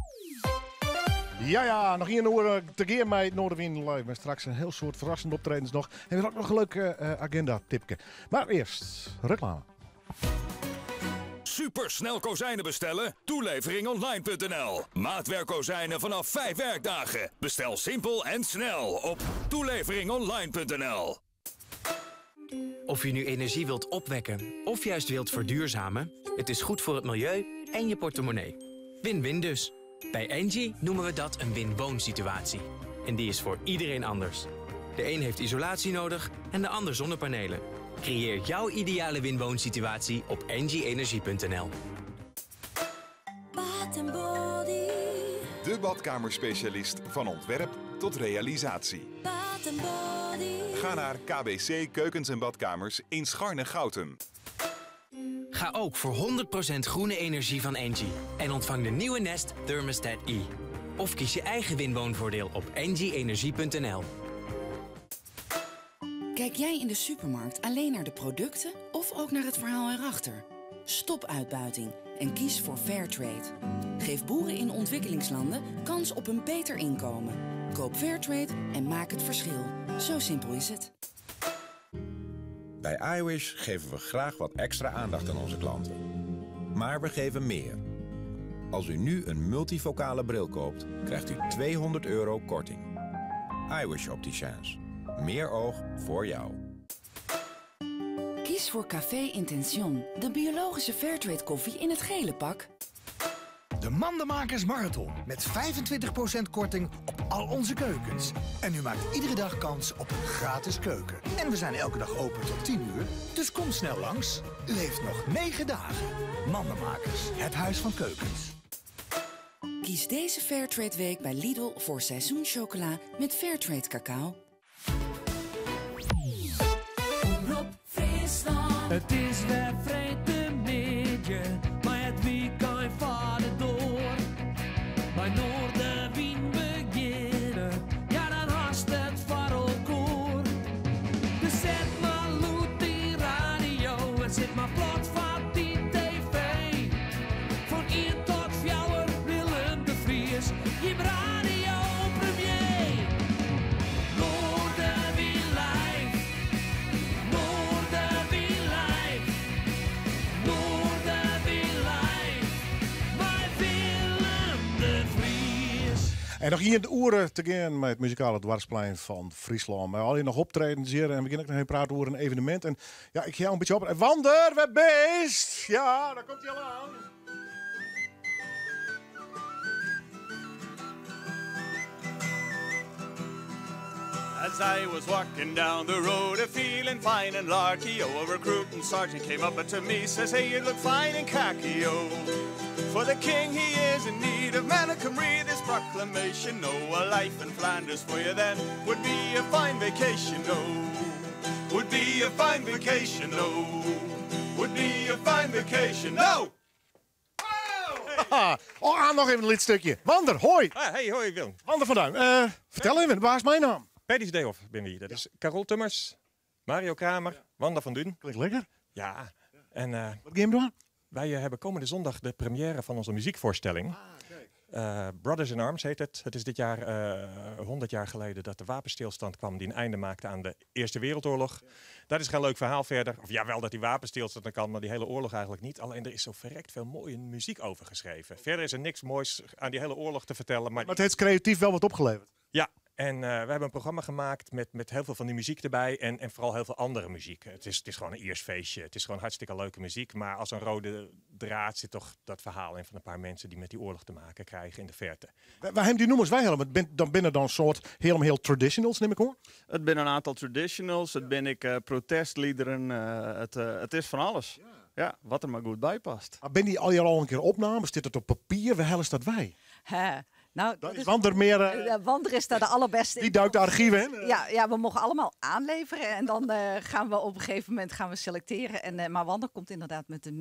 Ja, ja, nog hier in te keer bij Noardewyn Live. Met straks een heel soad ferrassende optredens noch. En we hebben ook noch in leuk agenda tipke. Mar earst reklame. Supersnel kozijnen bestellen? Toeleveringonline.nl. Maatwerk kozijnen vanaf 5 werkdagen. Bestel simpel en snel op toeleveringonline.nl. Of je nu energie wilt opwekken of juist wilt verduurzamen, het is goed voor het milieu en je portemonnee. Win-win dus. Bij Engie noemen we dat een win-woonsituatie. En die is voor iedereen anders. De een heeft isolatie nodig en de ander zonnepanelen. Creëer jouw ideale win-woonsituatie op engie-energie.nl. Bath Body. De badkamerspecialist van ontwerp tot realisatie. Bath Body. Ga naar KBC Keukens en Badkamers in Scharne-Goutum. Ga ook voor 100% groene energie van Engie en ontvang de nieuwe Nest Thermostat E. Of kies je eigen winwoonvoordeel op engie-energie.nl. Kijk jij in de supermarkt alleen naar de producten of ook naar het verhaal erachter? Stop uitbuiting en kies voor Fairtrade. Geef boeren in ontwikkelingslanden kans op een beter inkomen. Koop Fairtrade en maak het verschil. Zo simpel is het. Bij iWish geven we graag wat extra aandacht aan onze klanten. Maar we geven meer. Als u nu een multifocale bril koopt, krijgt u 200 euro korting. iWish Opticians. Meer oog voor jou. Kies voor Café Intention, de biologische Fairtrade koffie in het gele pak. De Mandenmakers Marathon met 25% korting op al onze keukens. En u maakt iedere dag kans op een gratis keuken. En we zijn elke dag open tot 10 uur, dus kom snel langs. U heeft nog 9 dagen. Mandenmakers, het huis van keukens. Kies deze Fairtrade Week bij Lidl voor seizoenschocola met Fairtrade cacao. Omrop Friesland. Het is weer freedtemiddei, mar it wykein foar de doar. By Noardewyn begjinne, ja dan hast it foar elkoar. Dus set mar lûd dyn radio en sit mar plat foar dyn TV. Fan ien tot fjouwer Willem de Vries, jim radio premier. Noardewyn live, Noardewyn live, Noardewyn live, mei Willem de Vries. En noch ien oere te gean mei it muzikale doarpsplein fan Fryslân. Mei allegear noch optredens hjir en we gean ek noch even prate oer in evenemint. En ja, ik jou in bytsje op. En Wander, wêr bist? Ja, dêr komt hy al oan. As I was walking down the road, a feeling fine and larky, oh, a recruiting sergeant came up to me, says, hey, you look fine in khaki, oh. For the king he is in need of men, come read this proclamation, oh, a life in Flanders for you then would be a fine vacation, oh. Would be a fine vacation, oh. Would be a fine vacation, oh. Oh, aan noch even in lyts stikje. Wander, hoi. Ah, hey, hoi Willem. Wander van Duin. Fertel even, wa is myn namme? Paddy's Day Off binne wy. Dat is Carol Tummers, Mario Kramer, Wanda van Dun. Klinkt lekker. Ja. En, Wat gaan we doen? Wij hebben komende zondag de première van onze muziekvoorstelling. Ah, kijk. Brothers in Arms heet het. Het is dit jaar 100 jaar geleden dat de wapenstilstand kwam die een einde maakte aan de Eerste Wereldoorlog. Dat is geen leuk verhaal verder. Of jawel, dat die wapenstilstand er kan, maar die hele oorlog eigenlijk niet. Alleen er is zo verrekt veel mooie muziek over geschreven. Verder is er niks moois aan die hele oorlog te vertellen. Maar, Maar het heeft creatief wel wat opgeleverd. Ja, en we hebben een programma gemaakt met heel veel van die muziek erbij en vooral heel veel andere muziek. Het is gewoon een Iers feestje. Het is gewoon hartstikke leuke muziek. Maar als een rode draad zit toch dat verhaal in van een paar mensen die met die oorlog te maken krijgen in de verte. Waar hebben die noemers wij helemaal? Dan binnen dan een soort helemaal heel traditionals, neem ik hoor? Het binnen een aantal traditionals, het ben ik protestliederen, het is van alles. Ja, wat er maar goed bij past. Maar ben die al hier al een keer opnames? Zit het op papier? Waar hel is dat wij? Hè. Nou, Dat dat is is Wander meer, Wander is daar de allerbeste Die in. duikt de archieven in. Ja, ja, we mogen allemaal aanleveren en dan gaan we op een gegeven moment selecteren. En, maar Wander komt inderdaad met het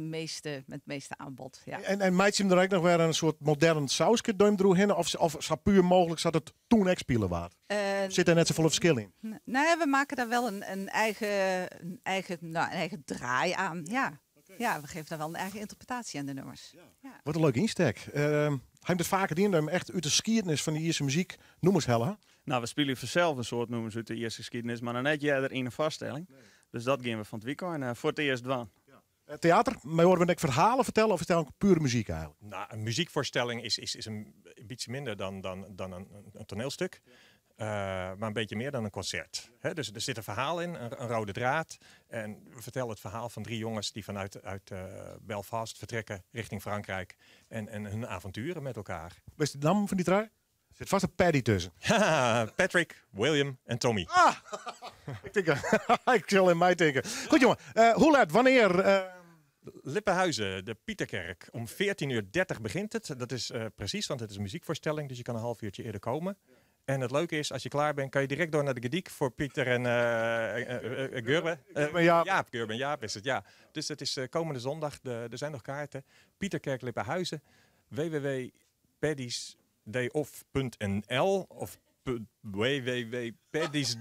meeste aanbod. Ja. En meid je hem er ook nog weer een soort modern sausje duim droeg Of zou puur mogelijk dat het toen echt spelen waard? Zit er net zoveel verschil in? Nee, we maken daar wel een eigen draai aan. Ja. Ja, we geven daar wel een eigen interpretatie aan de nummers. Ja. Wat een leuke insteek. Hij heeft het vaker dien, hem echt uit de geschiedenis van de Ierse muziek noemers hellen. Nou, we spelen vanzelf een soort noemers uit de Ierse geschiedenis, maar dan net jij er in een vaststelling. Dus dat gaan we van het weekend voor het eerst doen. Ja. Theater, maar horen we net verhalen vertellen of is het ook pure muziek eigenlijk? Nou, een muziekvoorstelling is een beetje minder dan een toneelstuk. Maar een beetje meer dan een concert. Hè? Dus er zit een verhaal in, een rode draad. En we vertellen het verhaal van 3 jongens die vanuit Belfast vertrekken richting Frankrijk. En hun avonturen met elkaar. Wat is de naam van die trui? Er zit vast een Paddy tussen. Patrick, William en Tommy. Ah! ik, denk, ik zal in mij denken. Goed jongen, hoe laat, wanneer? Lippenhuizen, de Pieterkerk. Om 14.30 uur begint het. Dat is precies, want het is een muziekvoorstelling, dus je kan een half uurtje eerder komen. En het leuke is, als je klaar bent, kan je direct door naar de Gediek voor Pieter en Gurbe. Jaap. Jaap, Gurbe en Jaap is het, ja. Dus het is komende zondag, er zijn nog kaarten. Pieterkerk Lippenhuizen, www.paddiesdayoff.nl of www.paddies...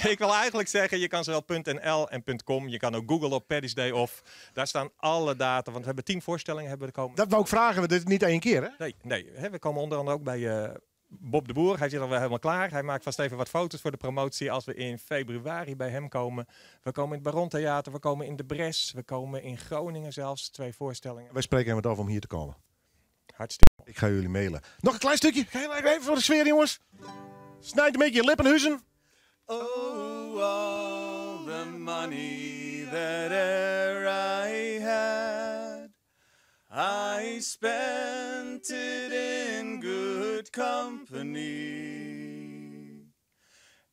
Ik wil eigenlijk zeggen, je kan zowel .nl en .com. Je kan ook googlen op Paddy's Day Off. Daar staan alle data, want we hebben 10 voorstellingen hebben we komen. Dat wou ik vragen, want dit is niet één keer, hè? Nee, nee. Hè, we komen onder andere ook bij Bob de Boer. Hij zit alweer helemaal klaar. Hij maakt vast even wat foto's voor de promotie als we in februari bij hem komen. We komen in het Baron Theater, we komen in de Bres, we komen in Groningen zelfs, 2 voorstellingen. Wij spreken hem het af om hier te komen. Hartstikke. Ik ga jullie mailen. Nog een klein stukje. Even voor de sfeer, jongens. Snijd een beetje je lippenhuizen. Oh, all the money that e'er I had, I spent it in good company.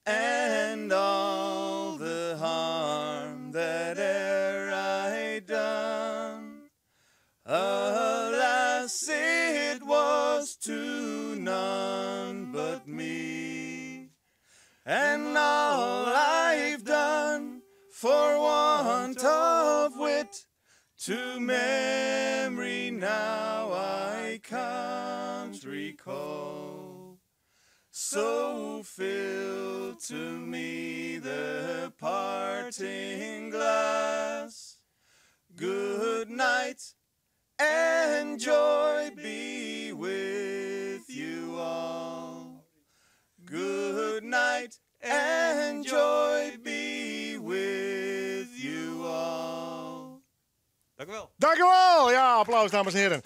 And all the harm that e'er I done, alas, it was to none but me. And all I've done for want of wit, to memory now I can't recall. So fill to me the parting glass. Good night and joy be with you all. Good night and joy be with you all. Dank u wel. Dank u wel. Ja, applaus dames en heren.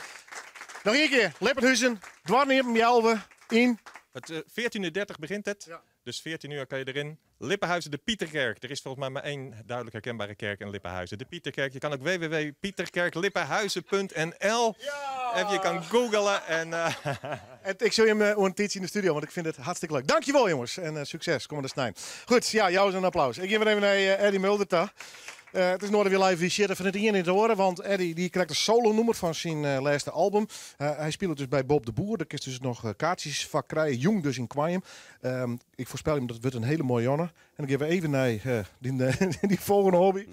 Nog één keer. Lippenhuizen, Dwarniem, Jelwe, in. Het 14.30 uur begint het. Ja. Dus 14 uur kan je erin. Lippenhuizen, de Pieterkerk. Er is volgens mij maar één duidelijk herkenbare kerk in Lippenhuizen. De Pieterkerk. Je kan ook www.pieterkerklippenhuizen.nl. Ja! En je kan googlen. En, en ik zul je hem een tietje in de studio, want ik vind het hartstikke leuk. Dankjewel jongens en succes. Kom maar de snijn. Goed, ja, jou is een applaus. Ik geef weer even naar Eddie Mulder. Het is nooit weer live wie shit van het in te horen, want Eddie die krijgt een solo-nummer van zijn laatste album. Hij speelt dus bij Bob de Boer. Daar is dus nog kaartjes van krijgen. Jong dus in Kwajum. Ik voorspel hem dat het wordt een hele mooie jongen. En dan geven we even naar die volgende hobby.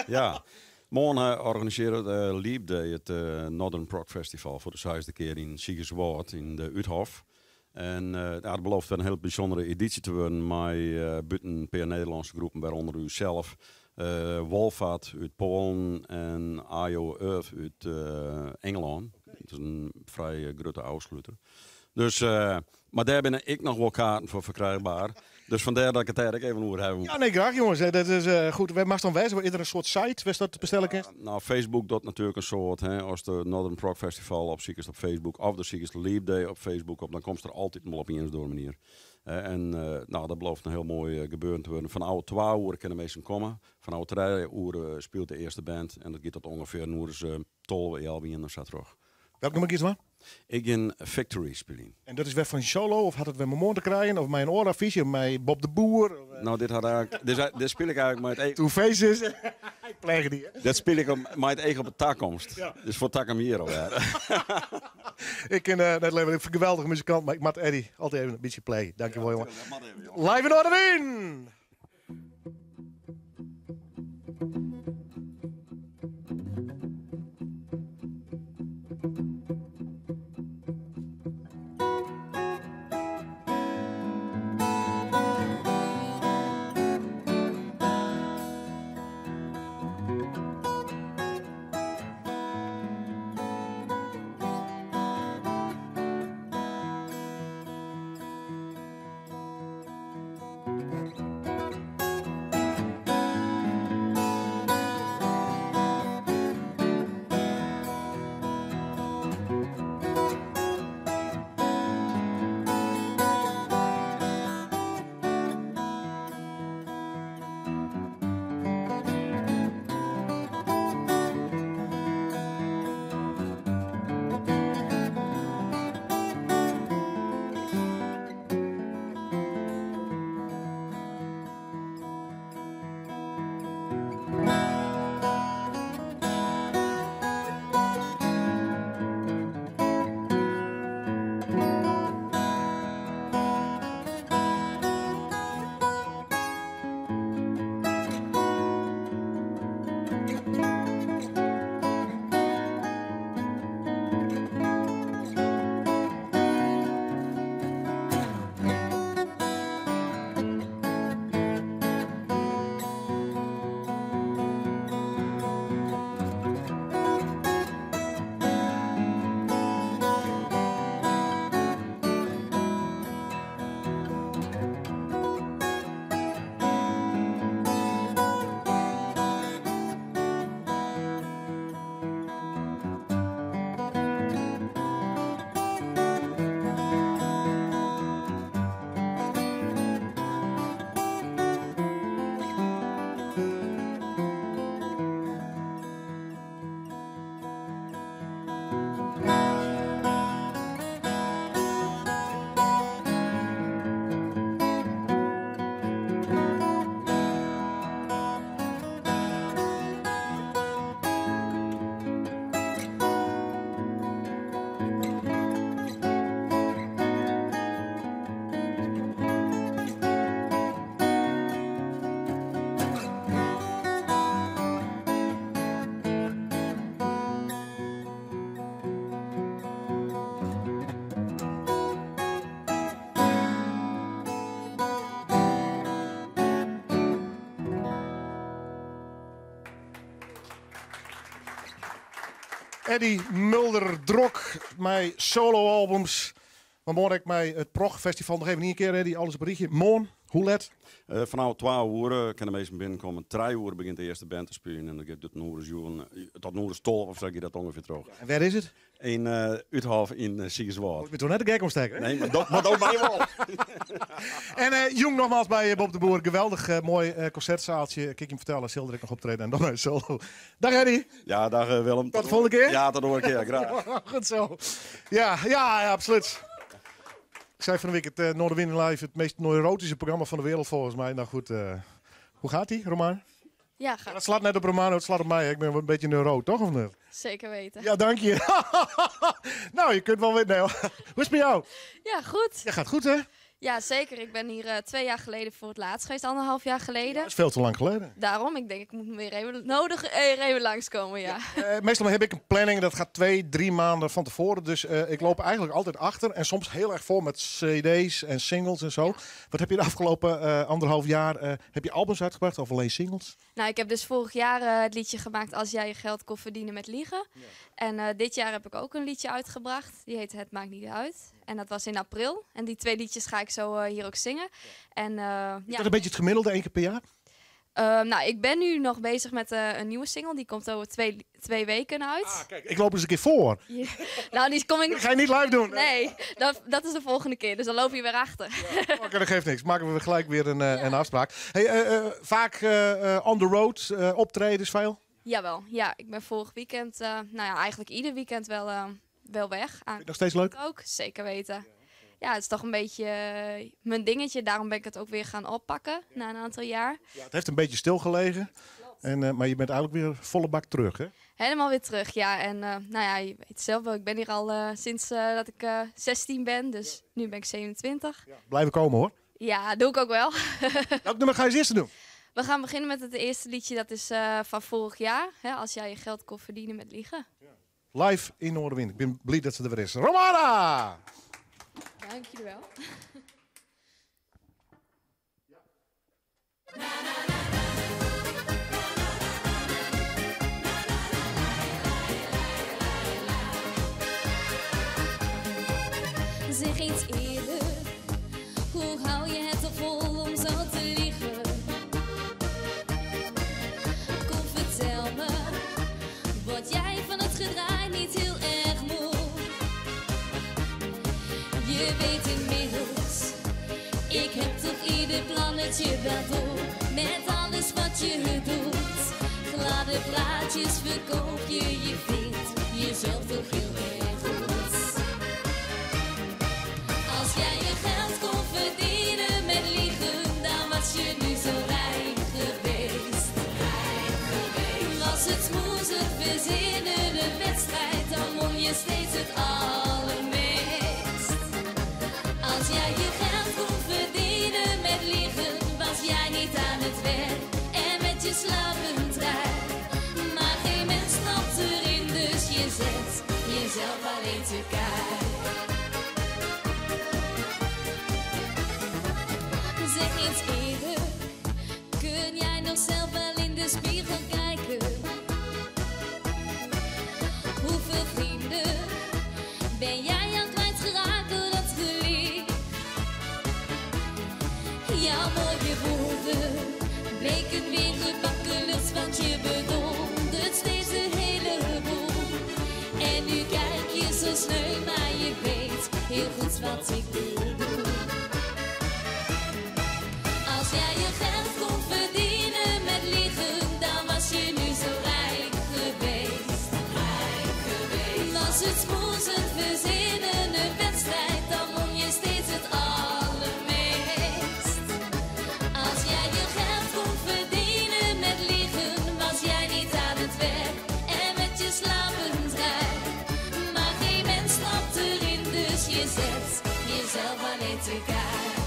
Ja, morgen organiseren we Leap Day, het Northern Prog Festival, voor de zesde keer in Siegerswoord in de Uithof. En dat belooft een heel bijzondere editie te worden, maar buiten een paar Nederlandse groepen, waaronder u zelf. Wolfat uit Polen en Ayo Earth uit Engeland. Dat is een vrij grote afsluiter. Dus, maar daar ben ik nog wel kaarten voor verkrijgbaar. Dus vandaar dat ik het eigenlijk even over heb. Ja, nee, graag jongens. Dat is goed. Mag dan wijzen? Is er een soort site waar dat te bestellen is? Nou, Facebook doet natuurlijk een soort. Hè, als de Northern Prog Festival op ziek is op Facebook of de ziek is Leap Day op Facebook op, dan komt er altijd maar op eens door manier. En nou, dat belooft een heel mooi gebeuren te worden. Van oude 12 uur kunnen mensen komen. Van oude 3 uur speelt de eerste band. En dat gaat tot ongeveer nu 12 uur en zo terug. Welk nummer kies maar? Ik in Victory spelen. En dat is weer van solo? Of had het weer mijn mond te krijgen? Of mijn ooraffiche? Of mijn Bob de Boer? Of, Nou, dit had eigenlijk, dit speel ik eigenlijk met het Two Faces. Ik pleeg die. Hè? Dat speel ik met het eigen op de takkomst. Ja. Dus voor tak hem hier alweer. Ik ken net leven een geweldige muzikant, maar ik moet Eddie altijd even een beetje play. Dankjewel, ja, jongen. Live in Noardewyn! Thank Eddie Mulder drok mei solo-albums. Mar moarn ek mei it Prog-festival. Noch even ien kear, Eddie, alles op in rychje. Moarn, hoe let? Fanôf twa oere kinne minsken binnenkomme. Trije oere begjint de earste band te spyljen en dat giet tot in oere as jûn, tot in oere as 12 of sa giet dat ûngefear troch. En wêr is it? Yn Uithof yn Sigerswâld. Ik bin toch net de gek omstekken? Nee, mar dat, mar dat mei wol. En jûn nogmaals by Bob de Boer. Geweldich moai konsertsaaltsje. Kin ik jim fertelle, sil der ek noch optrede en dan mei solo. Dag Eddie. Ja, dag Willem. Tot de volgende kear. Ja, tot de oare kear. Graach. Goed zo. Ja, ja, ja, absoluut. Ik zei van de week het Noardewyn Live, het meest neurotische programma van de wereld volgens mij. Nou goed, hoe gaat ie, Roman? Ja, gaat. Dat slaat net op Romano, het slaat op mij. Ik ben een beetje neuro, toch? Of niet? Zeker weten. Ja, dank je. Nou, je kunt wel weer. Nee, hoe is het met jou? Ja, goed. Ja, gaat goed, hè? Ja, zeker. Ik ben hier 2 jaar geleden voor het laatst geweest, anderhalf jaar geleden. Dat is veel te lang geleden. Daarom, ik denk, ik moet weer even nodig even langskomen, ja. Ja, meestal heb ik een planning, dat gaat 2, 3 maanden van tevoren. Dus ik loop eigenlijk altijd achter en soms heel erg vol met cd's en singles en zo. Wat heb je de afgelopen anderhalf jaar, heb je albums uitgebracht of alleen singles? Nou, ik heb dus vorig jaar het liedje gemaakt Als jij je geld kon verdienen met liegen. En dit jaar heb ik ook een liedje uitgebracht. Die heet Het maakt niet uit. En dat was in april. En die 2 liedjes ga ik zo hier ook zingen. En Is ja. dat een beetje het gemiddelde, 1 keer per jaar? Nou, ik ben nu nog bezig met een nieuwe single. Die komt over 2 weken uit. Ah, kijk, ik loop eens een keer voor. Ja. Nou, die kom ik Dat ga je niet live doen? Nee, dat is de volgende keer. Dus dan loop je weer achter. Ja, oké, dat geeft niks. Maken we gelijk weer een afspraak. Hey, vaak on the road, optredens veel? Jawel, ja. Ik ben vorig weekend, nou ja, eigenlijk ieder weekend wel weg. Vind je het nog steeds leuk? Ook, zeker weten. Ja, het is toch een beetje mijn dingetje. Daarom ben ik het ook weer gaan oppakken na een aantal jaar. Ja, het heeft een beetje stilgelegen. En maar je bent eigenlijk weer volle bak terug, hè? Helemaal weer terug, ja. En nou ja, je weet zelf wel, ik ben hier al sinds dat ik 16 ben. Dus nu ben ik 27. Ja, blijven komen, hoor. Ja, doe ik ook wel. Welk nummer ga je als eerste doen? We gaan beginnen met het eerste liedje. Dat is van vorig jaar. Hè, als jij je geld kon verdienen met liegen. Ja. Live in Noardewyn. Ik ben blij dat ze er weer is. Romana! Dank jullie wel. Zeg eens eerlijk, hoe hou je het toch vol om zo te liegen? Kom, vertel me, word jij van het gedraai niet heel erg moe? Je weet inmiddels, ik heb toch ieder plannetje wel door. Met alles wat je doet, gladde praatjes verkoop je, je vindt jezelf toch heel erg goed. Als jij je geld kon verdienen met liegen, dan was je nu zo rijk geweest. Rijk geweest. Was het smoezen verzinnen de wedstrijd, dan won je steeds het allermeest. Als jij je geld kon verdienen met liegen, was jij niet aan het werk en met je slapentrui. Maar geen mens snapt erin, dus je zet jezelf alleen te kaart. Zeg eens eerlijk, kun jij nog zelf wel in de spiegel kijken? Hoeveel vrienden ben jij al kwijtgeraakt door dat gelieg? Jouw mooie woorden bleken weer gebakken lucht, want je bedondert steeds de hele boel. En nu kijk je zo sneu, maar je weet heel goed wat ik bedoel. Als jij je geld kon verdienen met liegen, dan was je nu zo rijk geweest. Rijk geweest. Was het smoezen verzinnen een wedstrijd, dan won je steeds het allermeest. Als jij je geld kon verdienen met liegen, was jij niet aan het werk en met je slapentrui. Maar geen mens snapt erin, dus je zet jezelf alleen te kaart.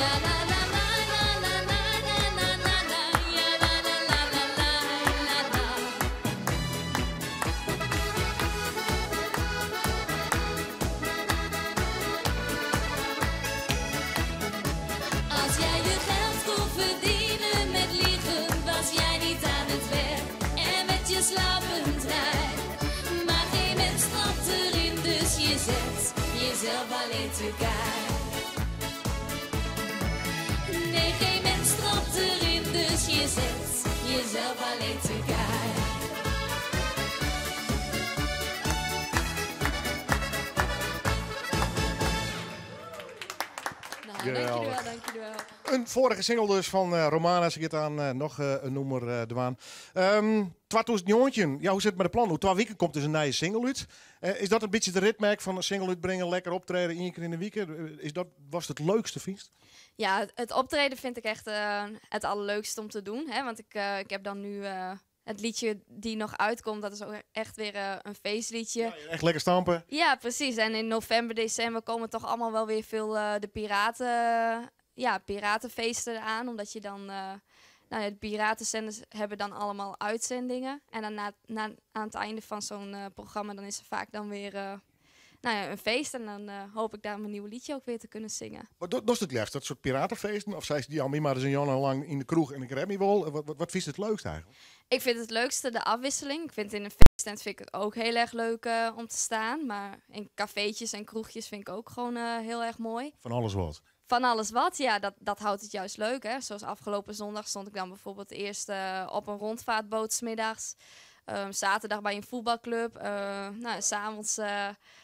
Ja, alleen te kaai. Nee, geen mens trapt erin, dus je zet jezelf alleen te kaai. Nou, dankjewel, dankjewel. Een vorige single dus van Romana. Ze gaat aan nog een noemer Dwaan. 2019, ja, hoe zit het met de plan? Hoe 2 weken komt dus een nieuwe single uit. Is dat een beetje de ritmerk van een single uitbrengen, lekker optreden, 1 keer in de week? Was het leukste feest? Ja, het optreden vind ik echt het allerleukste om te doen. Hè? Want ik heb dan nu het liedje die nog uitkomt, dat is ook echt weer een feestliedje. Ja, echt lekker stampen. Ja, precies. En in november, december komen toch allemaal wel weer veel de piratenfeesten aan. Omdat je dan, nou ja, de piratenzenders hebben dan allemaal uitzendingen. En dan aan het einde van zo'n programma, dan is er vaak dan weer een feest. En dan hoop ik daar mijn nieuwe liedje ook weer te kunnen zingen. Maar dat is het liefst, dat soort piratenfeesten? Of zei ze die al maar eens een jaar lang in de kroeg en ik red me wel? Wat vind je het leukst eigenlijk? Ik vind het leukste de afwisseling. Ik vind in een feesttent vind ik het ook heel erg leuk om te staan. Maar in cafeetjes en kroegjes vind ik ook gewoon heel erg mooi. Van alles wat? Van alles wat, ja, dat houdt het juist leuk. Hè? Zoals afgelopen zondag stond ik dan bijvoorbeeld eerst op een rondvaartboot 's middags. Zaterdag bij een voetbalclub. 's avonds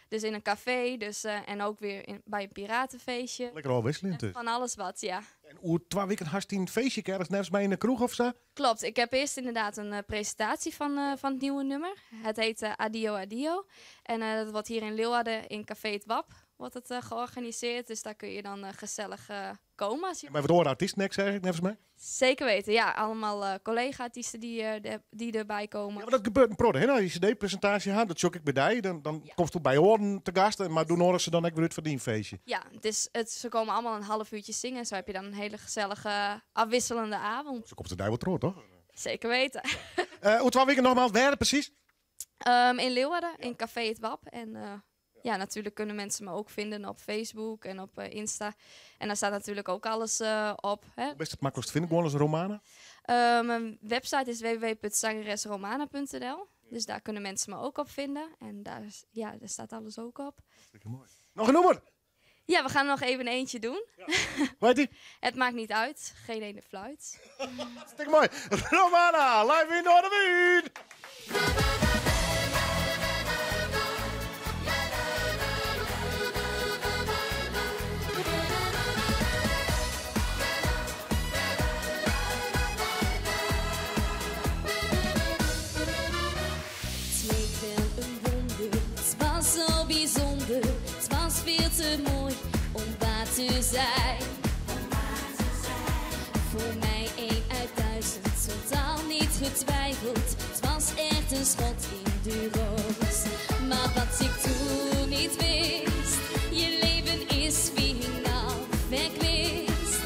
dus in een café. Dus, en ook weer bij een piratenfeestje. Lekker afwisselend dus. Van alles wat, ja. En hoe 2 weken hast een feestje ergens nergens bij in de kroeg of zo? Klopt, ik heb eerst inderdaad een presentatie van het nieuwe nummer. Het heet Adio Adio. En dat wordt hier in Leeuwarden in Café Het Wap wordt het georganiseerd. Dus daar kun je dan gezellig komen. Als je Maar wat horen artiesten niks eigenlijk, nevens mij? Zeker weten, ja. Allemaal collega-artiesten die erbij komen. Ja, maar dat gebeurt een prod, hè? Nou, je cd-presentatie had, dat zoek ik bij die. Dan komt het bij horen te gasten, maar doen horen ze dan ook weer het verdienfeestje. Ja, ze komen allemaal een half uurtje zingen. Zo heb je dan een hele gezellige, afwisselende avond. Ze komt er daar wel trots, toch? Zeker weten. Hoe 2 weken nogmaals, waar precies? In Leeuwarden, in Café Het Wap. En natuurlijk kunnen mensen me ook vinden op Facebook en op Insta. En daar staat natuurlijk ook alles op. Hè. Best het makkelijkst vinden, gewoon als Romana? Mijn website is w w w punt zangeresromana punt n l. Dus daar kunnen mensen me ook op vinden. En daar staat alles ook op. Hartstikke mooi. Nog een nummer? Ja, we gaan nog even eentje doen. Ja. Hoe heet die? Het maakt niet uit. Geen ene fluit. Hartstikke mooi. Romana, live in Noardewyn. Bijzonder, het was veel te mooi om waar te zijn. Voor mij 1 uit 1000, totaal niet getwijfeld. Het was echt een schot in de roos. Maar wat ik toen niet wist, je leven is finaal verkwist.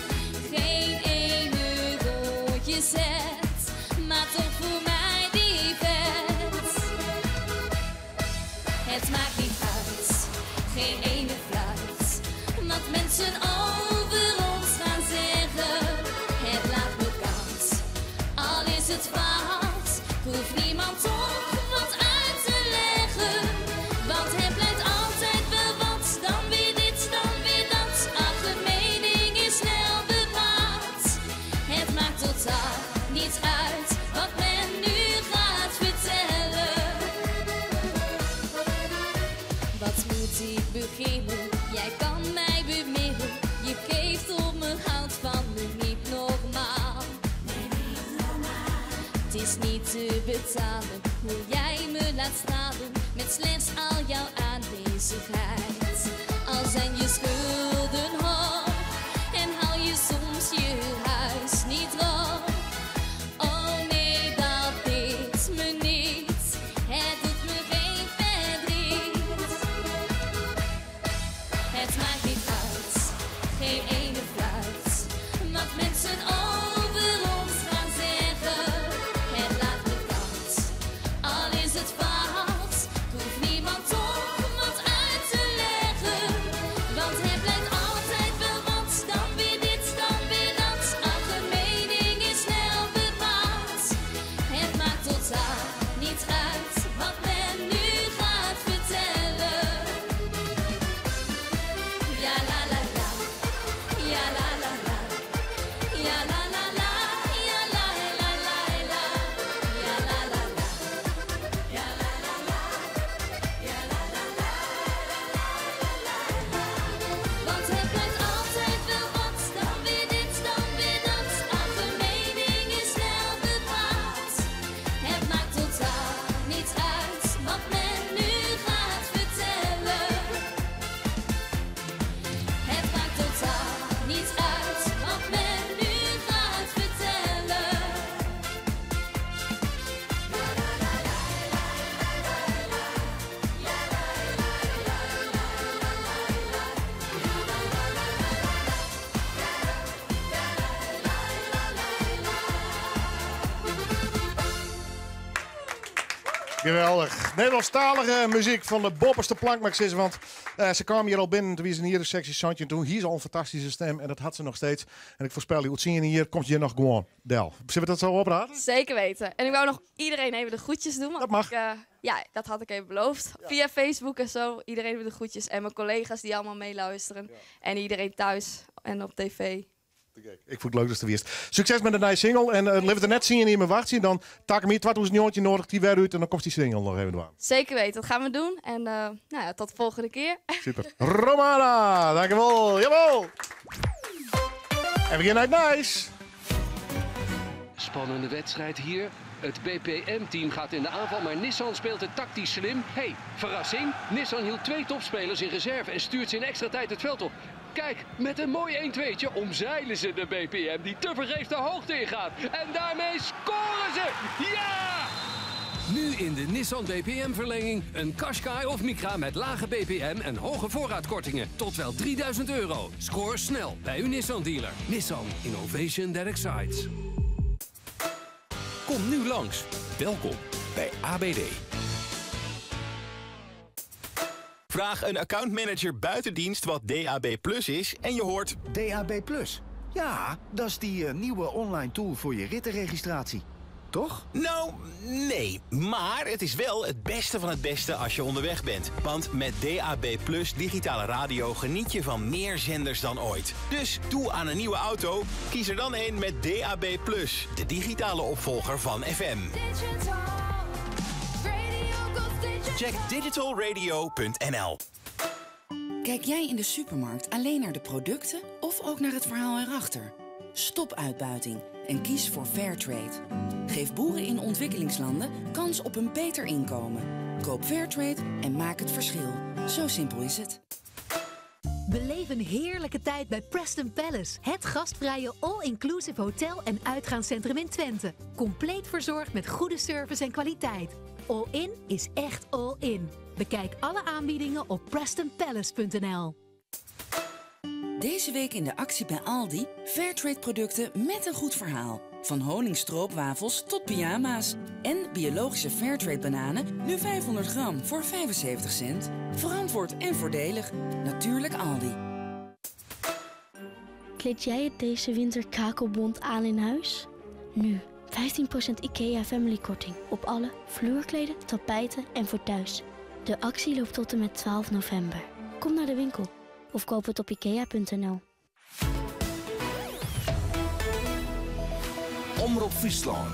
Geen ene rode zet, maar toch voor mij die vet. Het maakt niet uit, geen ene fluit, wat mensen over ons gaan zeggen. Het laat me koud, al is het fout, ik hoef niemand toch wat uit te leggen. Want het blijft altijd wel wat, dan weer dit, dan weer dat. Ach, de mening is snel bepaald. Het maakt totaal niets uit, wat men nu gaat vertellen. Wat moet ik beginnen? Jij kan mij beminnen. Je geeft op me, houdt van me niet normaal. Het is niet te betalen hoe jij me laat stralen met slechts al jouw aanwezigheid. Al zijn je schulden hoog en haal je soms je huis niet droog. Oh nee, dat deed me niet. Het doet me geen verdriet. Het maakt niet uit, geen ene fluit, wat mensen over ons gaan zeggen. Het laat me koud, al is het fout, ik hoef niemand toch wat uit te leggen. Want het blijft altijd Geweldich. Nederlânsktalige muzyk fan de boppeste plank, mag ik sizze. Want se kaam hjir al binnen, toen wie se in jier of 16, 17. Toen hie se al in fantastyske stim en dat hat se noch steeds. En ik foarspel je, oer 10 jier komt hjir noch gewoan del. Sille we dat sa oprate? Zeker weten. En ik wou nog iedereen even de groetjes doen. Want Dat mag. Ik, ja, dat had ik even beloofd. Via Facebook en zo. Iedereen even de groetjes. En mijn collega's die allemaal meeluisteren. En iedereen thuis en op tv. Ik fûn it leuk datst der wiest. Sukses mei de nije single. En uh, litte we der net tsien jier mei wachtsje. Dan tak him 2019 noadig dy wer út en dan komst dy single noch even dwaan. Zeker weten, dat gaan we doen. En uh, nou ja, tot de volgende keer. Super. Romana, dankjewel. Jawel. En we gean nei it nijs. Spannende wedstrijd hier. Het BPM-team gaat in de aanval, maar Nissan speelt het tactisch slim. Hey, verrassing. Nissan hield twee topspelers in reserve en stuurt ze in extra tijd het veld op. Kijk, met een mooi 1-2'tje omzeilen ze de BPM die tevergeefs de hoogte ingaat. En daarmee scoren ze! Ja! Nu in de Nissan BPM-verlenging een Qashqai of Micra met lage BPM en hoge voorraadkortingen. Tot wel 3000 euro. Score snel bij uw Nissan-dealer. Nissan, innovation that excites. Kom nu langs. Welkom bij ABD. Vraag een accountmanager buiten dienst wat DAB Plus is en je hoort... DAB Plus? Ja, dat is die nieuwe online tool voor je rittenregistratie. Toch? Nou, nee. Maar het is wel het beste van het beste als je onderweg bent. Want met DAB Plus digitale radio geniet je van meer zenders dan ooit. Dus toe aan een nieuwe auto, kies er dan een met DAB Plus. De digitale opvolger van FM. Check digitalradio.nl. Kijk jij in de supermarkt alleen naar de producten of ook naar het verhaal erachter? Stop uitbuiting en kies voor Fairtrade. Geef boeren in ontwikkelingslanden kans op een beter inkomen. Koop Fairtrade en maak het verschil. Zo simpel is het. Beleef een heerlijke tijd bij Preston Palace. Het gastvrije all-inclusive hotel en uitgaanscentrum in Twente. Compleet verzorgd met goede service en kwaliteit. All in is echt all in. Bekijk alle aanbiedingen op prestonpalace.nl. Deze week in de actie bij Aldi: Fairtrade producten met een goed verhaal. Van honingstroopwafels tot pyjama's. En biologische Fairtrade bananen, nu 500 gram voor 75 cent. Verantwoord en voordelig. Natuurlijk Aldi. Kleed jij het deze winter kakelbont aan in huis? Nu 15% IKEA Family korting op alle vloerkleden, tapijten en voor thuis. De actie loopt tot en met 12 november. Kom naar de winkel of koop het op ikea.nl. Omrop Fryslân.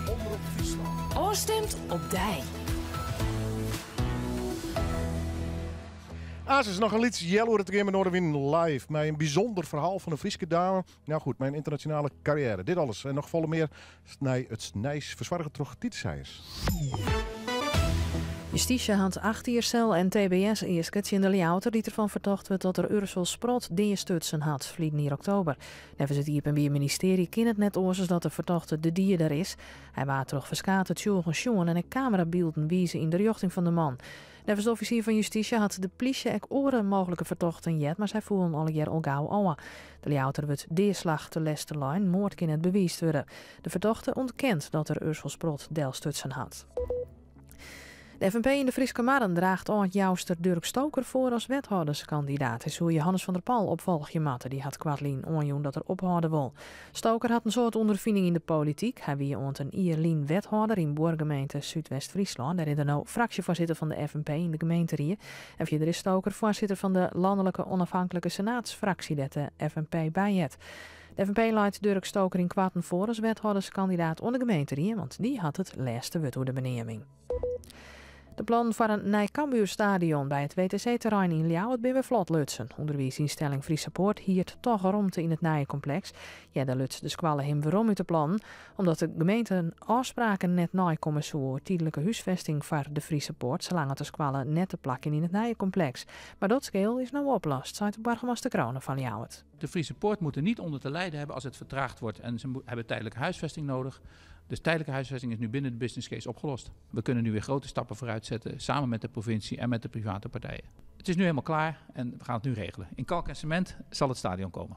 Ofstimd op dy. Aanst noch in lyts healoere te gean mei Noardewyn live. Mei in bysûnder ferhaal fan in Fryske dame. Nou goed, mei in ynternasjonale karriêre. Dit alles en noch folle mear nei it nijs fersoarge troch Titus Seijers. Justysje hat 8 jier sel en TBS easke tsjin de Ljouwerter dy't derfan fertocht wurdt dat er Ursel Sprott deastutsen hat, ferline jier oktober. Neffens it Iepenbier Ministearje kin it net oars as dat de fertochte de dieder is. Hy waard troch ferskate tsjûgen sjoen en ek kamerabylden wize yn de rjochting fan de man. Neffens de offisier fan justysje hat de plysje ek oare mooglike fertochten heard, mar sy foelen allegear al gau ôf. De Ljouwerter wurdt deaslach te leste lein, moard kin net bewiisd wurde. De fertochte ûntkent dat er Ursel Sprott delstutsen hat. De FNP yn de Fryske Marren draacht âld-Jouster Durk Stoker foar as wethâlderskandidaat. Hy soe Johannes van der Pal opfolgje moatte. Dy hat koartlyn oanjûn dat er ophâlde wol. Stoker hat in soad ûnderfining yn de polityk. Hy wie oant in jier lyn wethâlder yn buorgemeente Súdwest-Fryslân. Dêr is er no fraksjefoarsitter fan de FNP yn de gemeenterie. En fierder is Stoker foarsitter fan de Lannelike Onafhanklike Senaatsfraksje dêr't de FNP by heart. De FNP leit Durk Stoker ynkoarten foar as wethâlderskandidaat oan de gemeenterie, want dy hat it lêste wurd oer de beneaming. De plannen foar in nij Cambuurstadion by it WTC-terrein yn Ljouwert binne wer flot lutsen. Underwiisynstelling Friese Poort hiert toch romte yn it nije kompleks. Earder luts de skoalle him werom út de plannen, omdat de gemeente ôfspraken net neikomme soe oer tydlike húsfesting foar de Friese Poort, salang't de skoalle net te plak kin yn it nije kompleks. Mar dat skeel is no oplost, seit boargemaster Crone fan Ljouwert. De Friese Poort moet er niet onder te lijden hebben als het vertraagd wordt. En ze hebben tijdelijke huisvesting nodig. Dus tijdelijke huisvesting is nu binnen de business case opgelost. We kunnen nu weer grote stappen vooruit zetten, samen met de provincie en met de private partijen. Het is nu helemaal klaar en we gaan het nu regelen. In kalk en cement zal het stadion komen.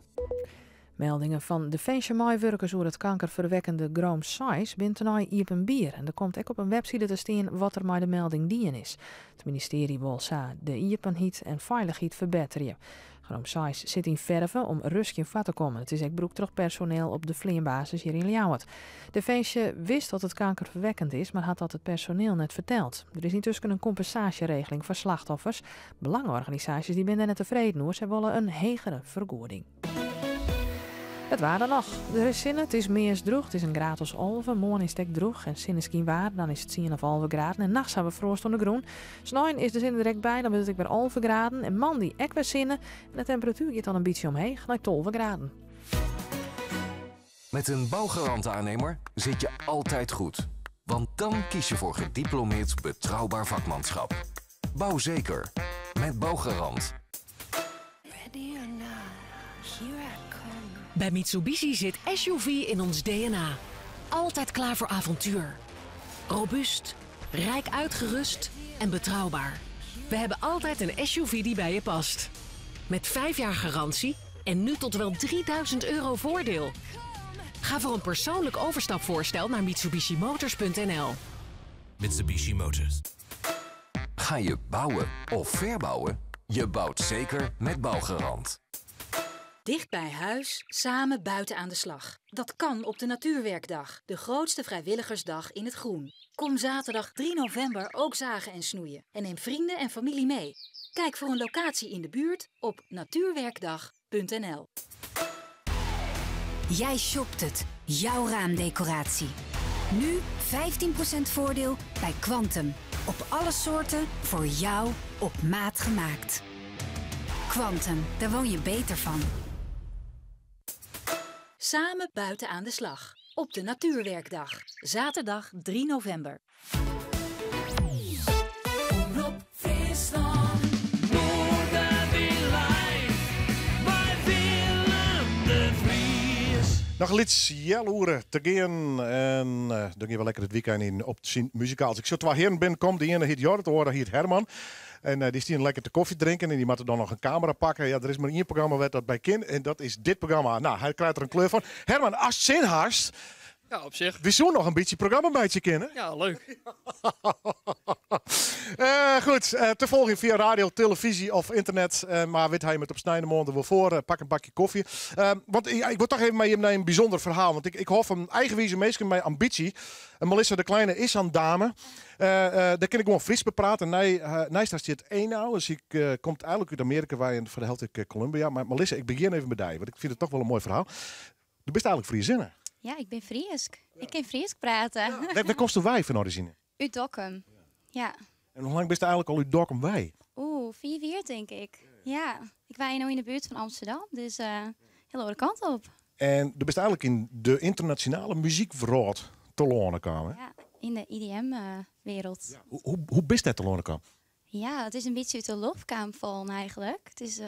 Meldingen fan definsjemeiwurkers oer it kankerferwekkende Chroom seis binne tenei iepenbier en der komt ek op in webside te stean wat der mei de melding dien is. It ministearje wol sa de iepenheid en feilichheid ferbetterje. Chroom seis sit yn ferve om ruskjen foar te kommen. It is ek brûkt troch personeel op de fleanbasis hjir yn Ljouwert. Definsje wist dat it kankerferwekkend is, mar hat dat it personeel net ferteld. Der is yntusken in kompensaasjeregeling foar slachtoffers. Belange-organisaasjes dy binne dêr net tefreden oer, sy wolle in hegere fergoeding. It waar dan noch. Der is sinne, it is meast drûch, it is in graad as 11. Moarn is it ek drûch en sinneskynwaar, dan is it tsien of 11 graden en nachts ha we froast oan de grûn. Snein is de sinne der ek by, dan wurdt it ek wer 11 graden. En moandei ek wer sinne en de temperatuer giet dan in bytsje omheech nei 12 graden. Met een bouwgarant-aannemer zit je altijd goed. Want dan kies je voor gediplomeerd betrouwbaar vakmanschap. Bouw zeker. Met Bouwgarant. Bij Mitsubishi zit SUV in ons DNA. Altijd klaar voor avontuur. Robuust, rijk uitgerust en betrouwbaar. We hebben altijd een SUV die bij je past. Met 5 jaar garantie en nu tot wel 3000 euro voordeel. Ga voor een persoonlijk overstapvoorstel naar mitsubishimotors.nl. Mitsubishi Motors. Ga je bouwen of verbouwen? Je bouwt zeker met Bouwgarant. Dicht bij huis, samen buiten aan de slag. Dat kan op de Natuurwerkdag, de grootste vrijwilligersdag in het groen. Kom zaterdag 3 november ook zagen en snoeien. En neem vrienden en familie mee. Kijk voor een locatie in de buurt op natuurwerkdag.nl. Jij shopt het, jouw raamdecoratie. Nu 15% voordeel bij Kwantum. Op alle soorten voor jou op maat gemaakt. Kwantum, daar woon je beter van. Samen buiten aan de slag. Op de Natuurwerkdag. Zaterdag 3 november. Omrop Fryslân. Noardewyn live. Mei Willem de Vries. Noch in lyts healoere te gean en dan gean we lekker it wykein yn op syn muzikaalst. Ik sjoch twa hearen binnenkommen. De iene hjit Jorrit, de oare hjit Herman. En dy steane lekker te kofje drinken en dy moatte dan noch in kamera pakke. Ja, der is mar ien programma wêr't dat by kin en dat is dit programma. No, hy krijt der in kleur fan. Herman, ast sin hast, Ja, op sich. wy soene noch in bytsje programma meitsje kinne. Ja, leuk. Goed, te folgjen fia radio, televyzje of ynternet. Mar wit hy it op sneintemoarn der wol foar. Pak in bakje kofje. Want ja, ik wol toch even mei jim nei in bysûnder ferhaal. Want ik hâld fan eigenwize minsken mei ambysje. En Melissa de Kleine is sa'n dame. Dêr kin ik gewoan Frysk beprate. Neist har stiet Eno. Dus ik komt eigenlik út Amearika wei en foar de helte ek Colombia. Mar Melissa, ik begjin even by dy, want ik fyn it toch wol in moai ferhaal. Do bist eigenlik Friezinne. Ja, ik bin Frysk. Ik kin Frysk prate. Wêr komsto wei fan orizjine? Út Dokkum, ja. En hoe lang bist eigenlik al út Dokkum wei? Oeh, 4 jier tink ik. Ja, ik wenje no yn de buert fan Amsterdam, dus hiel oare kant op. En do bist eigenlik yn de ynternasjonale muzykwrâld telâne kaam, hè? Ja, yn de IDM-wereld. Ja, hoe bist dêr telâne kaam? Ja, it is in bytsje út de loft kaam fallen eigenlik. It is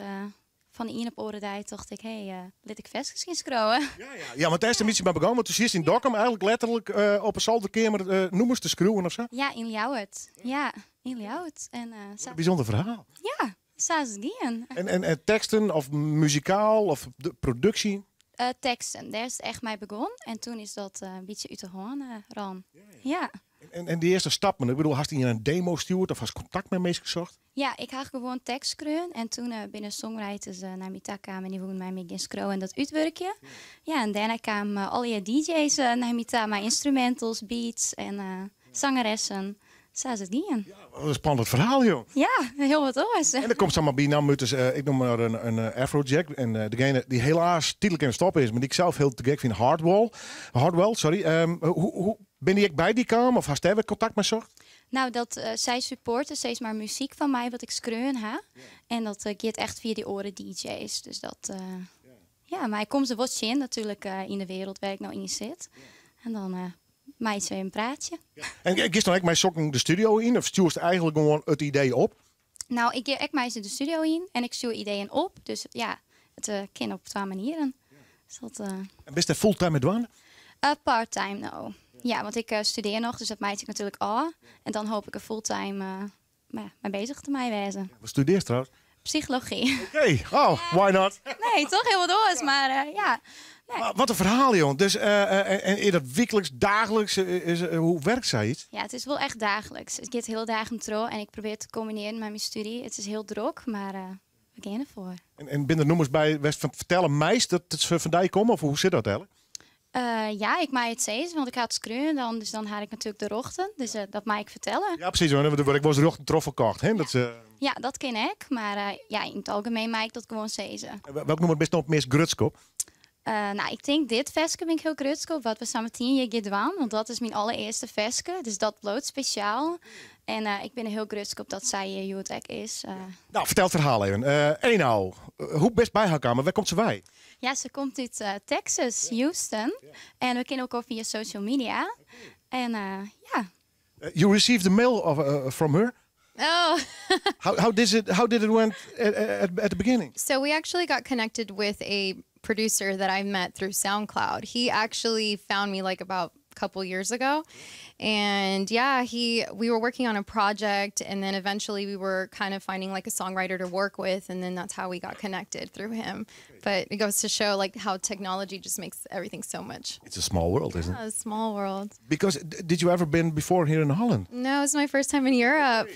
fan de ien op oare dei tocht ik, hé, hey, lit ik ferskes gean skriuwe. Ja, ja. Ja, want dêr is in bytsje mei begûn, want do sietst yn Dokkum eigenlik letterlik op 'e solderkeamer nûmers te skriuwen of sa? Ja, yn Ljouwert. Ja, yn Ljouwert. En sa Wat in bysûnder ferhaal. Ja, sa is it gien. En teksten of muzikaal of de produksje? Teksten, dêr is it echt mei begûn. En toen is dat in bytsje út de hân rûn. Ja. En dy earste stappen, ik bedoel, hast ien in demo stjoerd of hast kontakt mei minsken socht? Ja, ik ha gewoan tekst skreaun en toen binne songwriters nei my ta kaam en dy woene mei my gean skriuwe en dat útwurkje. Ja, en dêrnei kamen allegear DJ's nei my ta mei instrumentals, beats en sangeressen. Sa is it gien. Ja, wat in spannend ferhaal, joh. Ja, hiel wat oars. En der komt samar by namme út, dus, ik noem mar in Afrojack. En degene dy't helaas tydlik even stoppe is, mar dy't ik sels hiel te gek fyn, Hardwell. Hardwell, sorry. Hoe binne dy ek by dy kaam of hast dêr wer kontakt mei socht? Nou, dat sy supporte steeds mar muzyk fan my wat ik skreaun ha. En dat giet echt fia dy oare DJ's. Dus dat, ja, mar ik kom se wol tsjin natuerlik yn de wereld wêr't ik no yn sit. En dan meitsje we even in praatsje. En giest dan ek mei sokken de studio yn of stjoerst eigenlik gewoan it idee op? Nou, ik gean ek mei se de studio yn en ik stjoer ideeën op. Dus ja, it kin op twa manieren. Dus dat, En bist dêr fulltime mei dwaande? Parttime no. Ja, want ik studearje noch, dus dat meitsje ik natuerlik ôf. En dan hoopje ik der fulltime mei beuzich te mei wêze. Wat studearrest trouwens? Psychology. Oké, oh, why not? Nee, toch heel wat oars, maar ja. Nee. Maar wat een verhaal, joh. Dus, en is dat wekelijks, dagelijks? Hoe werkt zoiets? Ja, het is wel echt dagelijks. Het gaat heel dagen trouw en ik probeer het te combineren met mijn studie. Het is heel druk, maar we gaan ervoor. En binnen nummers bij West van vertellen meis dat het ze van die komen? Of hoe zit dat eigenlijk? Ja, ik maak het steeds, want ik had skreun dan, dus dan haal ik natuurlijk de rochten. Dus dat mag ik vertellen. Ja, precies. Want ik was de rochten troffel verkocht, hè? Dat, Ja, dat ken ik. Maar ja, in het algemeen maak ik dat gewoon zezen. Welk nummer best nog het meest grutsk op? Nou, ik denk dit veske ben ik heel grutsk op. Wat we samen 10 jaar gedaan, want dat is mijn allereerste veske. Dus dat bloot speciaal. En ik ben er heel grutsk op dat zij hier Joetek is. Nou, vertel het verhaal even. Eenhow, hoe best bij haar kamer? Waar komt ze bij? Ja, ze komt uit Texas, Houston. En we kennen elkaar via social media. En ja. You received a mail from her? Oh. How did it went at the beginning? So we actually got connected with a producer that I met through SoundCloud. He actually found me like about a couple years ago. And yeah, he we were working on a project, and then eventually we were kind of finding like a songwriter to work with, and then that's how we got connected through him. But it goes to show like how technology just makes everything so much. It's a small world, isn't it? Yeah, a small world. Because did you ever been before here in Holland? No, it's my first time in Europe.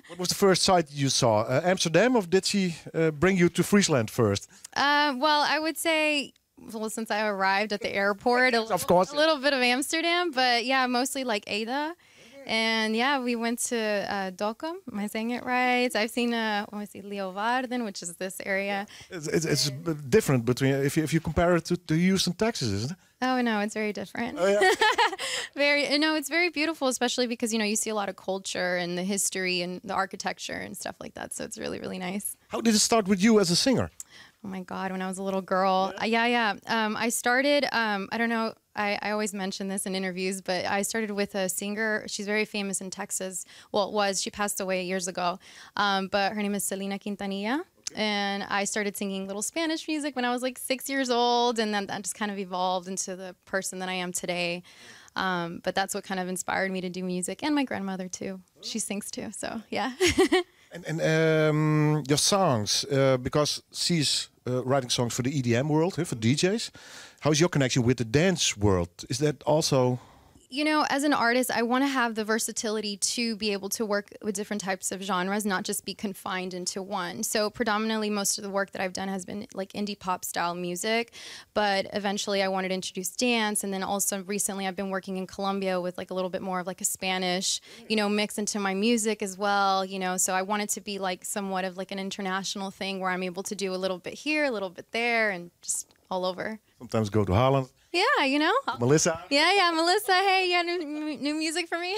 What was the first site you saw? Amsterdam, or did she bring you to Friesland first? Well, I would say, well, since I arrived at the airport, Of course. a little bit of Amsterdam, but yeah, mostly like Ada. And yeah, we went to Dokkum. Am I saying it right? I've seen, let me see, Leeuwarden, which is this area. It's different between if you compare it to Houston, Texas, isn't it? Oh no, it's very different. Oh, yeah. Very, no, it's very beautiful, especially because you see a lot of culture and the history and the architecture and stuff like that. So it's really, really nice. How did it start with you as a singer? Oh my God, when I was a little girl. Yeah, yeah. I started, I don't know, I always mention this in interviews, but I started with a singer. She's very famous in Texas. Well, it was. She passed away years ago. But her name is Selena Quintanilla. And I started singing little Spanish music when I was like 6 years old. And then that just kind of evolved into the person that I am today. But that's what kind of inspired me to do music. And my grandmother, too. She sings, too. So, yeah. And your songs, because she's writing songs for the EDM world, for DJs. How's your connection with the dance world? Is that also... As an artist, I want to have the versatility to be able to work with different types of genres, not just be confined into one. So predominantly, most of the work that I've done has been indie pop style music, but eventually I wanted to introduce dance. And then also recently I've been working in Colombia with a little bit more of a Spanish mix into my music as well, so I want it to be somewhat of an international thing where I'm able to do a little bit here, a little bit there, and just all over. Sometimes go to Holland. Yeah, you know. Melissa. Yeah, yeah, Melissa. Hey, you got new music for me?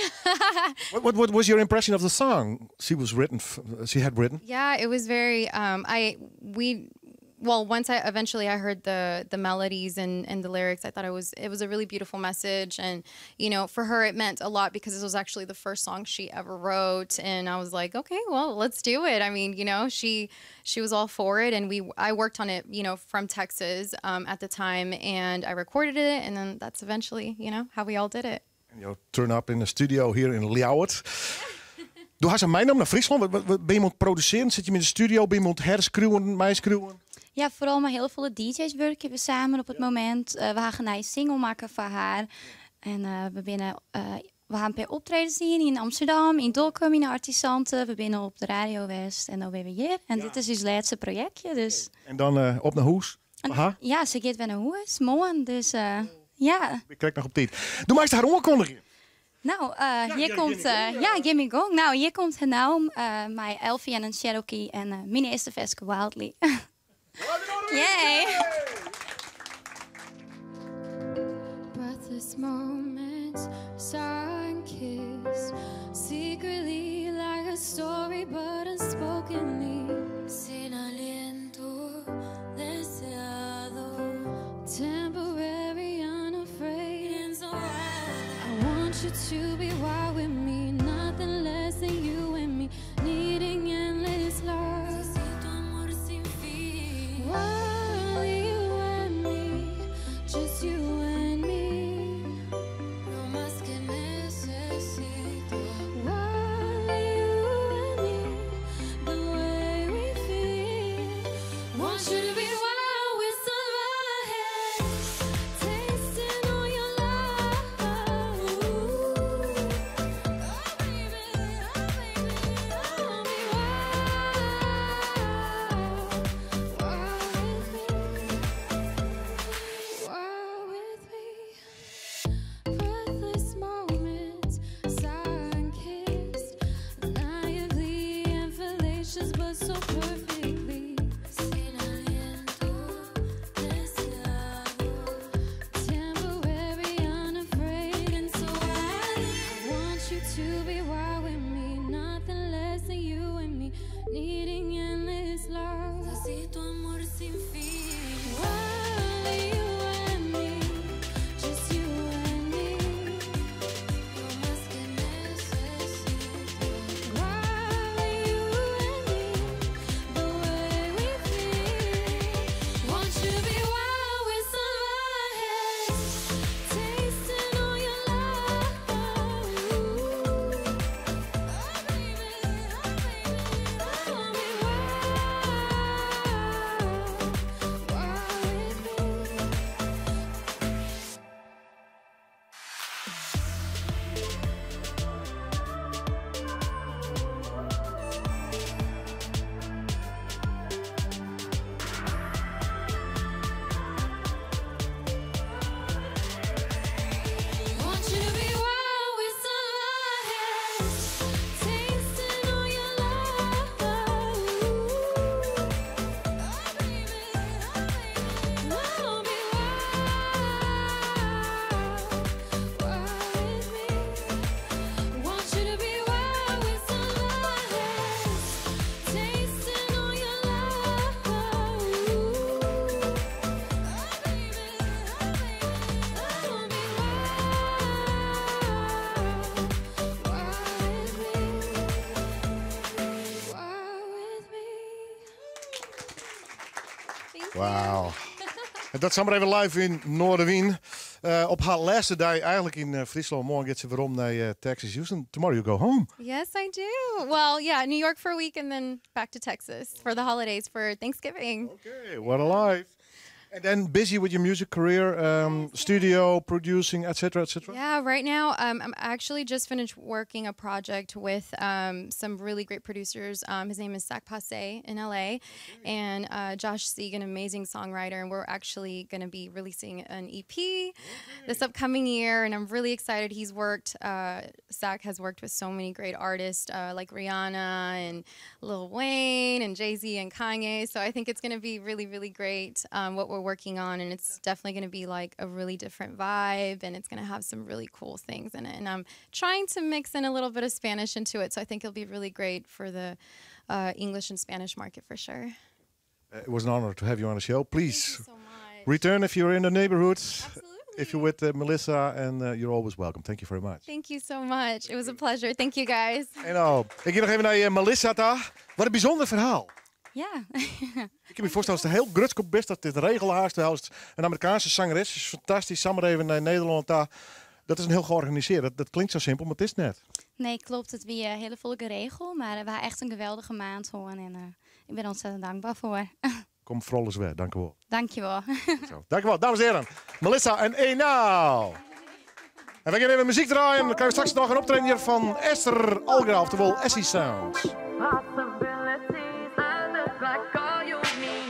What was your impression of the song she was written? She had written. Yeah, it was very. I we. Well, once I eventually I heard the melodies and the lyrics, I thought it was a really beautiful message, and for her it meant a lot because this was actually the first song she ever wrote, and I was like, okay, well, let's do it. She was all for it, and I worked on it from Texas at the time, and I recorded it, and then that's eventually how we all did it. And you turn up in the studio here in Ljouwert. Du hast aan mij naar Friesland. Wat ben je aan het produceren? Zit je in de studio? Ben je aan het herschreeuwen, mijschreeuwen? Ja, vooral met heel veel D J's werken we samen op het moment. We gaan een single maken voor haar. En we gaan een paar optredens zien in Amsterdam, in Dokkum, in de Artisanten. We binnen op de Radio West en dan weer hier. En dit is ons laatste projectje. Dus. En dan op naar huis? En, Aha. ja, ze gaat weer naar huis. Mooi. Dus ja. Ik krijg nog op tijd. Doe maar eens haar aankondiging. Nou, Ja, hier ja, komt, gimme gong, ja, gimme gong. Nou, hier komt het nou, mijn Elfie en een Cherokee en mijn eerste veske Wildly. Yay! Breathless moments, sun kissed, secretly like a story, but unspokenly. Sin aliento, deseado, temporary, unafraid, and so wild. I want you to be wild with me, nothing less than you and me, needing endless love. Necesito amor sin fin. Wildly you and me, just you and me. No más que necesito. Wildly you and me, the way we Wauw. En dat samar even live yn Noardewyn. Op har lêste dei eigentlik yn Fryslân. Moarn giet se werom nei Texas Houston. Tomorrow you go home. Yes, I do. Well, yeah, New York for a week and then back to Texas for the holidays for Thanksgiving. Okay, what a life. And then busy with your music career, studio, producing, etc., etc. Yeah, right now I'm actually just finished working a project with some really great producers. His name is Zach Passe in LA, and Josh Sieg, an amazing songwriter. And we're actually going to be releasing an EP this upcoming year, and I'm really excited. Zach has worked with so many great artists like Rihanna and Lil Wayne and Jay Z and Kanye. So I think it's going to be really, really great what we're working on, and it's definitely going to be like a really different vibe, and it's going to have some really cool things in it. And I'm trying to mix in a little bit of Spanish into it, so I think it'll be really great for the English and Spanish market for sure. It was an honor to have you on the show. Please return if you're in the neighborhood. If you're with Melissa, and you're always welcome. Thank you very much. Thank you so much. It was a pleasure. Thank you guys. En nou, ik ga noch even nei Melissa ta. Wat in bysûnder ferhaal. Ja. Ik kin my foarstelle, it is hiel grutsk bist dat dit regele hast. In Amerikaanske sangeres is fantastysk. Samar even nei Nederlân ta. Dat is in hiel georganisearre. Dat klinkt sa simpel, mar it is net. Nee, klopt. It wie hiel folle geregele, mar we ha echt in geweldige maand hân en ik bin der ontzettend dankber foar. Kom foaral wer, dankjewol. Dankjewol. Zo, dankjewol, dames en heren. Melissa en Enau. En we gaan even muzyk draaien. Dan krije we straks noch in optreden hjir fan Esther Algra, oftewol Essie Sound. Possibilities, I look like all you need.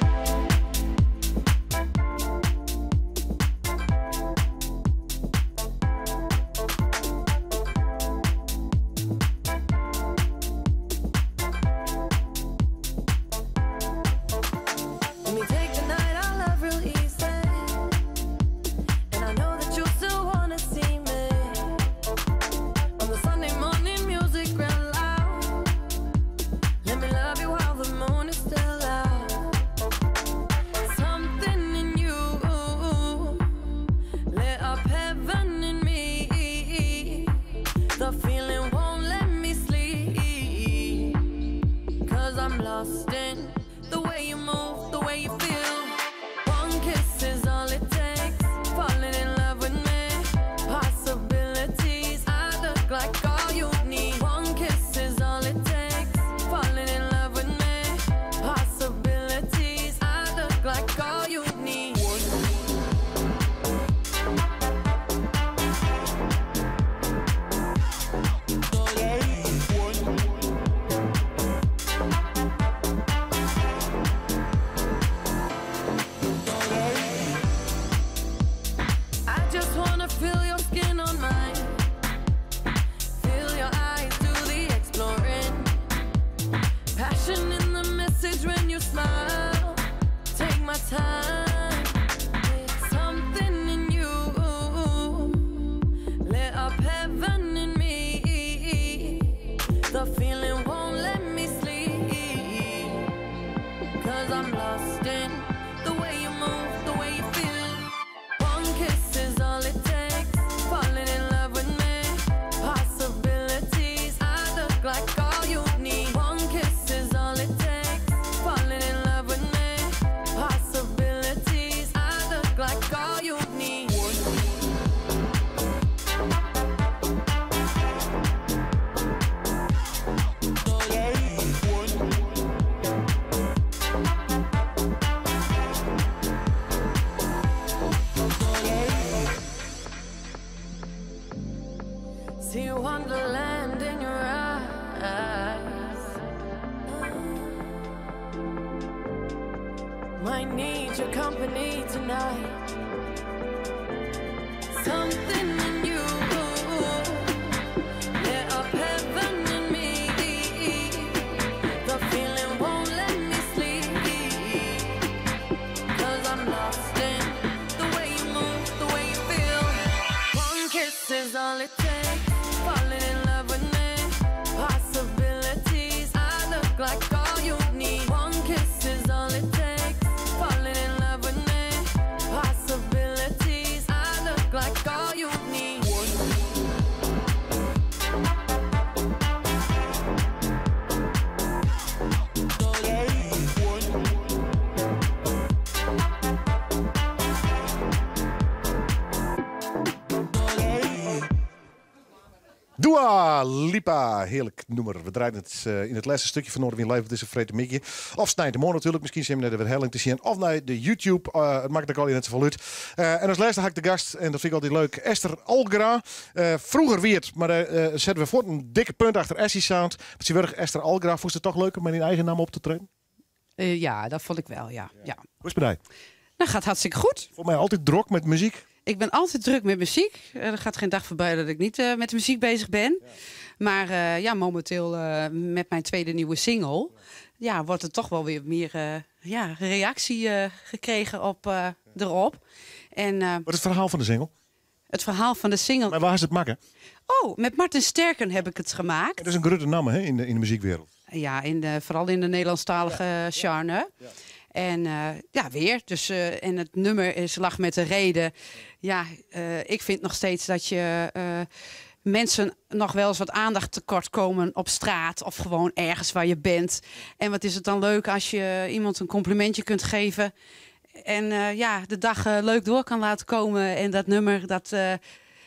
Let me take the night I love real easy. And I know that you still wanna see me. On the Sunday morning music real loud. Let me love you while the moon is still out. Something in you lit up heaven in me. The feeling won't let me sleep. 'Cause I'm lost in the way you move, the way you feel. One kiss is all it takes. Falling in love with me. Possibilities, I look like all you need. One kiss is all it takes. Falling in love with me. Possibilities, I look like all you need. I just wanna feel your skin on mine. Feel your eyes do the exploring. Passion in the message when you smile. Take my time. Something in you lit up heaven in me. The feeling won't let me sleep. 'Cause I'm lost in the way you move, the way you feel. One kiss is all it takes. Falling in love with me. Possibilities, I look like all you need. One kiss is all it takes. Falling in love with me. Possibilities, I look like all you need. See wonderland in your eyes. Might need your company tonight. Something in you lit up heaven in me. The feeling won't let me sleep. 'Cause I'm lost in the way you move, the way you feel. One kiss is all it takes. Falling in love with me. Possibilities, I look like all you need. One kiss is all it takes. Falling in love with me. Possibilities, I look like all you Dua Lipa, hearlik nûmer. We draaien it yn it lêste stikje fan Noardewyn Live dizze freedtemiddei. Of sneintemoarn natuerlik, miskien sin nei de werhelling te sjen of nei de YouTube. It makket ek allegear net safolle út. En as lêste ha ik de gast, en dat fyn ik altyd leuk, Esther Algra. Froeger wie it, mar dêr sette we fuort in dikke punt achter Essie Sound. Tsjintwurdich Esther Algra. Fûnst it toch leuk om mei dyn eigen namme op te treden? Ja, dat fûn ik wol, ja. Ja. Hoe is it mei dy? Nou, gaat hartstikke goed. Folgens my altyd drok mei muzyk. Ik ben altijd druk met muziek. Er gaat geen dag voorbij dat ik niet met de muziek bezig ben. Maar ja, momenteel met mijn tweede nieuwe single, ja, wordt er toch wel weer meer ja, reactie gekregen op, erop. En, Wat is het ferhaal fan de single? Het verhaal van de single. Mar wa hast it makke? Oh, met Martin Sterken heb ik het gemaakt. Dat is in grutte namme hè, yn de muzykwereld. Ja, vooral in de Nederlandstalige genre. En ja, weer. Dus, en het nummer is Lach met de Reden. Ja, ik vind nog steeds dat je mensen nog wel eens wat aandacht tekort komen op straat of gewoon ergens waar je bent. En wat is het dan leuk als je iemand een complimentje kunt geven en ja, de dag leuk door kan laten komen. En dat nummer dat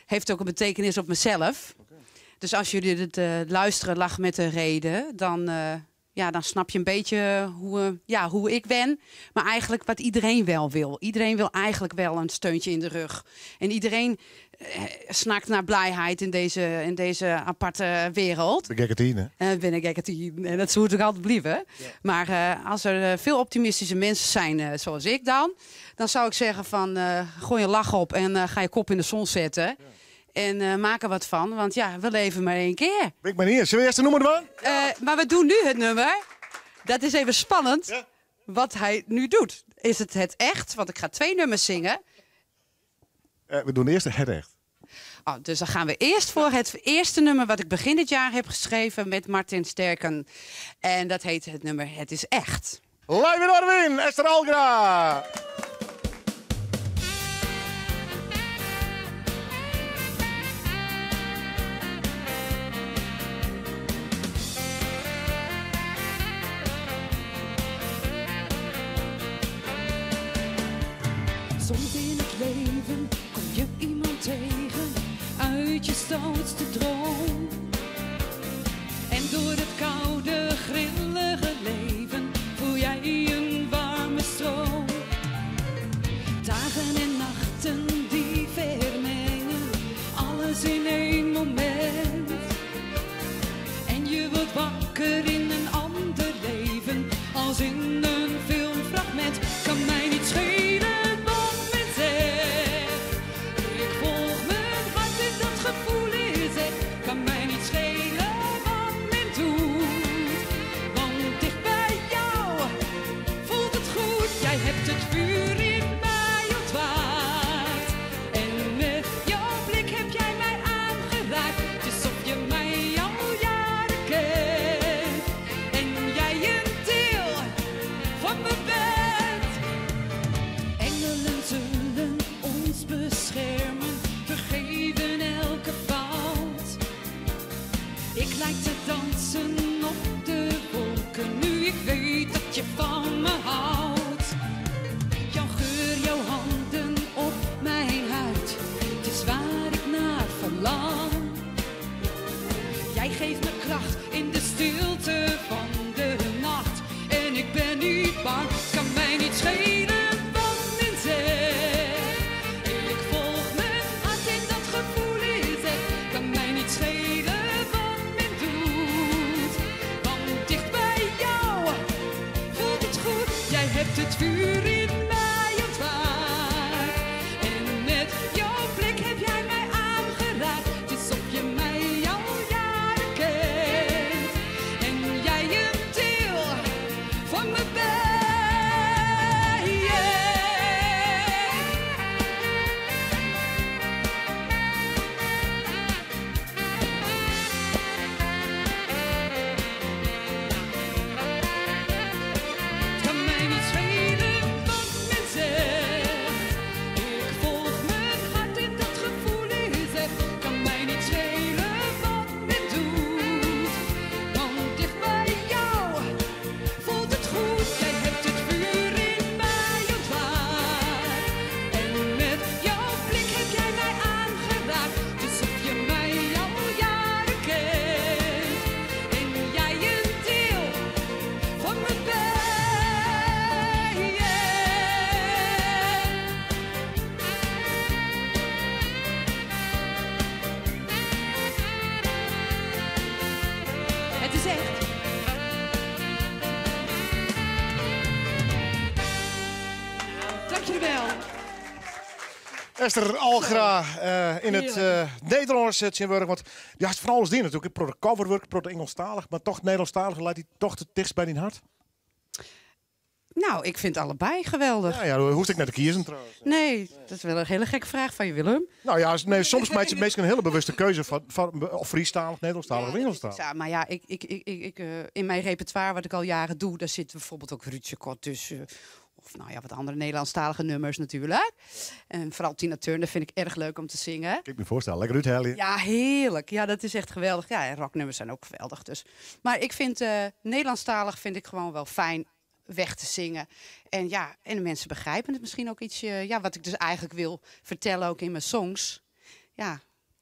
heeft ook een betekenis op mezelf. Dus als jullie het luisteren, Lach met de Reden, dan, ja, dan snap je een beetje ja, hoe ik ben. Maar eigenlijk wat iedereen wel wil. Iedereen wil eigenlijk wel een steuntje in de rug. En iedereen snakt naar blijheid in deze aparte wereld. De gekke tien, hè? En ben ik gekke tien. En dat moet ook altijd blijven. Maar als er veel optimistische mensen zijn, zoals ik dan, dan zou ik zeggen van gooi een lach op en ga je kop in de zon zetten. En maak er wat van, want ja, we leven maar één keer. Ben ik maar hier. Zullen we eerst de nummer doen? Maar we doen nu het nummer. Dat is even spannend wat hij nu doet. Is het het echt? Want ik ga twee nummers zingen. We doen eerst het echt. Oh, dus dan gaan we eerst voor het eerste nummer wat ik begin dit jaar heb geschreven met Martin Sterken. En dat heet het nummer Het is echt. Live in Noardewyn, Esther Algra. Soms in het leven kom je iemand tegen uit je stoutste droom. En door het koude, grillige leven voel jij een warme stroom. Dagen en nachten die vermengen, alles in één moment. En je wordt wakker in een ander leven, als in een filmfragment. Kan mij niet schelen wat men zegt. Ik volg mijn hart en dat gevoel is echt. Kan mij niet schelen wat men doet. Want dicht bij jou voelt het goed. Jij hebt het vuur in mij ontwaakt. En met jouw blik heb jij mij aangeraakt. Het is of je mij al jaren kent. En jij een deel van me bent. Engelen zullen ons beschermen, vergeven elke fout. Ik lijk te dansen op de wolken, nu ik weet dat je van me houdt. Jouw geur, jouw handen op mijn huid, het is waar ik naar verlang. Jij geeft me kracht in de stilte van de nacht. En ik ben niet bang, het kan mij niet schelen wat men zegt. Ik volg Esther Algra eh, yn it uh, Nederlânsk tsjintwurdich. Want je hast fan alles dien natuerlik. Protte coverwurk, protte Ingelsktalich, mar toch Nederlânsktalich leit dy toch it tichtst by dyn hert? Nou, ik vind allebei geweldig. Ja, hoech ik net te kiezen trouwens. Nee, dat is wel een hele gekke vraag van je, Willem. Nou ja, nee, soms meitsje minsken in hiele bewuste keuze fan of Frysktalich, Nederlânsktalich of Ingelsktalich. Ja, mar ja, ik, yn myn repertoire, wat ik al jaren doch, dêr sit bijvoorbeeld ook Ruud Kort tussen. Of nou ja, wat andere Nederlandstalige nummers natuurlijk. En vooral Tina Turner vind ik erg leuk om te zingen. Ik me voorstellen, lekker úthelje. Ja, heerlijk. Ja, dat is echt geweldig. Ja, en rocknummers zijn ook geweldig. Dus. Maar ik vind Nederlandstalig vind ik gewoon wel fijn weg te zingen. En ja, en de mensen begrijpen het misschien ook ietsje. Ja, wat ik dus eigenlijk wil vertellen ook in mijn songs. Ja,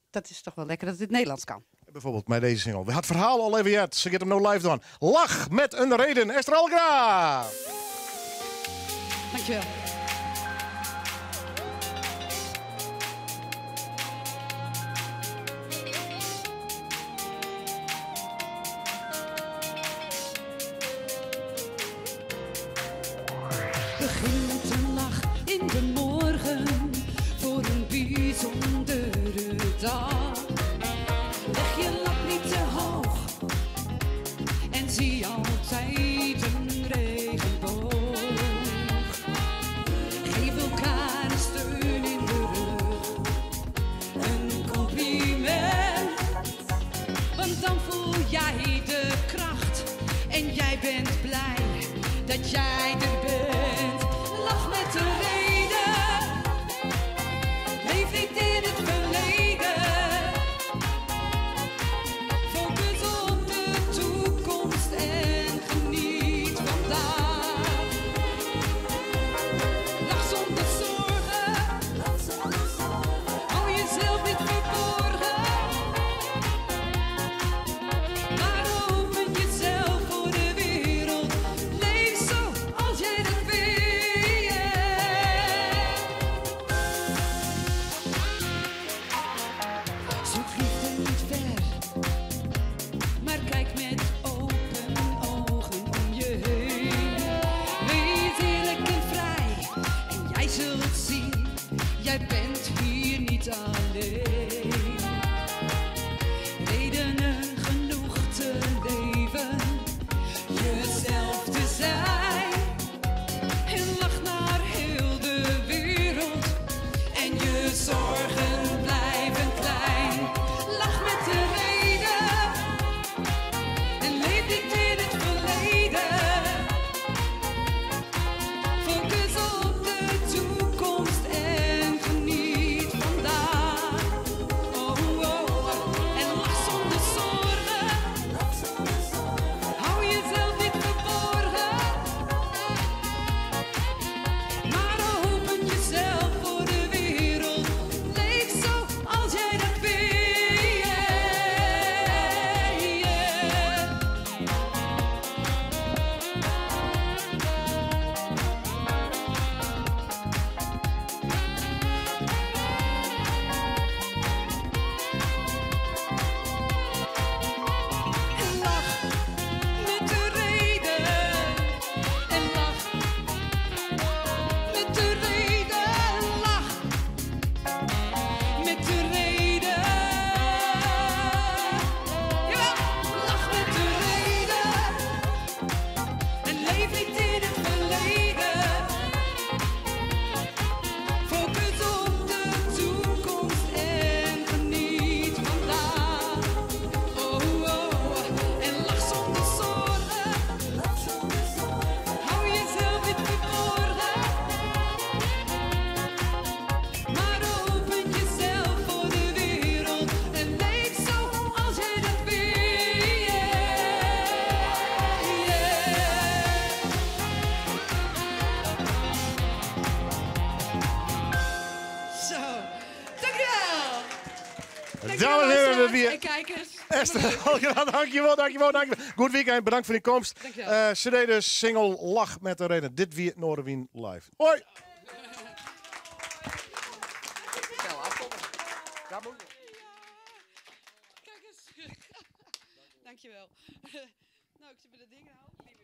dat is toch wel lekker dat het in het Nederlands kan. Bijvoorbeeld met deze single. We hadden het verhaal al even gehad. Ze gaat hem nou live doen. Lach met een reden. Esther Algra. Dankjewel. Begin met een lach in de morgen voor een bijzondere dag. Leg je lat niet te hoog en zie altijd een regenboog. Geef elkaar een steun in de rug, een compliment. Want dan voel jij de kracht en jij bent blij dat jij er bent. Lach met de reden, leef niet in het verleden. Focus op de toekomst en geniet vandaag. Lach zonder zorgen, hou jezelf niet verborgen. Maar open jezelf voor de wereld. Leef zo als jij dat wil. Zoek liefde niet ver, maar kijk met open ogen om je heen. Wees eerlijk en vrij en jij zult zien, jij bent hier niet alleen. Redenen genoeg te leven, jezelf te zijn. En lach naar heel de wereld en je zorgen blijven klein. Lach met de reden en leef niet in het verleden. Focus op de toekomst en geniet vandaag. Oh, oh, en lach zonder zorgen. Hou jezelf niet verborgen. Maar open jezelf voor de wereld. Leef zo als jij dat wil. En lach met de reden. En lach met de reden. Lach met de reden. Ja, lach met de reden. En leef niet in het verleden. Focus op de toekomst en geniet vandaag. Oh, oh, en lach zonder zorgen. Hou jezelf niet verborgen. Maar open jezelf voor de wereld en leef zo als jij dat wil. Zo, dankjewel. Dames en heren, dat En wie kijkers. Esther Algra, dankjewel, dankjewel, dankjewel. Goed weekend, bedankt voor je komst. Dankjewel. CD dus, single Lach met de reden. Dit wie Noardewyn live. Hoi! Kijk eens. Dankjewel. Nou, ik zit met de dingen houden.